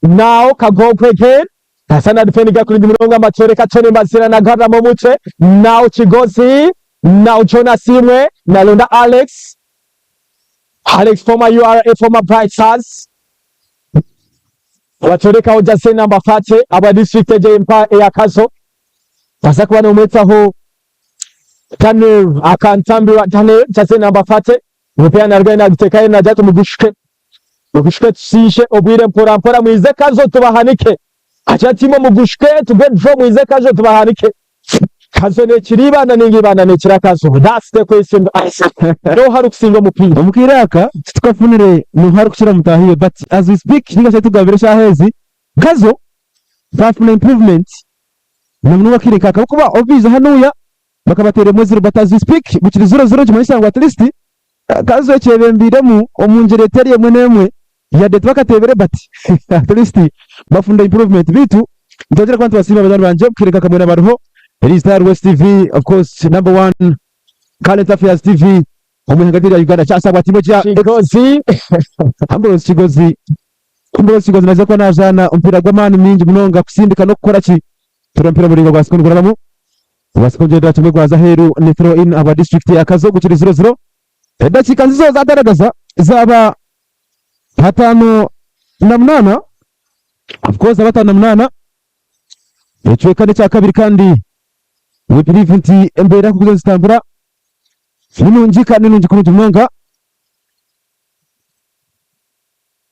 Now Kagwagwe again asa na defending kurungi munonga mbatereka Tony Mbazira na garra mu mutwe. Now Kigozi, now Jonas Imwe nalonda Alex, Alex former URA, former Bright Stars. Baterekaho jersey number 30 aba district eje mpa eya Kazo baza kuba nomwetaho Daniel akantambirwa Daniel, jersey number 30 umupira narwaye nagutekayo najya tumugushike. Mugushuke tushiishe obwire mpora mpora mwize Kazo tubahanike. Agira ati imwe mugushuke tugwe draw mwize Kazo tubahanike. Kazo nekira Ibanda ninga Ibanda nekira Kazo? That's the question to ask. Noha arikusinga omupiira? Omu kaire aka titukafunire noha arikukira mutaahi we but as we speak ninga shi tugambire eshaaha ezi Kazo baafuna improvement na munonga akaire nk'aka ahabw'okuba obu baija hanuya bakabateera emwe ziro but as we speak bukiri ziro ziro nikimanyisa ngu at least Kazo ekyebembeiremu omu ngyera etari emwe n'emwe yadde tibakateebire but at least bafunda improvement beitu nitwongyera kuba nitubasiima banywani bangye kuhereka kamwe na bariho eri Star West TV of course number one current affairs TV omu ihanga rya Uganda kyasabwa tiimu ekya Kigozi Ambrose Kigozi Ambrose Kigozi naija kuba nazaana omupiira gw'amaani mingi munonga kusindika n'okukora ki tura omupiira muraingwa gwa siko nigurabamu Obaasa kwongyerera kimwe gwaza aheeru ni throw in ahabwa disiturikiti ya Kazo gukiri 0-0. Edakiika nizo zagaragaza zaaba 58 of course zaba 58 ekicweka n'ekyakabiri kandi we believe nti embeera kuguza nizitambura ni nungi kandi ni nungi kurungi munonga.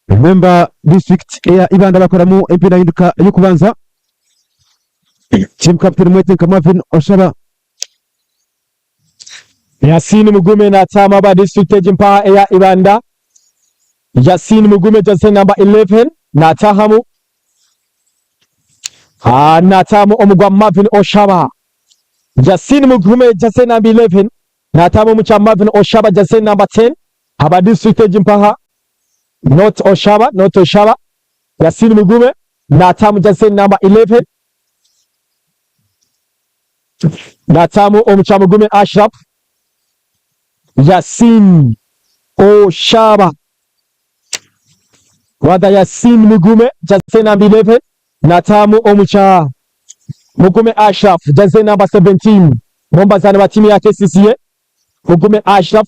Remember district eya Ibanda bakoramu empindahinduka y'okubanza. Team captain mwete nka Marvin Oshaba. Yasin Mugume natama aba district egi mpaha eya Ibanda. Yasin Mugume jersey number 11 natahamu. Ah, natamu omugwa Marvin Oshaba. Yasin Mugume jersey number 11 natamu omucha Marvin Oshaba jersey number 10 aba district egi mpaha not Oshaba, not Oshaba. Yasin Mugume natamu jersey number 11 natamu omucha Mugume Ashraf Yasin Oshaba rather Yasin Mugume jersey number 11 natamu omucha Mugume Ashraf jersey number 17 bombazani ba timu ya KCCA Mugume Ashraf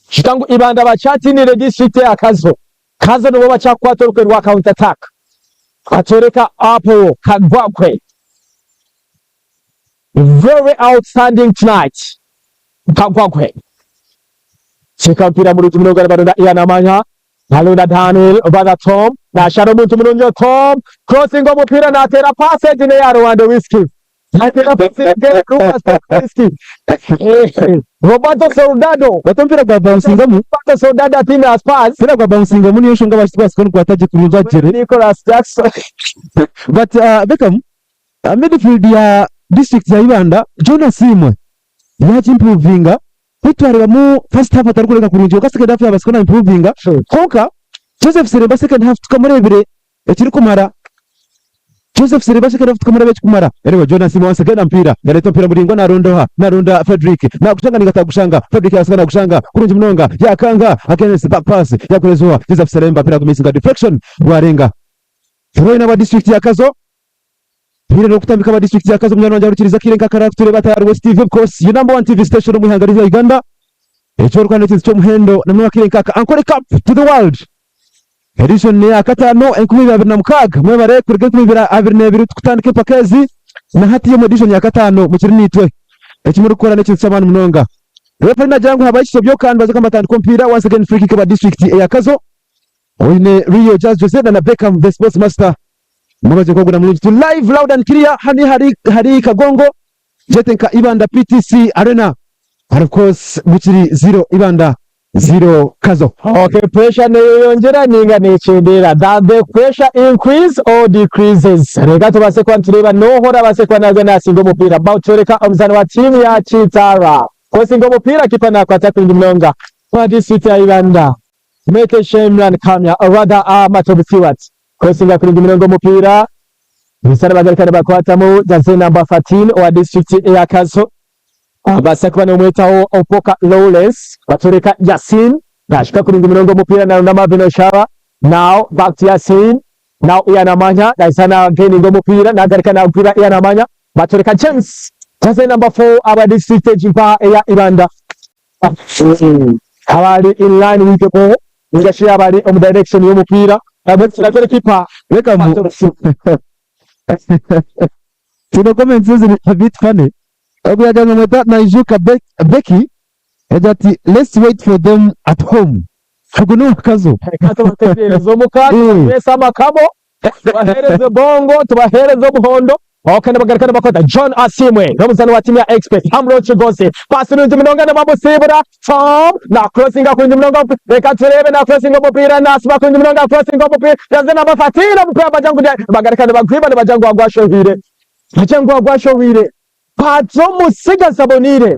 Kitangu Ibanda bakyatinire district ya Kazo. Kazo nibo bakyakukwata orukwe rwa counter attack. Atworeka Apollo Kagwakwe. Very outstanding tonight. Kagwakwe. Teeka omupiira murungi munonga nibaronda Ian Amanya. Naronda Daniel brother Tom. Nashara omuntu murungi Tom. Crossing omupiira nateera pass egi neya Rwanda Whiskey. Roberto Soldado Bati omupiira gwa bouncingamu Roberto Soldado atimu ya Spurs omupiira gwa bouncingamu niyo nshonga abashi tikubaasa kukwata gye kurungi agyere Nicolas Jackson but Beckham midfield ya district ya Ibanda John Asiimwe yagimprovinga kutwarebamu first half atarikureebeka kurungi kwonka second half yabaasa kuba naimprovinga kwonka Joseph Seremba second half tukamureebire ekirikumara Joseph Seremba second half tukamureeba ekikumara anyway John Asiimwe once again omupiira yareeta omupiira muraingwa naronda oha naronda Fredrick nagushanga ninga atagushanga Fredrick yabaasa kuba nagushanga kurungi munonga yakanga against back pass yaguheereza oha Joseph Seremba omupiira gumissinga deflection gwarenga throw in aba district ya Kazo Hire n'okutambika aba district ya Kazo munywani wangye arukiriza akaire nk'akari kutureeba ati ahari West TV of course your number one TV station omu ihanga rya Uganda ekyo orikuba n'ekintu ky'omuhendo na munonga akaire nk'aka Ankole Cup to the world edition n'eya kataano 2026 mwebare kuruga 2022 tukutandika empaka ezi na hati omu edition ya kataano mukiri naitwe eki murikukora n'ekintu ky'amaani munonga referee nagira ngu habaho ekisobyo kandi baza kugamba batandika omupiira once again free kick aba district eya Kazo oine Rio Jazz Jose na Beckham the sports master Mubaze kwogura mulungi tu live loud and clear hani hari hari Kagongo jete nka Ibanda PTC Arena and of course bukiri 0 Ibanda 0 Kazo. Okay, pressure neyeyongyera ninga nekyendeera? Does the pressure increase or decreases? Reka tubaase kuba nitureeba noha orabaase kuba naza nasinga omupiira. Bawutworeka omuzaani wa tiimu ya Kitara. Kosinga omupiira kipa nakwata kurungi munonga wa disiturikiti ya Ibanda. Mete Shemran Kamya or rather Matovu Stewart. Kosinga kurungi munonga omupiira. Bisana bagaruka nibakwatamu jersey number 13 owa disiturikiti eya Kazo. Abaasa kuba nomwetaho Opoka Lawrence. Batworeka Yasin. Nashika kurungi munonga omupiira naronda Marvin Oshaba. Now back to Yasin. Now Ian Amanya. Nahisa nagaininga omupiira nagaruka nagwira Ian Amanya. Batworeka James. Jersey number 4 aba disiturikiti egi mpaha eya Ibanda. Aba ari in line with the ball ninga shi aba ari omu direction y'omupiira nagwe kipa Reka mu Tino comments ziri a bit funny. Ogu yagamba ngu Naijuka Becky yagira ati let's wait for them at home. Ogu n'owa Kazo. Reka tubategereze omuka, tubateese amakamo, tubaheereze bongo, tubaheereze obuhondo. Ok, nibagaruka nibakwata John Asiimwe n'omuzaani wa tiimu ya Express. Ambrose Kigozi, paasi nungi munonga nibamusiibura. Tom na crossinga kurungi munonga, reka tureebe na crossinga omupiira, nasiba kurungi munonga, crossinga omupiira, yaza nabafatiira omupiira bagira ngu nibagaruka nibagwiba nibagira ngu agwashohwire. Bagira ngu agwashohwire. But omutsigazi aboneire,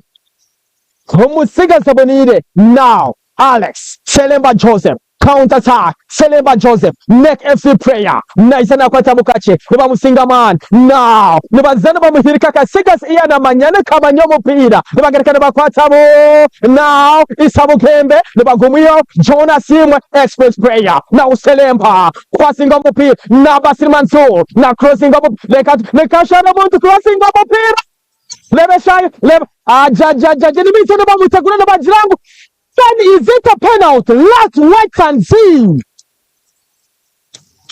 omutsigazi aboneire now Alex Selemba Joseph counter attack Selemba Joseph make FC prayer naija nakwatamu kakye nibamusinga amaani now nibaza nibamuhirika akasigazi Ian amanya nikamanya omupiira nibagaruka nibakwatamu now Isa Bugembe nibagumwiyo John Asiimwe Express prayer now Selemba Crossinga omupiira na Basir Mansour na crossinga omupiira reka reka ashana omuntu crossinga omupiira reba eshaaha reba ajajajaja nibaija nibamutegura nibagira ngu then is it a penalty let's wait and see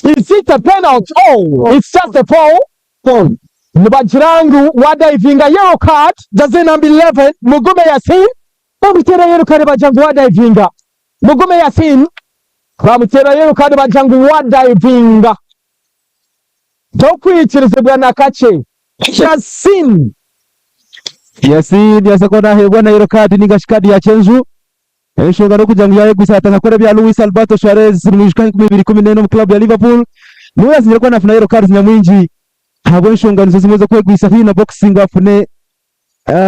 is it a penalty oh it's just a foul nibagira ngu wadivinga yellow card jersey number 11 Mugume Yasin bamuteera yellow card bagira ngu wadivinga Mugume Yasin Bamuteera yellow card bagira ngu wadivinga tokwikirizibwa na kakye. Yasin. Yasin yaza kuba naheebwa na yellow card ninga shi kaadi ya kyenju. Enshonga n'okugira ngu yayegwisa yatandika kukora ebya Luis Alberto Suarez nimwijuka 2014 omu club ya Liverpool. Niwe yazingire kuba nafuna yellow cards nyamwingi ahabw'enshonga nizo zimwe ez'okwegwisa haihi na box ngu afune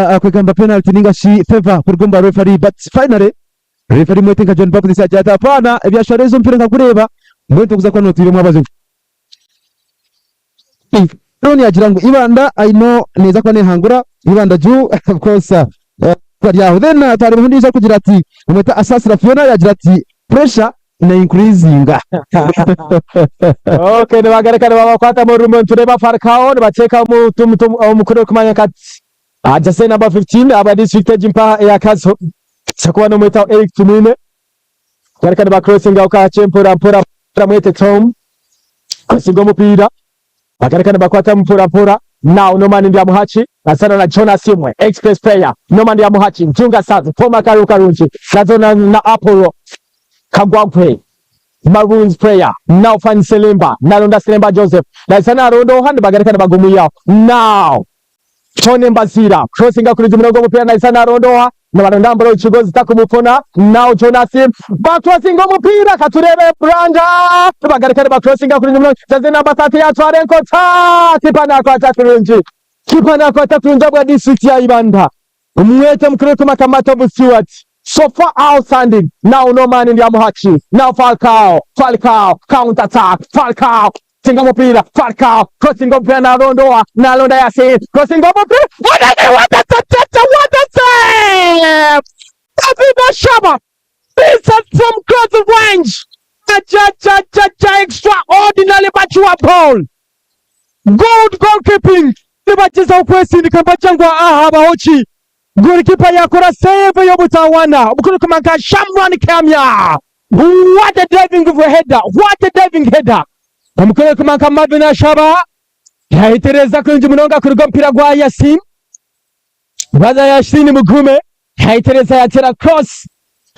akwegamba penalty ninga shi favor kuruga omu ba referee but finally referee mwete nka John Baptist agira ati apaana ebya Suarez omupiira nkagureeba mbwenu tokuza kuba notwira omwabazi Noni yagira ngu Ibanda I know neza kuba nehangura Ibanda juu of course bari aho then twareeba ondiijo arikugira ati bamweta Asasira Fiona yagira ati pressure na increasinga. Okay, nibagaruka nibabakwata mu rumu nitureeba Falcao nibateeka omukuru orikumanya nka jersey number 15 aba district egi mpaha eya Kazo sakuba nomwetaho Eric Tumwine garuka nibacrossinga kakye mpora mpora mwete Tom kusiga omupiira bagaruka nibakwata mpora mpora now Norman Ndyamuhaki azana na Jonas Imwe express player Norman Ndyamuhaki Njunga South Paul Karu Karungi nazo na, na Apollo Kagwagwe Maroons player now Fan Selemba naronda Selemba Joseph nazana aronda ohandi bagaruka nibagumuyaho now Tony Mbazira crossinga kuri murongo w'umupira nahise narondoha nabaronda mboro ikigozi takumufuna now Jonas bacrossinga umupira katurebe Branda bagarika bacrossinga kuri murongo jersey number 30 yatwara enkota kipa nakwata kurungi kipa nakwata kurungi bwa district ya Ibanda umwete mukuru kumakamato bu Stewart so far outstanding now no man in Yamuhachi now Falcao Falcao counter attack Falcao Tinga mupira Falcao crossing umupira narondoa naronda Yasin crossing umupira what a what a what a what a save David Ashaba Vincent from close range cha cha cha cha extraordinary mature ball good goalkeeping nibakiza okwesindika mbajangwa aha bahoki goalkeeper yakora save y'obutawana omukuru kumanka Shamran Kamya what a diving header what a diving header omukuru kumanka Marvin Ashaba yahitereza kurungi munonga kuruga omupiira gwa Yasin Brother Yasin Mugume yahitereza yatera cross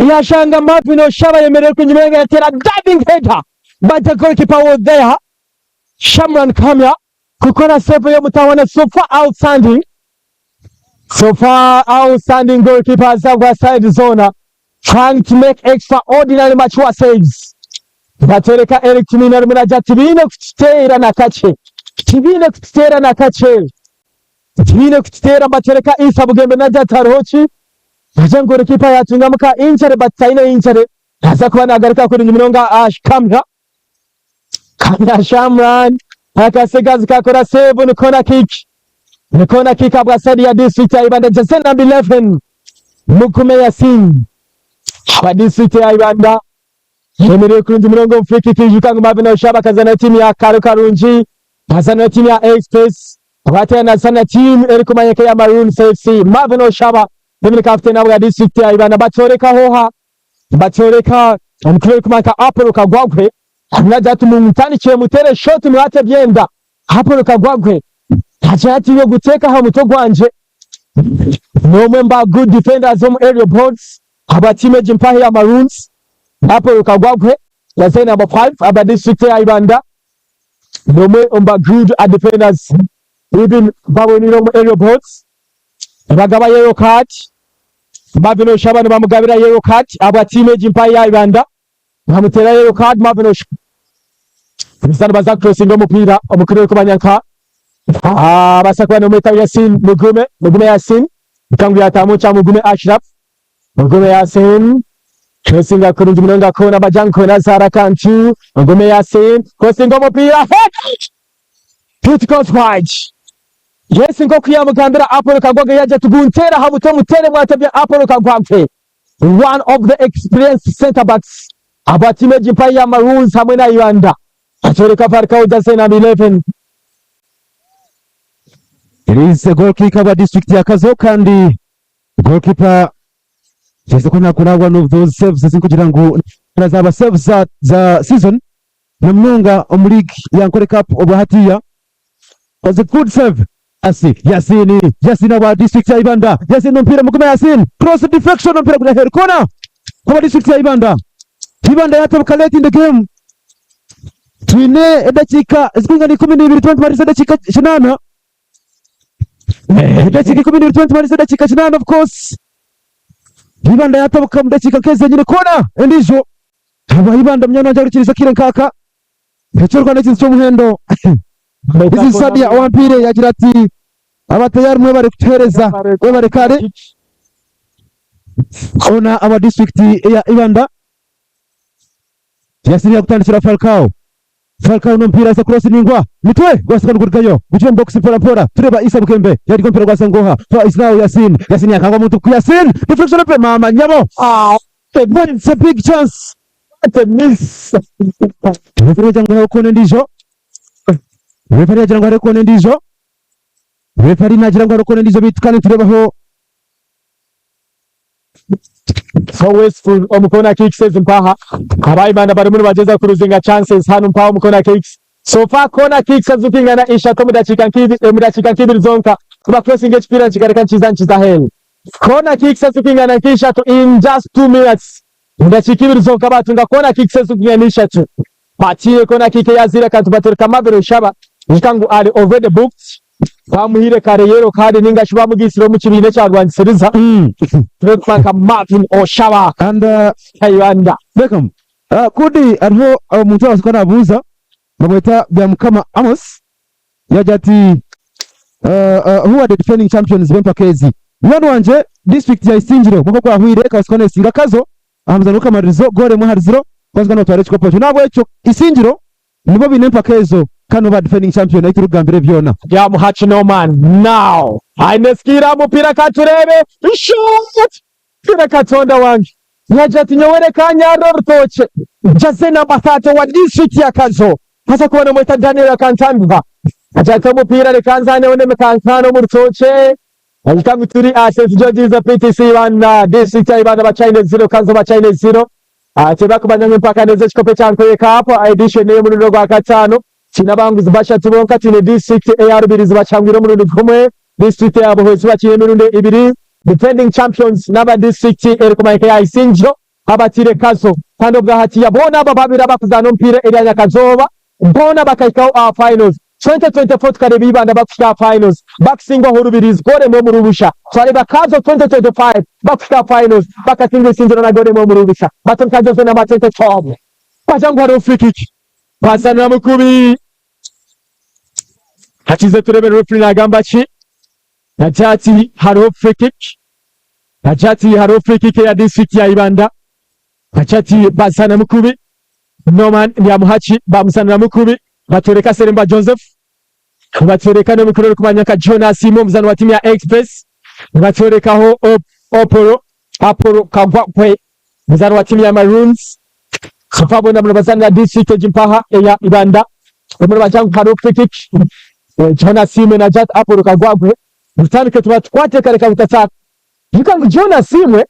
yashanga Marvin Oshaba yemerewe kurungi munonga yatera diving header but the goalkeeper was there Shamran Kamya kukora save y'omutawana so far outstanding so far outstanding goalkeepers of side zone trying to make extraordinary mature saves batwereka Eric Tumwine arimu nagira tibiine kukiteera na kakye tibiine kukiteera na kakye tibiine kukiteera batwereka Isa Bugembe nagira ati hariho ki nagira ngu goalkeeper yatungamu ka injury but taine injury naza kuba nagaruka kurungi munonga Ash Kamya Kamya Shamran akasigazi kakora save ni corner kick ni corner kick abwa side ya district ya Ibanda jersey number 11 Mugume Yasin aba district ya Ibanda yemerewe kurungi murongo free kick ijuka ngo Marvin Oshaba akazana timu ya Karo Karungi azana timu ya Express abatera na timu eri kumanyika ya Maroon FC Marvin Oshaba ni captain abo district ya Ibanda batoreka hoha batoreka omukuru ori Apollo Kagwagwe nagira ati mumutandikire mutere shoti muhate byenda Apollo Kagwagwe agira ati yo guteka aha mutwe gwanje nomwe mba good defenders omu aerial balls aba team egi mpahe ya Maroons. Apollo Kagwagwe jersey number 5 aba district ya Ibanda n'omwe omu ba good defenders even babonire omu aerial balls nibagaba yellow card. Marvin Oshaba nibamugabira yellow card abwa tiimu egi mpa ya Ibanda nibamutera yellow card Marvin Oshaba. Nibaza nibaza kucrossinga omupiira omukuru orikumanya nka abaasa kuba nomweta Yasin Mugume, Mugume Yasin nkangu yatamu kya Mugume Ashraf. Mugume Yasin Crosinga kurungi munonga kona Bajanko Nazara Kantu Mugume Yasin Crosinga omupiira head It goes wide. Yes nk'oku yamugambira Apollo Kagwagwe yaija tugunteera aha mutwe muteere mwatebya Apollo Kagwagwe one of the experienced centre backs aba tiimu egi mpayo ya Maroons hamwe na Ibanda atworeka Falcao jersey number 11. It is a goal kick aba district ya Kazo kandi Goalkeeper kyese ko nakora one of those saves ezikugira ngu zaba saves za, za season na munonga omu league ya Ankole Cup obwa hatiya was a good save. Asi Yasini Yasini aba district ya Ibanda Yasini omupiira mugume Yasin cross deflection omupiira guri aheeru kona aba district ya Ibanda Ibanda yatabuka late in the game twine edakiika ezikwingana 12 tuba nitumariza edakiika kinaana Edakiika 12 tuba nitumariza edakiika kinaana of course. Ibanda yatabuka omu dakiika nk'ezi zenyine koona endiijo. Habwa Ibanda munywani wangye arikukiriza akaire nk'aka. Eky'orwana ekintu ky'omuhendo. This is Sadia owampiire yagira ati aba tayari mwebare kutuheereza mwebare kare. Koona aba disiturikiti eya Ibanda. Yasini yakutandikira Falcao. Falcao n'omupiira aza cross ningwa mitwe gwasika nigurugayo gugira omu box mpora mpora tureba Isa Bukembe yadiga omupiira gwaza ngoha fa is now Yasin Yasin yakangwa muntu ku Yasin deflection pe mama nyabo Ah, it's a big chance what a miss. Referee yagira ngu hariho koona endiijo Referee yagira ngu hariho koona endiijo Referee nagira ngu hariho koona endiijo beitu kandi nitureebaho So wasteful omu corner kicks ezi mpaha abaimana barimu nibagyeza kuruzinga chances hanu mpaha omu corner kicks so far corner kicks ezirikwingana ishatu omu dakiika nk'ibiri omu dakiika nk'ibiri zonka kuba crossinga ekipiira nikigaruka nikiza nikiza aheeru corner kicks ezirikwingana nk'ishatu in just 2 minutes omu dakiika ibiri zonka batunga corner kicks ezirikwingana ishatu batiire corner kick eyaziire akantu batereka Marvel Oshaba ijuka ngu ari already booked bamuhaire kare yellow card ninga shi bamugiisire omu kibiina ekyarwangisiriza turikuba nka Marvin Oshaba And Kayibanda. Beckham kudi hariho omuntu arabaasa kuba nabuuza bamweta Byamukama Amos yagira ati who are the defending champions b'empaka ezi? Munywani wangye district ya Isingiro omwaka ogwahweire ekabaasa kuba nesinga Kazo aha muzaano gw'akamaririzo goal emwe ahari ziro kubaasa kuba nibatwara ekikopo ekyo. N'ahabw'ekyo Isingiro nibo baine empaka ezo kandi nibo ba defending champion ahu turikugambira ebi byona. Byamuhachi Norman now aine skill aha mupiira katureebe shot Mpiira Katonda wange yagira ati nyowe reka nyarre orutookye jersey number 30 wa district ya Kazo haza kuba nomweta Daniel Akantambiha agira ati omupiira reka nzaaneho n'emikankaana omu rutookye Ahika ngu turi aha St George's PTC Ibanda district ya Ibanda Bachina 0 Kazo Bachina 0 Tibakumanya ngu empaka n'ez'ekikopo ekya Nkoye Cup edition ey'omurundi ogwa kataano. Twine abahanguzi bashatu bonka, twine disiturikiti eya Rubirizi bakihangwire omurundi gumwe, disiturikiti eya Buhweju bakiine emirundi ibiri, defending champions n'aba disiturikiti erikumanyika eya Isingiro abatiire Kazo kandi obwahatiya boona aba babiri abakuzaana omupiira erya nyakazooba boona bakahikaho aha finals. 2024 tukareeba Ibanda bakuhika aha finals bakusingwaho Rubirizi goal emwe omuri busha. Twareeba Kazo 2025 bakuhika aha finals bakasingwa Isingiro na goal emwe omuri busha. Baturuka Jose na Matete Tom bagira ngu hariho free kick Basanira mukubi hakize turebe referee nagamba ki nagira ati hariho free kick nagira ati hariho free kick ya district ya Ibanda nagira ati basana mukubi Norman Nyamuhaki bamusanira mukubi batwereka Seremba Joseph batwereka n'omukuru orikumanya nka Jonas Imo omuzani wa timu ya Express nibatwerekaho Opolo Apollo Kagwakwe omuzani wa timu ya Maroons so boona nibazanira district egi mpaha eya Ibanda bamwe nibagira ngu hariho free kick Jonas Imwe na Jat Apollo Kagwagwe butandike tubatukwate kare kabutataka ijuka ngu Jonas Imwe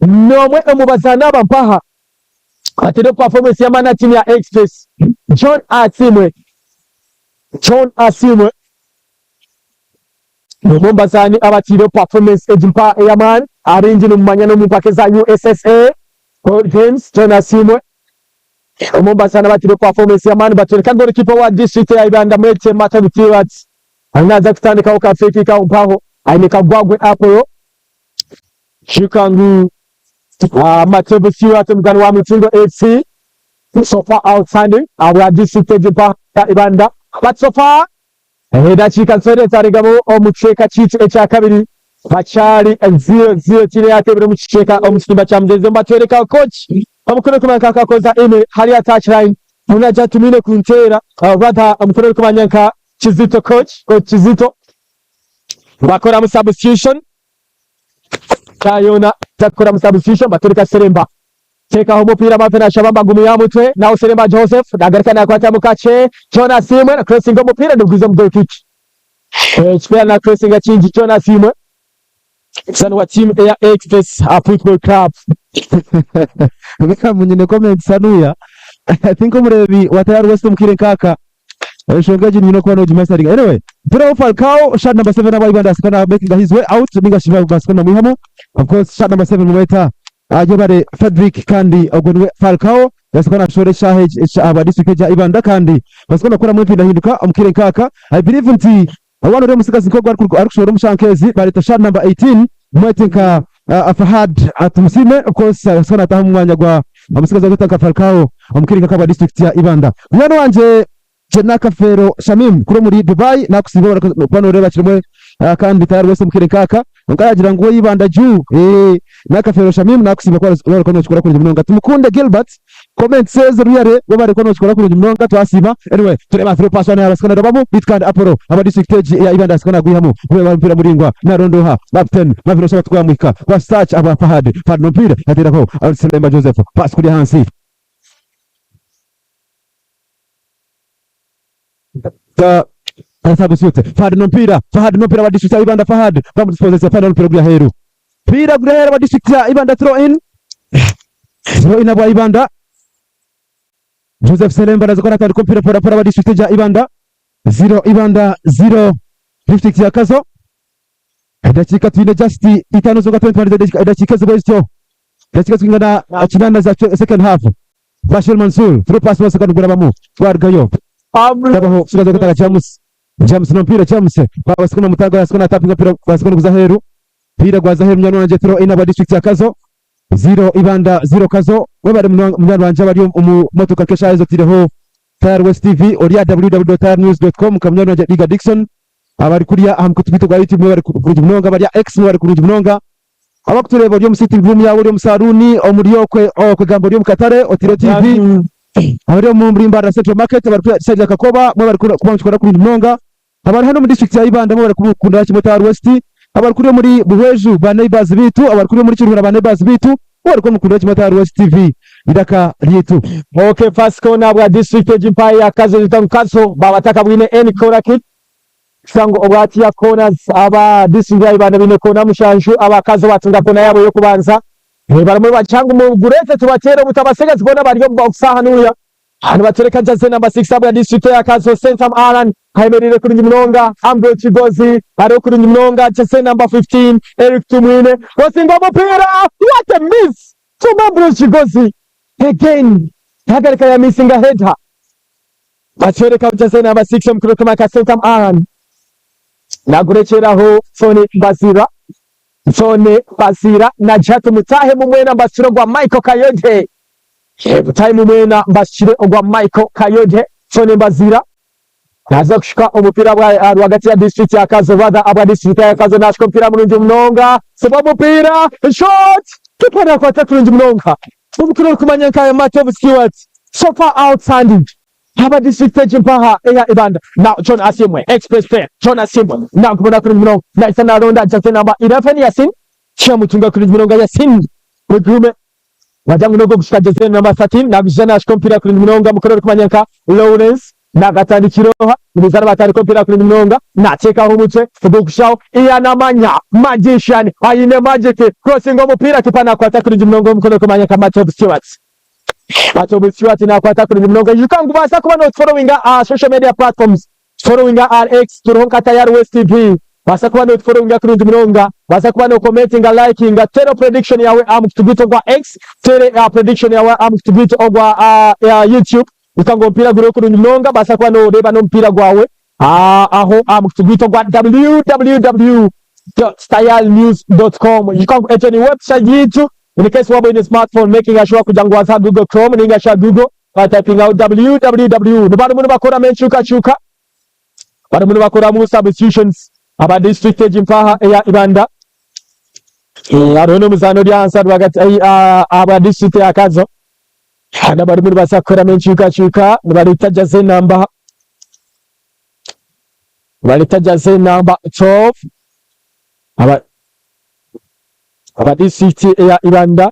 n'omwe omu bazaani aba mpaha ateire performance y'amaani aha tiimu ya Express John Asiimwe John Asiimwe n'omwe omu bazaani abateire performance egi mpaha ey'amaani abaingi nimumanya n'omu mpaka eza USSA. Paul James John Asiimwe omu bazaani abatire performance y'amaani batwereka goalkeeper wa district ya Ibanda Mwete Martin Stewart ariyo naaza kutandikaho ka free kick aho mpaho aine Kagwagwe Apollo Shuka ngu Matovu Stewart omuzaani wa Mutindo FC so far outstanding ahabwa district egi mpaho ya Ibanda but so far Edakiika zoona ezarugamu omu kicweka kyaitu ekyakabiri bakyari 0-0 tiimu eyatebire omu kicweka omu kitimba kya mugyenzi nibatworeka coach omukuru orikumanya nka Kakoza Aime hariya touch line Munaja Tumwine kunteera rather omukuru orikumanya nka Kizito coach coach Kizito bakoramu substitution Kayona takukoramu substitution batworeka Seremba Teekaho omupiira Marvin ashaba amagumu ya mutwe naho Seremba Joseph nagaruka nakwatamu kakye John Asiimwe na crossinga omupiira nigwiza omu goal kick. Ekipiira na crossinga kingi John Asiimwe omuzaani wa tiimu eya Express Football Club. Bikamu nyine comments hanuya. I think omureebi wa Tayari West omu kaire nk'aka enshonga egi niine okuba nogimastaringa. Anyway, Mpiraho Falcao, shirt number 7 aba Uganda asika na making his way out ninga shi basika namwihamu. Of course, shirt number 7 mumweta Ayebare Fredrick kandi ogwo niwe Falcao yasika nashora eshaaha egi ahabwa district egya Ibanda kandi basika nakoramu empindahinduka omu kaire nk'aka. I believe nti waaba ori omutsigazi nk'ogu arikushora omu shaaha nk'ezi bareeta shirt number 18 mumwete nka Fahad Tumusiime of course yasika nataaha omu mwanya gwa omutsigazi orikwetwa nka Falcao omu kaire nk'aka ahabwa district ya Ibanda. Munywani wangye Kyenakafeero Shamim kuri omuri Dubai nakusiiba kuba noreeba kimwe kandi tayari wese omukaire nkaaka kwonka yagira ngu we Ibanda juu eeh Nakafeero Shamim nakusiiba kuba orikuba nokikora kurungi munonga Tumukunde Gilbert comments ezi really webare kuba nokikora kurungi munonga twasiima anyway tureeba through pass one yabasika narobamu beitu kandi Apollo aba district egi eya Ibanda yasika nagwihamu kureeba omupiira muraingwa narondooha Bapten Maviro Shabat gwamuhika gwa search aba Fahad Fahad nomupiira yateeraho Selemba Joseph pass kuri ahansi Substitute Fahad n'omupiira Fahad n'omupiira wa district ya Ibanda Fahad bamudispozesa Fahad n'omupiira guri aheeru Mupiira guri aheeru wa district ya Ibanda throw in throw in abwa Ibanda Joseph Selemba naza kuba natandika omupiira pora pora wa district ya Ibanda 0 Ibanda 0 district ya Kazo edakiika twine just itaano zonka twine edakiika ezibwe zityo Dakika zikwingana kinana za second half. Bashir Mansour through pass bose kandi gurabamu gwarugayo. Tabaho sigaza kutaka James. James no mpira James. Baba sikuna mutago sikuna tapping mpira basikuna kuza heru. Mpira gwaza heru munyanu wanje throw in aba district ya Kazo. 0 Ibanda 0 Kazo. Webare munyanu wanje abari omu motoka kesha ezo tireho Tayari West TV ori aha www.tayarinews.com nka munyanu wanje Diga Dickson abari kuriya aha mukutu gwaitu gwa YouTube mwebare kurungi munonga abari aha X mwebare kurungi munonga Abakutureeba ori omu sitting room yaawe, ori omu saruuni, omuri okwe okwegamba ori omu katare, oteire TV, abari omu Mbarara Central Market, abari kuri side ya Kakoba, mwebare kuba nimukikora kurungi munonga, abari hanu omu district ya Ibanda mwebare kukundira kimwe Tayari West, abari kuri omuri Buhweju ba neighbours beitu, abari kuri omuri Kiruhura ba neighbours beitu, mwebare kuba nimukundira kimwe Tayari West TV, eiraka ryeitu. Ok first corner bwa district egi mpaha ya Kazo ngu Kazo babatakabwine any corner kick. Kushusha ngu obwatiya corners aba district ya Ibanda baine koona mushanju aba Kazo batunga koona yaabo ey'okubanza. Barimu nibagira ngu mugurete tubateere obutabatsigazi boona bari omu box hanuya. Nibatureka jersey number 6 abwa district ya Kazo Sentam Allan ayemereire kurungi munonga. Ambrose Kigozi ariho kurungi munonga. Jersey number 15 Eric Tumwine osinga omupiira. What a miss from Ambrose Kigozi again. Yagarika ya missinga header. Bakyoreka jersey number 6 omukuru kumaka Sentam Aaron nagurekyeraho Tony Bazira Tony Bazira nagira ati mutahemu mwena mbashyire ogwa Michael Kayode mutahemu mwena mbashyire ogwa Michael Kayode Tony Bazira naza kushuka omupiira rwagati ya district ya Kazo rather abwa district ya Kazo nashuka omupiira murungi munonga siba omupiira shot kipa nakwata kurungi munonga omukuru orikumanya nka Matovu Stewart So far outstanding aba district egi mpaha eya Ibanda now John Asiimwe express player John Asiimwe nakubona kurungi munonga nahisa naronda jersey number 11 Yasin kyamutunga kurungi munonga Yasin Mugume wagira ngu nogwo gushika jersey number 13 nagwija nashika omupiira kurungi munonga mukuru orikumanya nka Lawrence nagatandikira oha nibaija nibatandika omupiira kurungi munonga nateekaho omutwe ogukushaho Ian Amanya magician aine magic crossinga omupiira kipa nakwata kurungi munonga omukono orikumanya nka Matovu Stewart. Matovu Stewart nakwata kurungi munonga. Ijuka ngu baasa kuba notuforowinga aha social media platforms. Tuforowinga aha X turiho nka Tayari West TV. Baasa kuba notufollowinga kurungi munonga, baasa kuba no commentinga, likinga, teera prediction yaawe aha mukutu gwaitu ogwa X, teera prediction yaawe aha mukutu gwaitu ogwa YouTube, ijuka ngu omupiira guriho kurungi munonga, baasa kuba noreeba n'omupiira gwawe aho aha mukutu gwaitu ogwa www.tayalnews.com. Ijuka ngu egyo ni website yaitu, in case waaba oine smartphone making sure kugira ngu waaza aha Google Chrome ninga shi aha Google watypingaho www. Nibarimu nibakoramu enkyukakyuka. Barimu nibakoramu substitutions aba district egi mpaha eya Ibanda. Hariho n'omuzaani ori ahansi rwagati ahabwa district ya Kazo. Kandi abarimu nibaza kukoramu enkyukakyuka nibareeta jersey number nibareeta jersey number 12 aba aba district eya Ibanda.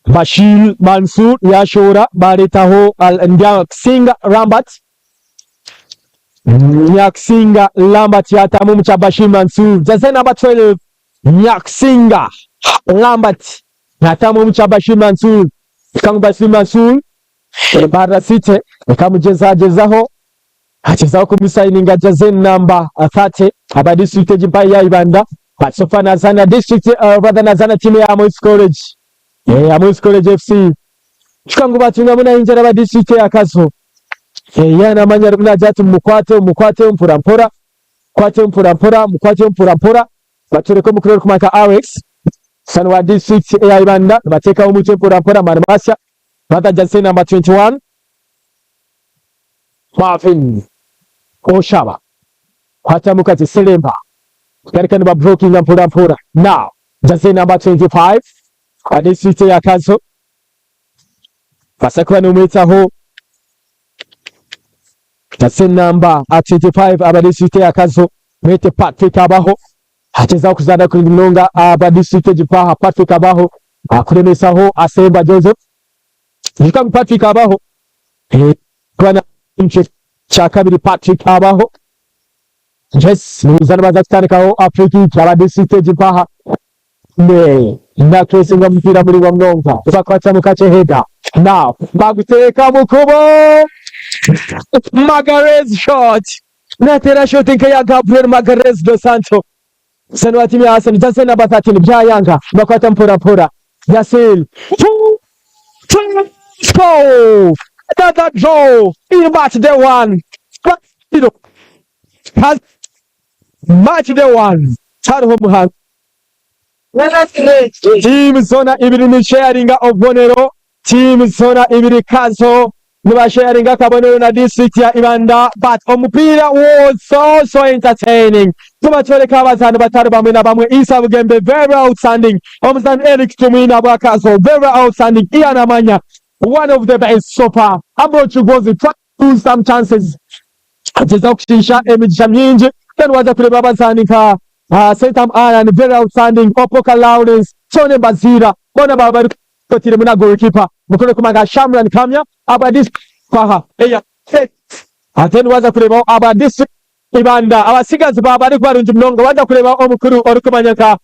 Bashir Mansour yashohora baretaho Ndyakusinga Lambert. Nyakusinga Lambert yatamu omu kya Bashir Mansour. Jersey number 12 Nyakusinga Lambert yatamu omu kya Bashir Mansour. Kangu Bashir Mansour Mbarara City ekamugyezagyezaho agyezaho kumusayininga jersey number 30 aba district egi mpayo ya Ibanda. But so far nazana district rather nazana team ya Amosi College. Amosi College FC. Chuka ngu batungamu nayingira aba district ya Kazo. Yana amanya arimu nagira ati mumukwate mumukwate mpora mpora kwate mpora mpora mukwate mpora mpora batureke omukuru orikumanya Alex son wa district eya Ibanda nibateekaho omutwe mpora mpora mani masya rather jersey number 21 Marvin Oshaba kwatamu kati Selemba kugarika niba blockinga mpora mpora now jersey number 25 wa district ya Kazo basa kuba nomwetaho jersey number 25 aba district ya Kazo mwete Patrick Abaho agezaho kuzaana kurungi munonga aba district egipaha Patrick Abaho akuremesaho Asemba Joseph Ijuka ngu Patrick Abaho kuba na kya kabiri Patrick Abaho yes nibaza nibaza kutandikaho free kick aba district egipaha nakwesinga omupiira muraingwa munonga bakwatamu kakye header now baguteeka omu kubo Magalhaes shot nateera shot nk'eya Gabriel Magalhaes dos Santos Sani wa timu ya Arsenal jersey number 13 byayanga bakwata mpora mpora Yasin score another draw in match day one match day one hariho muhanga Team zona ibiri ni sharinga obubonero team zona ibiri Kazo nibasharinga akabonero na district ya Ibanda but omupiira was so so entertaining tubatworeka abazaani batari bamwe na bamwe Isa Bugembe very outstanding omuzaani Eric Tumwine bwa Kazo very outstanding Ian Amanya one of the best so far Ambrose Kigozi try to lose some chances agyezaho kushiisha emigisha mingi then waza kureeba abazaani nka Sentam Alan very outstanding Opoka Lawrence Tony Mbaziira boona baba bari otiremu na goalkeeper mukuru kumanga Shamran Kamya aba paha eya ate niwaza kureebaho aba district Ibanda abasigazi baba bari barungi munonga waza kureebaho omukuru orikumanya nka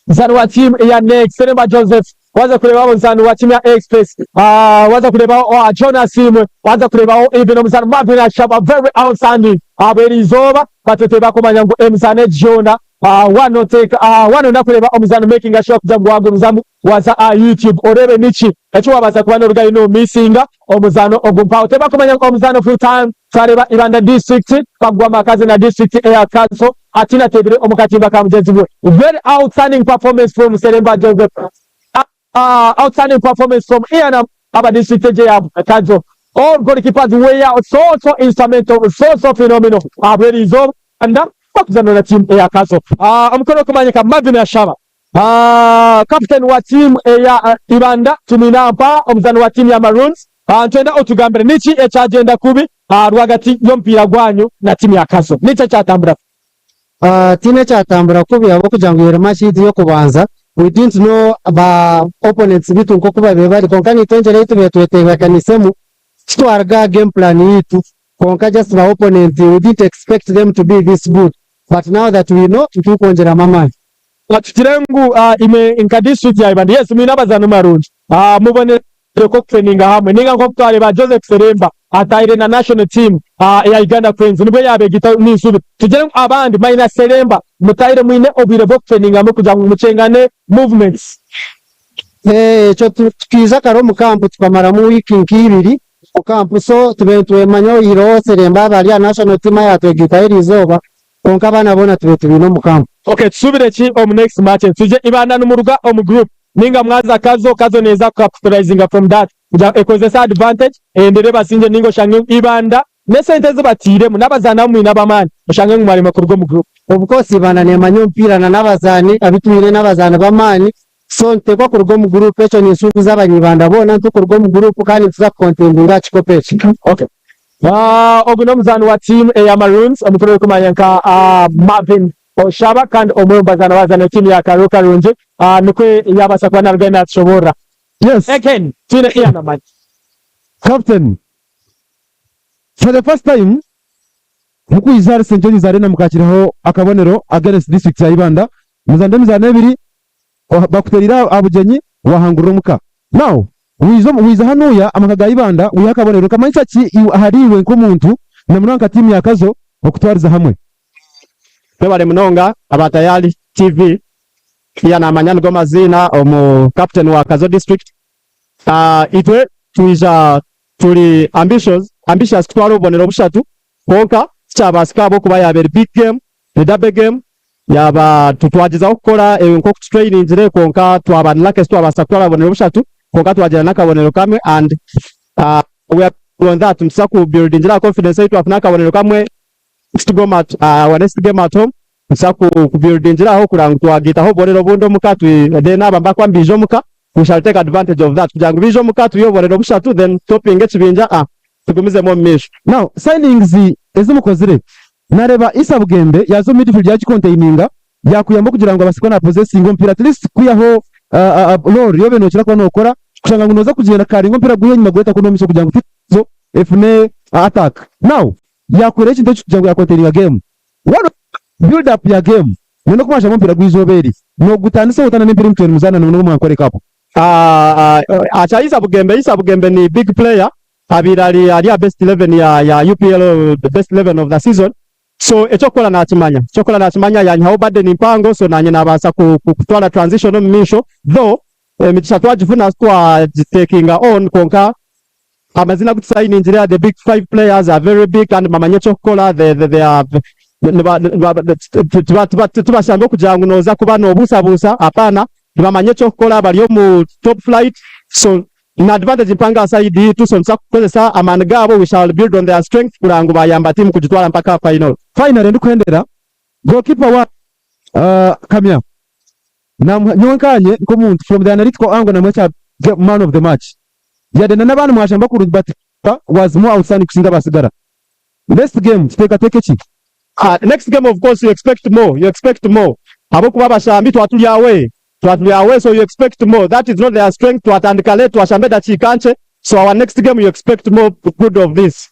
muzaani wa team ya Next Seremba Joseph waza kureebaho omuzaani wa team ya Express waza kureebaho Jonas Imwe waza kureebaho even omuzaani Marvin Ashaba very outstanding abo erizooba batete bakumanya ngu emizaano egi yoona wanoteeka wanonda kureeba omuzaano making sure kugira ngu wagumizamu waza aha YouTube oreebe niki eki wabaasa kuba norugayo no missinga omuzaano ogu mpaho tebakumanya ngu omuzaano full time twareeba Ibanda district bagwa amakazi na district eya Kazo ati nateebire omu katimba ka mugyenzi we very outstanding performance from Seremba Joseph outstanding performance from Ian aba district egi eya Kazo all goalkeepers were so so instrumental so so phenomenal ahabw'eri izooba bakuzana na team eya Kazo omukono okumanyika Marvin Ashaba captain wa team eya Ibanda Tumwine omuzaani wa team ya Maroons ntwenda otugambire niki ekyagyenda kubi rwagati y'omupiira gwanyu na team ya Kazo niki ekyatambura Tihaine ekyatambura kubi ahabw'okugira ngu eri match yaitu y'okubanza we didn't know ba opponents baitu nk'oku babaire bari kwonka naitwe engyera ei tubaire twetebeekanisemu titwaruga aha game plan yaitu kwonka just ba opponent we didn't expect them to be this good but now that we know nitukwongyeramu amaani. Tugire ngu imwe nka district ya Ibanda yes mwine abazaani barungi mubonere nk'okutraininga hamwe ninga nk'oku twareeba Joseph Seremba. Ataire na national team eya Uganda Cranes nibwo yabegita ninsuubira tugire ngu abandi minus Seremba mutaire mwine obwire bw'okutrainingamu kugira ngu mukyengane movements. Ekyo tukiija kare omu camp tukamaramu week nk'ibiri omu camp so tube nitwemanya oihireho Seremba aba ari aha national team ayatwegaitaho eriizooba kwonka abaana boona tube tubaine omu camp. Ok tusuubire ki omu next matches? Tugye Ibanda nimuruga omu group ninga mwaza Kazo, Kazo neeza ku capitalizinga from that kugira ngu ekozese advantage eyendere ebasingye ninga oshange ngu Ibanda n'esente ezi batairemu n'abazaani abu mwine ab'amaani oshange ngu mwaremwa kuruga omu group. Of course Ibanda nemanya omupiira na n'abazaani abu twine n'abazaani b'amaani so nituteekwa kuruga omu group ekyo ninsuubiza abanyibanda boona nitukuruga omu group kandi nituza kukontendinga aha kikopo eki. Ok ogu n'omuzaani wa tiimu eya Maroons omukuru orikumanywa nka Marvin Oshaba kandi omwe omu bazaani abazaanire tiimu ya Karuru Karungi nikwo yaabaasa kuba naarugayo naatushoboorora. Yes. Again, twine Ian Amani. Captain, for the first time, mukwija ahari St George's Arena mukakireho akabonero against district ya Ibanda, muzanire emizaano ebiri, bakutereire aha bugyenyi wahangurira omuka. Now, wiija wiija hanuya amaka ga Ibanda wiihe akabonero, nikamanyisa ki iwe ahari iwe nk'omuntu na munonga nka tiimu ya Kazo okutwariza hamwe? Mwebare munonga aba Tayari TV. Ian Amanya nigo maziina omu captain wa Kazo district. Itwe twija turi ambitious ambitious kutwara obubonero bushatu kwonka tikyabaasika ahabw'okuba yaaba eri big game, ni derby game, yaaba twagyezaho kukora nk'oku tutrainingire kwonka twaba unlucky titwabaasa kutwara obubonero bushatu kwonka twagira n'akabonero kamwe and we are on that nituza ku buildingira aha confidence ei twafuna akabonero kamwe next game at our next game at home nituza ku buildingira aho kureba ngu twagaitaho obubonero obundi omuka then aba nibakuba nibaija omuka we shall take advantage of that kugira ngu baije omuka twihe obubonero bushatu then tutopinge ekibinja ah tugumizemu omu maisho. Now signings ezi mukozire nareeba Issa Bugembe yaaza omu midfield yaagikontaininga yaakuyamba okugira ngu abaase kuba naapozesinga omupiira at least kwihaho role yobe nookira kuba nookora kushanga ngu nooza kugyenda karinga omupiira gwiha enyima gureeta kunu omu maisho kugira ngu tiimu efune attack. Now Yakwera ekintu eki kugira ngu yakontaininga game. One build up ya game nyowe noku mwashamba omupiira gw'eizooba eri nogutandisa otana n'empiira ei mutwire nimuzaana nyowe nobu mwankora ekapu. Akya Isa Bugembe, Isa Bugembe ni big player abaire ari ari aha best 11 ya ya UPL the best 11 of the season so eky'okukora nakimanya eky'okukora nakimanya yanyihaho burden mpango so nanye nabaasa kutwara transition omu maisho though emigisha twagifuna twagitakinga on kwonka Amazina agu tusayiningire the big five players are very big kandi bamanya eky'okukora they, they, they are niba- niba- tiba- tiba- tibashanga okugira ngu nooza kuba noobuusabuusa apaana nibamanya eky'okukora bari omu top flight so ni advantage mpango aha side yitu so nituza kukozesa amaani gaabo we shall build on their strength kureba ngu bayamba tiimu kugitwara mpaka aha final. Finally ndikuhendera goalkeeper wa Kamya Namuha nyowe nkanye nk'omuntu from the analytical angle namuha ekya man of the match. Yade na n'abandi mwashamba kurungi but was more outstanding kusinga abasigara. Next game tuteekateeke ki? Next game of course you expect more, you expect more ahabw'okuba abashambi twaba turi away, twaba turi away so you expect more that is not their strength twatandika late twashamba edakiika nkye so our next game you expect more good of this.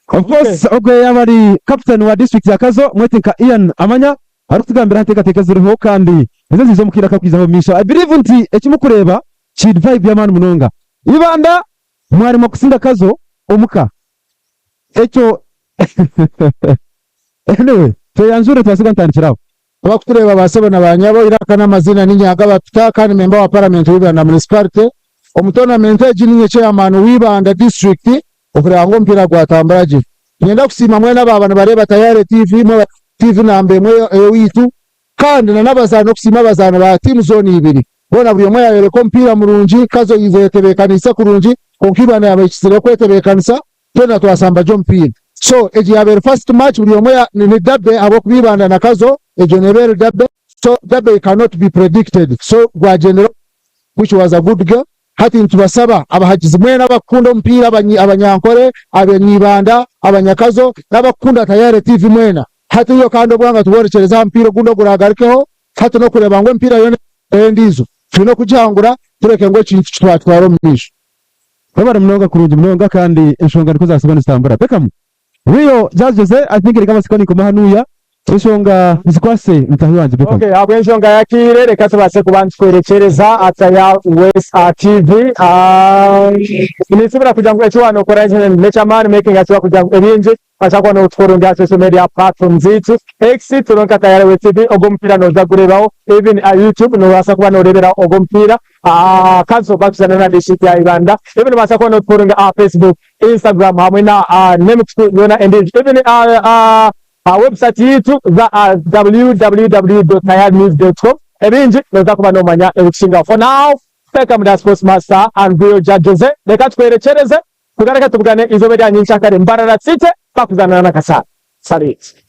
Of course ogwe yaaba ari captain wa district ya Kazo mwete nka Ian Amanya arikutugambira aha nteekateeka eziriho kandi ezo eziija omu kaire akakwizaho omu maisho. I believe nti eki mukureeba kiri vibe y'amaani munonga. Ibanda mwaremwa kusinga Kazo omuka ekyo anyway tweyanjure tubaase kuba nitutandikira aho. Abakutureeba ba sebo na ba nyabo, eiraka n'amaziina ni Nyagaba Peter kandi memba wa paramenti w'Ibanda Municipality. Omu tournament egi ninye chairman w'Ibanda district okureeba ngu omupiira gwatambura gye. Niinyenda kusiima mwena abaaba nibareeba Tayare TV, mwebare TV namba emwe ey'oweitu kandi na n'abazaani n'okusiima abazaani ba tiimu zoona ibiri. Boona buri omwe yayoreka omupiira murungi, Kazo yaija ayetebeekaniise kurungi kwonka Ibanda yaaba ekizireho kwetebeekanisa twena twasamba gye omupiira. So egi yaaba eri first match buri omwe ni derby ahabw'okuba Ibanda na Kazo egyo neeba eri derby so derby cannot be predicted so gwagyendera which was a good game. Hati nitubasaba abahagizi mwena abakukunda omupiira abanyankore, abanyibanda, abanyakazo n'abakukunda Tayare TV mwena hati kandi obwanga tubworekyereze aha mupiira ogundi oguragarukeho hati n'okureeba ngu emipiira yoona endiijo twine kugihangura tureke ngu ekintu kitwatwara omu maisho. Webare munonga kurungi munonga kandi enshonga nikwo zaasiba nizitambura. Beckham, Rio Jazz Jose, I think reka amatsiko ninkoma hanuya. Enshonga nzikwase mutahi wangye Beckham. Okay, ahabw'enshonga y'akaire reka tubaase kuba nitukwerekyereza Ataya West TV. Ninsubira kugira ngu eki waanokora n'eky'amaani making sure kugira ngu ebingi Waza kuba notufollowinga aha social media platform zaitu, X turiho nka Tayari We TV, ogwo omupiira noza gureebaho, even aha YouTube nobaasa kuba noreeberaho ogwo omupiira, aha Council bakuzana na district ya Ibanda, even nobaasa kuba notufollowinga aha Facebook, Instagram hamwe na n'emikutu yoona endiijo, even aha website yaitu za www.tayarinews.com ebingi noza kuba nomanya ebikusingaho. For now, Beckham da Sports Master and Real Judge Jose, reka tukwerekyereze. Tugaruke tubugane eizooba erya nyenkyakare Mbarara City bakuzanira na Kasaara. Salute.